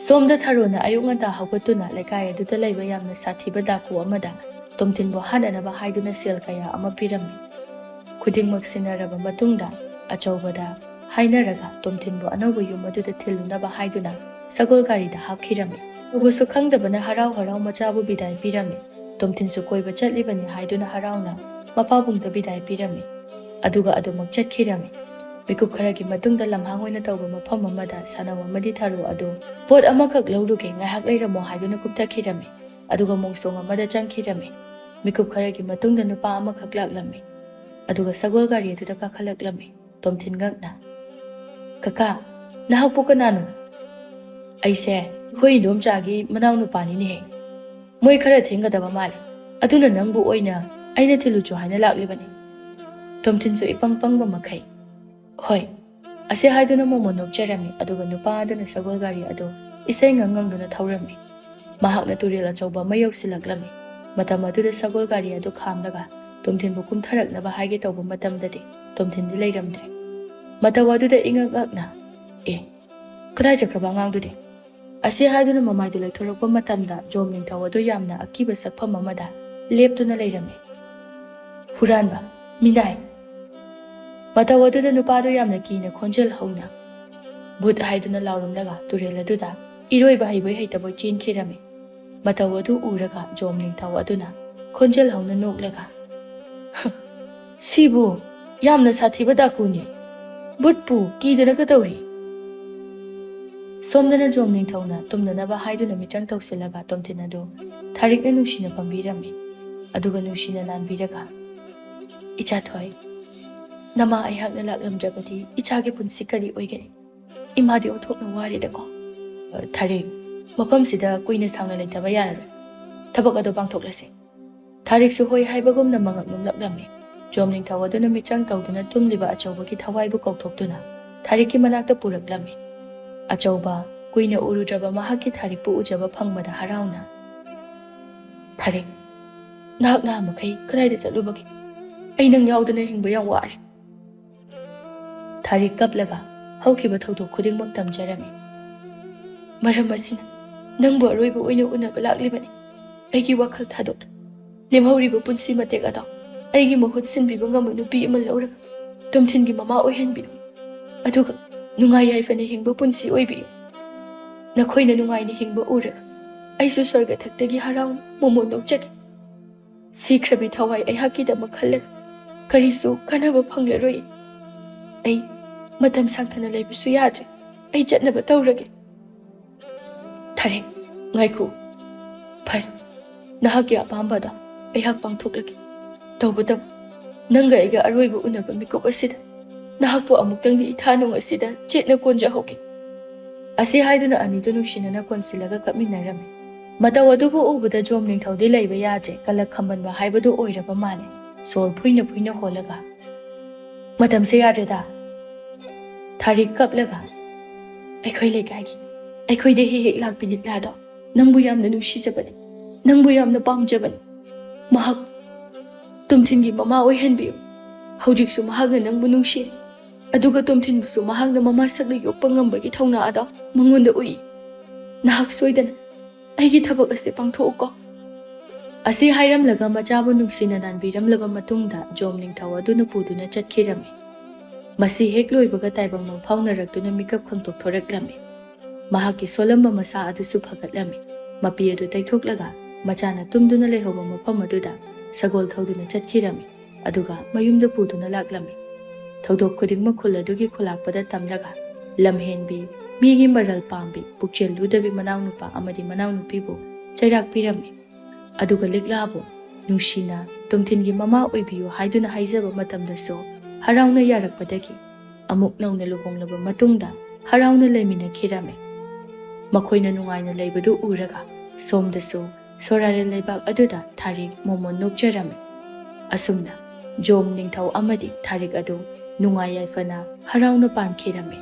ꯁꯣꯝꯗ ꯊꯔꯣꯅ ꯑꯌꯨꯛ ꯉꯟꯇꯥ ꯍꯧꯒꯠꯇꯨꯅ ꯂꯩꯀꯥꯏ ꯑꯗꯨꯗ ꯂꯩꯕ ꯌꯥꯝꯅ ꯁꯥꯊꯤꯕ ꯗꯥꯀꯨ ꯑꯃꯗ ꯇꯣꯝꯊꯤꯟꯕꯨ ꯍꯥꯠꯅꯅꯕ ꯍꯥꯏꯗꯨꯅ ꯁꯦꯜ ꯀꯌꯥ ꯑꯃ ꯄꯤꯔꯝꯃꯤ꯫ ꯈꯨꯗꯤꯡꯃꯛ ꯁꯤꯟꯅꯔꯕ ꯃꯇꯨꯡꯗ ꯑꯆꯧꯕꯗ ꯍꯥꯏꯅꯔꯒ ꯇꯣꯝꯊꯤꯟꯕꯨ ꯑꯅꯧꯕ ꯌꯨꯝ ꯑꯗꯨꯗ ꯊꯤꯜꯂꯨꯅꯕ ꯍꯥꯏꯗꯨꯅ ꯁꯒꯣꯜ ꯒꯥꯔꯤꯗ ꯍꯥꯞꯈꯤꯔꯝꯃꯤ꯫ ꯎꯕꯁꯨ ꯈꯪꯗꯕꯅ ꯍꯔꯥꯎ ꯍꯔꯥꯎ ꯃꯆꯥꯕꯨ ꯕꯤꯗꯥꯏ ꯄꯤꯔꯝꯃꯤ꯫ ꯇꯣꯝꯊꯤꯟꯁꯨ ꯀꯣꯏꯕ ꯆꯠꯂꯤꯕꯅꯤ ꯍꯥꯏꯗꯨꯅ ꯍꯔꯥꯎꯅ ꯃꯄꯥꯕꯨꯡꯗ ꯕꯤꯗꯥꯏ ꯄꯤꯔꯝꯃꯤ꯫ ꯑꯗꯨꯒ ꯑꯗꯨꯃꯛ ꯆꯠꯈꯤꯔꯝꯃꯤ꯫ ꯃꯤꯀꯨꯞ ꯈꯔꯒꯤ ꯃꯇꯨꯡꯗ ꯂꯝꯍꯥꯡ ꯑꯣꯏꯅ ꯇꯧꯕ ꯃꯐꯝ ꯑꯃꯗ ꯁꯥꯅꯧ ꯑꯃꯗꯤ ꯊꯔꯣ ꯑꯗꯨ, "ꯄꯣꯠ ꯑꯃꯈꯛ ꯂꯧꯔꯨꯒꯦ, ꯉꯥꯏꯍꯥꯛ ꯂꯩꯔꯝꯃꯣ" ꯍꯥꯏꯗꯨꯅ ꯀꯨꯝꯊꯈꯤꯔꯝꯃꯤ꯫ ꯑꯗꯨꯒ ꯃꯣꯡꯁꯣꯡ ꯑꯃꯗ ꯆꯪꯈꯤꯔꯝꯃꯤ꯫ ꯃꯤꯀꯨꯞ ꯈꯔꯒꯤ ꯃꯇꯨꯡꯗ ꯅꯨꯄꯥ ꯑꯃꯈꯛ ꯂꯥꯛꯂꯝꯃꯤ꯫ ꯑꯗꯨꯒ ꯁꯒꯣꯜ ꯒꯥꯔꯤ ꯑꯗꯨꯗ ꯀꯥꯈꯠꯂꯛꯂꯝꯃꯤ꯫ ꯇꯣꯝꯊꯤꯟ ꯉꯛꯅ, "ꯀꯀꯥ, ꯅꯍꯥꯛꯄꯨ ꯀꯅꯥꯅꯣ?" "ꯑꯩꯁꯦ ꯑꯩꯈꯣꯏ ꯏꯟꯗꯣꯝꯆꯥꯒꯤ ꯃꯅꯥꯎ ꯅꯨꯄꯥꯅꯤꯅꯦꯍꯦ꯫ ꯃꯣꯏ ꯈꯔ ꯊꯦꯡꯒꯗꯕ ꯃꯥꯜꯂꯦ꯫ ꯑꯗꯨꯅ ꯅꯪꯕꯨ ꯑꯣꯏꯅ ꯑꯩꯅ ꯊꯤꯜꯂꯨꯆꯣ ꯍꯥꯏꯅ ꯂꯥꯛꯂꯤꯕꯅꯤ꯫" ꯇꯣꯝꯊꯤꯟꯁꯨ ꯏꯄꯪ ꯄꯪꯕ ꯃꯈꯩ, "ꯍꯣꯏ꯫" ꯑꯁꯤ ꯍꯥꯏꯗꯨꯅ ꯃꯣꯃꯣꯟ ꯅꯣꯛꯆꯔꯝꯃꯤ꯫ ꯑꯗꯨꯒ ꯅꯨꯄꯥ ꯑꯗꯨꯅ ꯁꯒꯣꯜ ꯒꯥꯔꯤ ꯑꯗꯨ ꯏꯁꯩ ꯉꯪ ꯉꯪꯗꯨꯅ ꯊꯧꯔꯝꯃꯤ꯫ ꯃꯍꯥꯛꯅ ꯇꯨꯔꯦꯜ ꯑꯆꯧꯕ ꯑꯃ ꯌꯧꯁꯤꯜꯂꯛꯂꯝꯃꯤ꯫ ꯃꯇꯝ ꯑꯗꯨꯗ ꯁꯒꯣꯜ ꯒꯥꯔꯤ ꯑꯗꯨ ꯈꯥꯝꯂꯒ ꯇꯣꯝꯊꯤꯟꯕꯨ ꯀꯨꯝꯊꯔꯛꯅꯕ ꯍꯥꯏꯒꯦ ꯇꯧꯕ ꯃꯇꯝꯗꯗꯤ ꯇꯣꯝꯊꯤꯟꯗꯤ ꯂꯩꯔꯝꯗ꯭ꯔꯦ꯫ ꯃꯇꯧ ꯑꯗꯨꯗ ꯏꯉꯛ ꯉꯛꯅ, "ꯑꯦ, ꯀꯗꯥꯏ ꯆꯠꯈ꯭ꯔꯕ ꯑꯉꯥꯡꯗꯨꯗꯤ?" ꯑꯁꯤ ꯍꯥꯏꯗꯨꯅ ꯃꯃꯥꯏꯗꯨ ꯂꯩꯊꯣꯔꯛꯄ ꯃꯇꯝꯗ ꯖꯣꯝ ꯅꯤꯡꯊꯧ ꯑꯗꯨ ꯌꯥꯝꯅ ꯑꯀꯤꯕ ꯁꯛꯐꯝ ꯑꯃꯗ ꯂꯦꯞꯇꯨꯅ ꯂꯩꯔꯝꯃꯤ꯫ "ꯍꯨꯔꯥꯟꯕ, ꯃꯤꯅꯥꯏ!" ꯃꯇꯧ ꯑꯗꯨꯗ ꯅꯨꯄꯥꯗꯨ ꯌꯥꯝꯅ ꯀꯤꯅ ꯈꯣꯟꯖꯦꯜ ꯍꯧꯅ, "ꯚꯨꯠ!" ꯍꯥꯏꯗꯨꯅ ꯂꯥꯎꯔꯝꯂꯒ ꯇꯨꯔꯦꯜ ꯑꯗꯨꯗ ꯏꯔꯣꯏꯕ ꯍꯩꯕꯣꯏ ꯍꯩꯇꯕꯣꯏ ꯆꯦꯟꯈꯤꯔꯝꯃꯤ꯫ ꯃꯇꯧ ꯑꯗꯨ ꯎꯔꯒ ꯖꯣꯝ ꯅꯤꯡꯊꯧ ꯑꯗꯨꯅ ꯈꯣꯟꯖꯦꯜ ꯍꯧꯅ ꯅꯣꯛꯂꯒ, "ꯍ, ꯁꯤꯕꯨ ꯌꯥꯝꯅ ꯁꯥꯊꯤꯕ ꯗꯥꯀꯨꯅꯤ꯫ ꯚꯨꯠꯄꯨ ꯀꯤꯗꯅ ꯀꯩꯗꯧꯔꯤ?" ꯁꯣꯝꯗꯅ ꯖꯣꯝ ꯅꯤꯡꯊꯧꯅ ꯇꯨꯝꯅꯅꯕ ꯍꯥꯏꯗꯨꯅ ꯃꯤꯇ꯭ꯔꯪ ꯇꯧꯁꯤꯜꯂꯒ ꯇꯣꯝꯊꯤꯟ ꯑꯗꯨ ꯊꯥꯔꯤꯛꯅ ꯅꯨꯡꯁꯤꯅ ꯄꯝꯕꯤꯔꯝꯃꯤ꯫ ꯑꯗꯨꯒ ꯅꯨꯡꯁꯤꯅ ꯅꯥꯟꯕꯤꯔꯒ, "ꯏꯆꯥ ꯊꯣꯏ, ꯅꯃꯥ ꯑꯩꯍꯥꯛꯅ ꯂꯥꯛꯂꯝꯗ꯭ꯔꯕꯗꯤ ꯏꯆꯥꯒꯤ ꯄꯨꯟꯁꯤ ꯀꯔꯤ ꯑꯣꯏꯒꯅꯤ? ꯏꯃꯥꯗꯤ ꯑꯣꯟꯊꯣꯛꯅ ꯋꯥꯔꯦꯗꯀꯣ꯫ ꯑ, ꯊꯥꯔꯤꯛ, ꯃꯐꯝꯁꯤꯗ ꯀꯨꯏꯅ ꯁꯥꯡꯅ ꯂꯩꯊꯕ ꯌꯥꯔꯔꯣꯏ꯫ ꯊꯕꯛ ꯑꯗꯨ ꯄꯥꯡꯊꯣꯛꯂꯁꯤ꯫" ꯊꯥꯔꯤꯛꯁꯨ ꯍꯣꯏ ꯍꯥꯏꯕꯒꯨꯝꯅ ꯃꯉꯛ ꯅꯣꯝꯂꯛꯂꯝꯃꯤ꯫ ꯖꯣꯝ ꯅꯤꯡꯊꯧ ꯑꯗꯨꯅ ꯃꯤꯇ꯭ꯔꯪ ꯇꯧꯗꯨꯅ ꯇꯨꯝꯂꯤꯕ ꯑꯆꯧꯕꯒꯤ ꯊꯋꯥꯏꯕꯨ ꯀꯧꯊꯣꯛꯇꯨꯅ ꯊꯥꯔꯤꯛꯀꯤ ꯃꯅꯥꯛꯇ ꯄꯨꯔꯛꯂꯝꯃꯤ꯫ ꯑꯆꯧꯕ, ꯀꯨꯏꯅ ꯎꯔꯨꯗ꯭ꯔꯕ ꯃꯍꯥꯛꯀꯤ ꯊꯥꯔꯤꯛꯄꯨ ꯎꯖꯕ ꯐꯪꯕꯗ ꯍꯔꯥꯎꯅ, "ꯊꯥꯔꯤꯛ, ꯅꯍꯥꯛ ꯅꯍꯥ ꯃꯈꯩ ꯀꯗꯥꯏꯗ ꯆꯠꯂꯨꯕꯒꯦ? ꯑꯩ ꯅꯪ ꯌꯥꯎꯗꯅ ꯍꯤꯡꯕ ꯌꯥꯝ ꯋꯥꯔꯦ꯫" ꯊꯥꯔꯤꯛ ꯀꯞꯂꯒ ꯍꯧꯈꯤꯕ ꯊꯧꯗꯣꯛ ꯈꯨꯗꯤꯡꯃꯛ ꯇꯝꯖꯔꯝꯃꯤ꯫ "ꯃꯔꯝ ꯑꯁꯤꯅ ꯅꯪꯕꯨ ꯑꯔꯣꯏꯕ ꯑꯣꯏꯅ ꯎꯅꯕ ꯂꯥꯛꯂꯤꯕꯅꯤ꯫ ꯑꯩꯒꯤ ꯋꯥꯈꯜ ꯊꯥꯗꯣꯛꯂꯨ꯫ ꯂꯦꯝꯍꯧꯔꯤꯕ ꯄꯨꯟꯁꯤ ꯃꯇꯦꯛ ꯑꯗꯣ ꯑꯩꯒꯤ ꯃꯍꯨꯠ ꯁꯤꯟꯕꯤꯕ ꯉꯝꯕ ꯅꯨꯄꯤ ꯑꯃ ꯂꯧꯔꯒ ꯇꯣꯝꯊꯤꯟꯒꯤ ꯃꯃꯥ ꯑꯣꯏꯍꯟꯕꯤꯔꯝꯃꯨ꯫ ꯑꯗꯨꯒ ꯅꯨꯡꯉꯥꯏ ꯌꯥꯏꯐꯅ ꯍꯤꯡꯕ ꯄꯨꯟꯁꯤ ꯑꯣꯏꯕꯤꯌꯨ꯫ ꯅꯈꯣꯏꯅ ꯅꯨꯡꯉꯥꯏꯅ ꯍꯤꯡꯕ ꯎꯔꯒ ꯑꯩꯁꯨ ꯁ꯭ꯋꯔꯒ ꯊꯛꯇꯒꯤ ꯍꯔꯥꯎꯅ ꯃꯣꯃꯣꯟ ꯅꯣꯛꯆꯒꯦ꯫ ꯁꯤꯈ꯭ꯔꯕꯤ ꯊꯋꯥꯏ ꯑꯩꯍꯥꯛꯀꯤꯗꯃꯛ ꯈꯜꯂꯒ ꯀꯔꯤꯁꯨ ꯀꯥꯟꯅꯕ ꯐꯪꯂꯔꯣꯏ꯫ ꯑꯩ ꯃꯇꯝ ꯁꯥꯡꯊꯅ ꯂꯩꯕꯁꯨ ꯌꯥꯗ꯭ꯔꯦ꯫ ꯑꯩ ꯆꯠꯅꯕ ꯇꯧꯔꯒꯦ꯫" "ꯊꯥꯔꯤꯛ, ꯉꯥꯏꯈꯣ꯫ ꯐꯔꯦ, ꯅꯍꯥꯛꯀꯤ ꯑꯄꯥꯝꯕꯗꯣ ꯑꯩꯍꯥꯛ ꯄꯥꯡꯊꯣꯛꯂꯒꯦ꯫ ꯇꯧꯕꯇꯕꯨ ꯅꯪꯒ ꯑꯩꯒ ꯑꯔꯣꯏꯕ ꯎꯅꯕ ꯃꯤꯀꯨꯞ ꯑꯁꯤꯗ ꯅꯍꯥꯛꯄꯨ ꯑꯃꯨꯛꯇꯪꯗꯤ ꯏꯊꯥ ꯅꯨꯡ ꯑꯁꯤꯗ ꯆꯦꯠꯅ ꯀꯣꯟꯖꯍꯧꯒꯦ꯫" ꯑꯁꯤ ꯍꯥꯏꯗꯨꯅ ꯑꯅꯤꯗꯨ ꯅꯨꯡꯁꯤꯅꯅ ꯀꯣꯟꯁꯤꯜꯂꯒ ꯀꯞꯃꯤꯟꯅꯔꯝꯃꯤ꯫ ꯃꯇꯧ ꯑꯗꯨꯕꯨ ꯎꯕꯗ ꯖꯣꯝ ꯅꯤꯡꯊꯧꯗꯤ ꯂꯩꯕ ꯌꯥꯗ꯭ꯔꯦ, ꯀꯂꯛ ꯈꯝꯕꯟꯕ ꯍꯥꯏꯕꯗꯨ ꯑꯣꯏꯔꯕ ꯃꯥꯜꯂꯦ꯫ ꯁꯣꯔ ꯐꯨꯏꯅ ꯐꯨꯏꯅ ꯍꯣꯜꯂꯒ, "ꯃꯇꯝꯁꯦ ꯌꯥꯗ꯭ꯔꯦꯗ꯫" ꯊꯥꯔꯤꯛ ꯀꯞꯂꯒ, "ꯑꯩꯈꯣꯏ ꯂꯩꯀꯥꯏꯒꯤ, ꯑꯩꯈꯣꯏꯗ ꯍꯦꯛ ꯍꯦꯛ ꯂꯥꯛꯄꯤ ꯂꯤꯛꯂꯥꯗꯣ ꯅꯪꯕꯨ ꯌꯥꯝꯅ ꯅꯨꯡꯁꯤꯖꯕꯅꯤ, ꯅꯪꯕꯨ ꯌꯥꯝꯅ ꯄꯥꯝꯖꯕꯅꯤ꯫ ꯃꯍꯥꯛ ꯇꯣꯝꯊꯤꯟꯒꯤ ꯃꯃꯥ ꯑꯣꯏꯍꯟꯕꯤꯌꯨ꯫ ꯍꯧꯖꯤꯛꯁꯨ ꯃꯍꯥꯛꯅ ꯅꯪꯕꯨ ꯅꯨꯡꯁꯤ, ꯑꯗꯨꯒ ꯇꯣꯝꯊꯤꯟꯕꯨꯁꯨ ꯃꯍꯥꯛꯅ ꯃꯃꯥ ꯁꯛꯅ ꯌꯣꯛꯄ ꯉꯝꯕꯒꯤ ꯊꯧꯅꯥ ꯑꯗꯣ ꯃꯉꯣꯟꯗ ꯎꯏ꯫ ꯅꯍꯥꯛ ꯁꯣꯏꯗꯅ ꯑꯩꯒꯤ ꯊꯕꯛ ꯑꯁꯤ ꯄꯥꯡꯊꯣꯛꯎꯀꯣ꯫" ꯑꯁꯤ ꯍꯥꯏꯔꯝꯂꯒ ꯃꯆꯥꯕꯨ ꯅꯨꯡꯁꯤꯅ ꯅꯥꯟꯕꯤꯔꯝꯂꯕ ꯃꯇꯨꯡꯗ ꯖꯣꯝ ꯅꯤꯡꯊꯧ ꯑꯗꯨꯅ ꯄꯨꯗꯨꯅ ꯆꯠꯈꯤꯔꯝꯃꯤ꯫ ꯃꯁꯤ ꯍꯦꯛ ꯂꯣꯏꯕꯒ ꯇꯥꯏꯕꯪ ꯃꯪꯐꯥꯎꯅꯔꯛꯇꯨꯅ ꯃꯤꯀꯞ ꯈꯪꯇꯣꯛꯊꯣꯔꯛꯂꯝꯃꯤ꯫ ꯃꯍꯥꯛꯀꯤ ꯁꯣꯜꯂꯝꯕ ꯃꯁꯥ ꯑꯗꯨꯁꯨ ꯐꯒꯠꯂꯝꯃꯤ꯫ ꯃꯄꯤ ꯑꯗꯨ ꯇꯩꯊꯣꯛꯂꯒ ꯃꯆꯥꯅ ꯇꯨꯝꯗꯨꯅ ꯂꯩꯍꯧꯕ ꯃꯐꯝ ꯑꯗꯨꯗ ꯁꯒꯣꯜ ꯊꯧꯗꯨꯅ ꯆꯠꯈꯤꯔꯝꯃꯤ꯫ ꯑꯗꯨꯒ ꯃꯌꯨꯝꯗ ꯄꯨꯗꯨꯅ ꯂꯥꯛꯂꯝꯃꯤ꯫ ꯊꯧꯗꯣꯛ ꯈꯨꯗꯤꯡꯃꯛ ꯈꯨꯜ ꯑꯗꯨꯒꯤ ꯈꯨꯂꯥꯛꯄꯗ ꯇꯝꯂꯒ ꯂꯝꯍꯦꯟꯕꯤ, ꯃꯤꯒꯤ ꯃꯔꯜ ꯄꯥꯝꯕꯤ, ꯄꯨꯛꯆꯦꯜ ꯂꯨꯗꯕꯤ ꯃꯅꯥꯎꯅꯨꯄꯥ ꯑꯃꯗꯤ ꯃꯅꯥꯎꯅꯨꯄꯤꯕꯨ ꯆꯩꯔꯥꯛ ꯄꯤꯔꯝꯃꯤ꯫ ꯑꯗꯨꯒ ꯂꯤꯛꯂꯥꯕꯨ ꯅꯨꯡꯁꯤꯅ ꯇꯣꯝꯊꯤꯟꯒꯤ ꯃꯃꯥ ꯑꯣꯏꯕꯤꯌꯨ ꯍꯥꯏꯗꯨꯅ ꯍꯥꯏꯖꯕ ꯃꯇꯝꯗꯁꯨ ꯍꯔꯥꯎꯅ ꯌꯥꯔꯛꯄꯗꯒꯤ ꯑꯃꯨꯛ ꯅꯧꯅ ꯂꯨꯍꯣꯡꯂꯕ ꯃꯇꯨꯡꯗ ꯍꯔꯥꯎꯅ ꯂꯩꯃꯤꯟꯅꯈꯤꯔꯝꯃꯤ꯫ ꯃꯈꯣꯏꯅ ꯅꯨꯡꯉꯥꯏꯅ ꯂꯩꯕꯗꯨ ꯎꯔꯒ ꯁꯣꯝꯗꯁꯨ ꯁꯣꯔꯥꯔꯦꯜ ꯂꯩꯕꯥꯛ ꯑꯗꯨꯗ ꯊꯥꯔꯤꯛ ꯃꯣꯃꯣꯟ ꯅꯣꯛꯆꯔꯝꯃꯤ꯫ ꯑꯁꯨꯝꯅ ꯖꯣꯝ ꯅꯤꯡꯊꯧ ꯑꯃꯗꯤ ꯊꯥꯔꯤꯛ ꯑꯗꯨ ꯅꯨꯡꯉꯥꯏ ꯌꯥꯏꯐꯅ ꯍꯔꯥꯎꯅ ꯄꯥꯟꯈꯤꯔꯝꯃꯤ꯫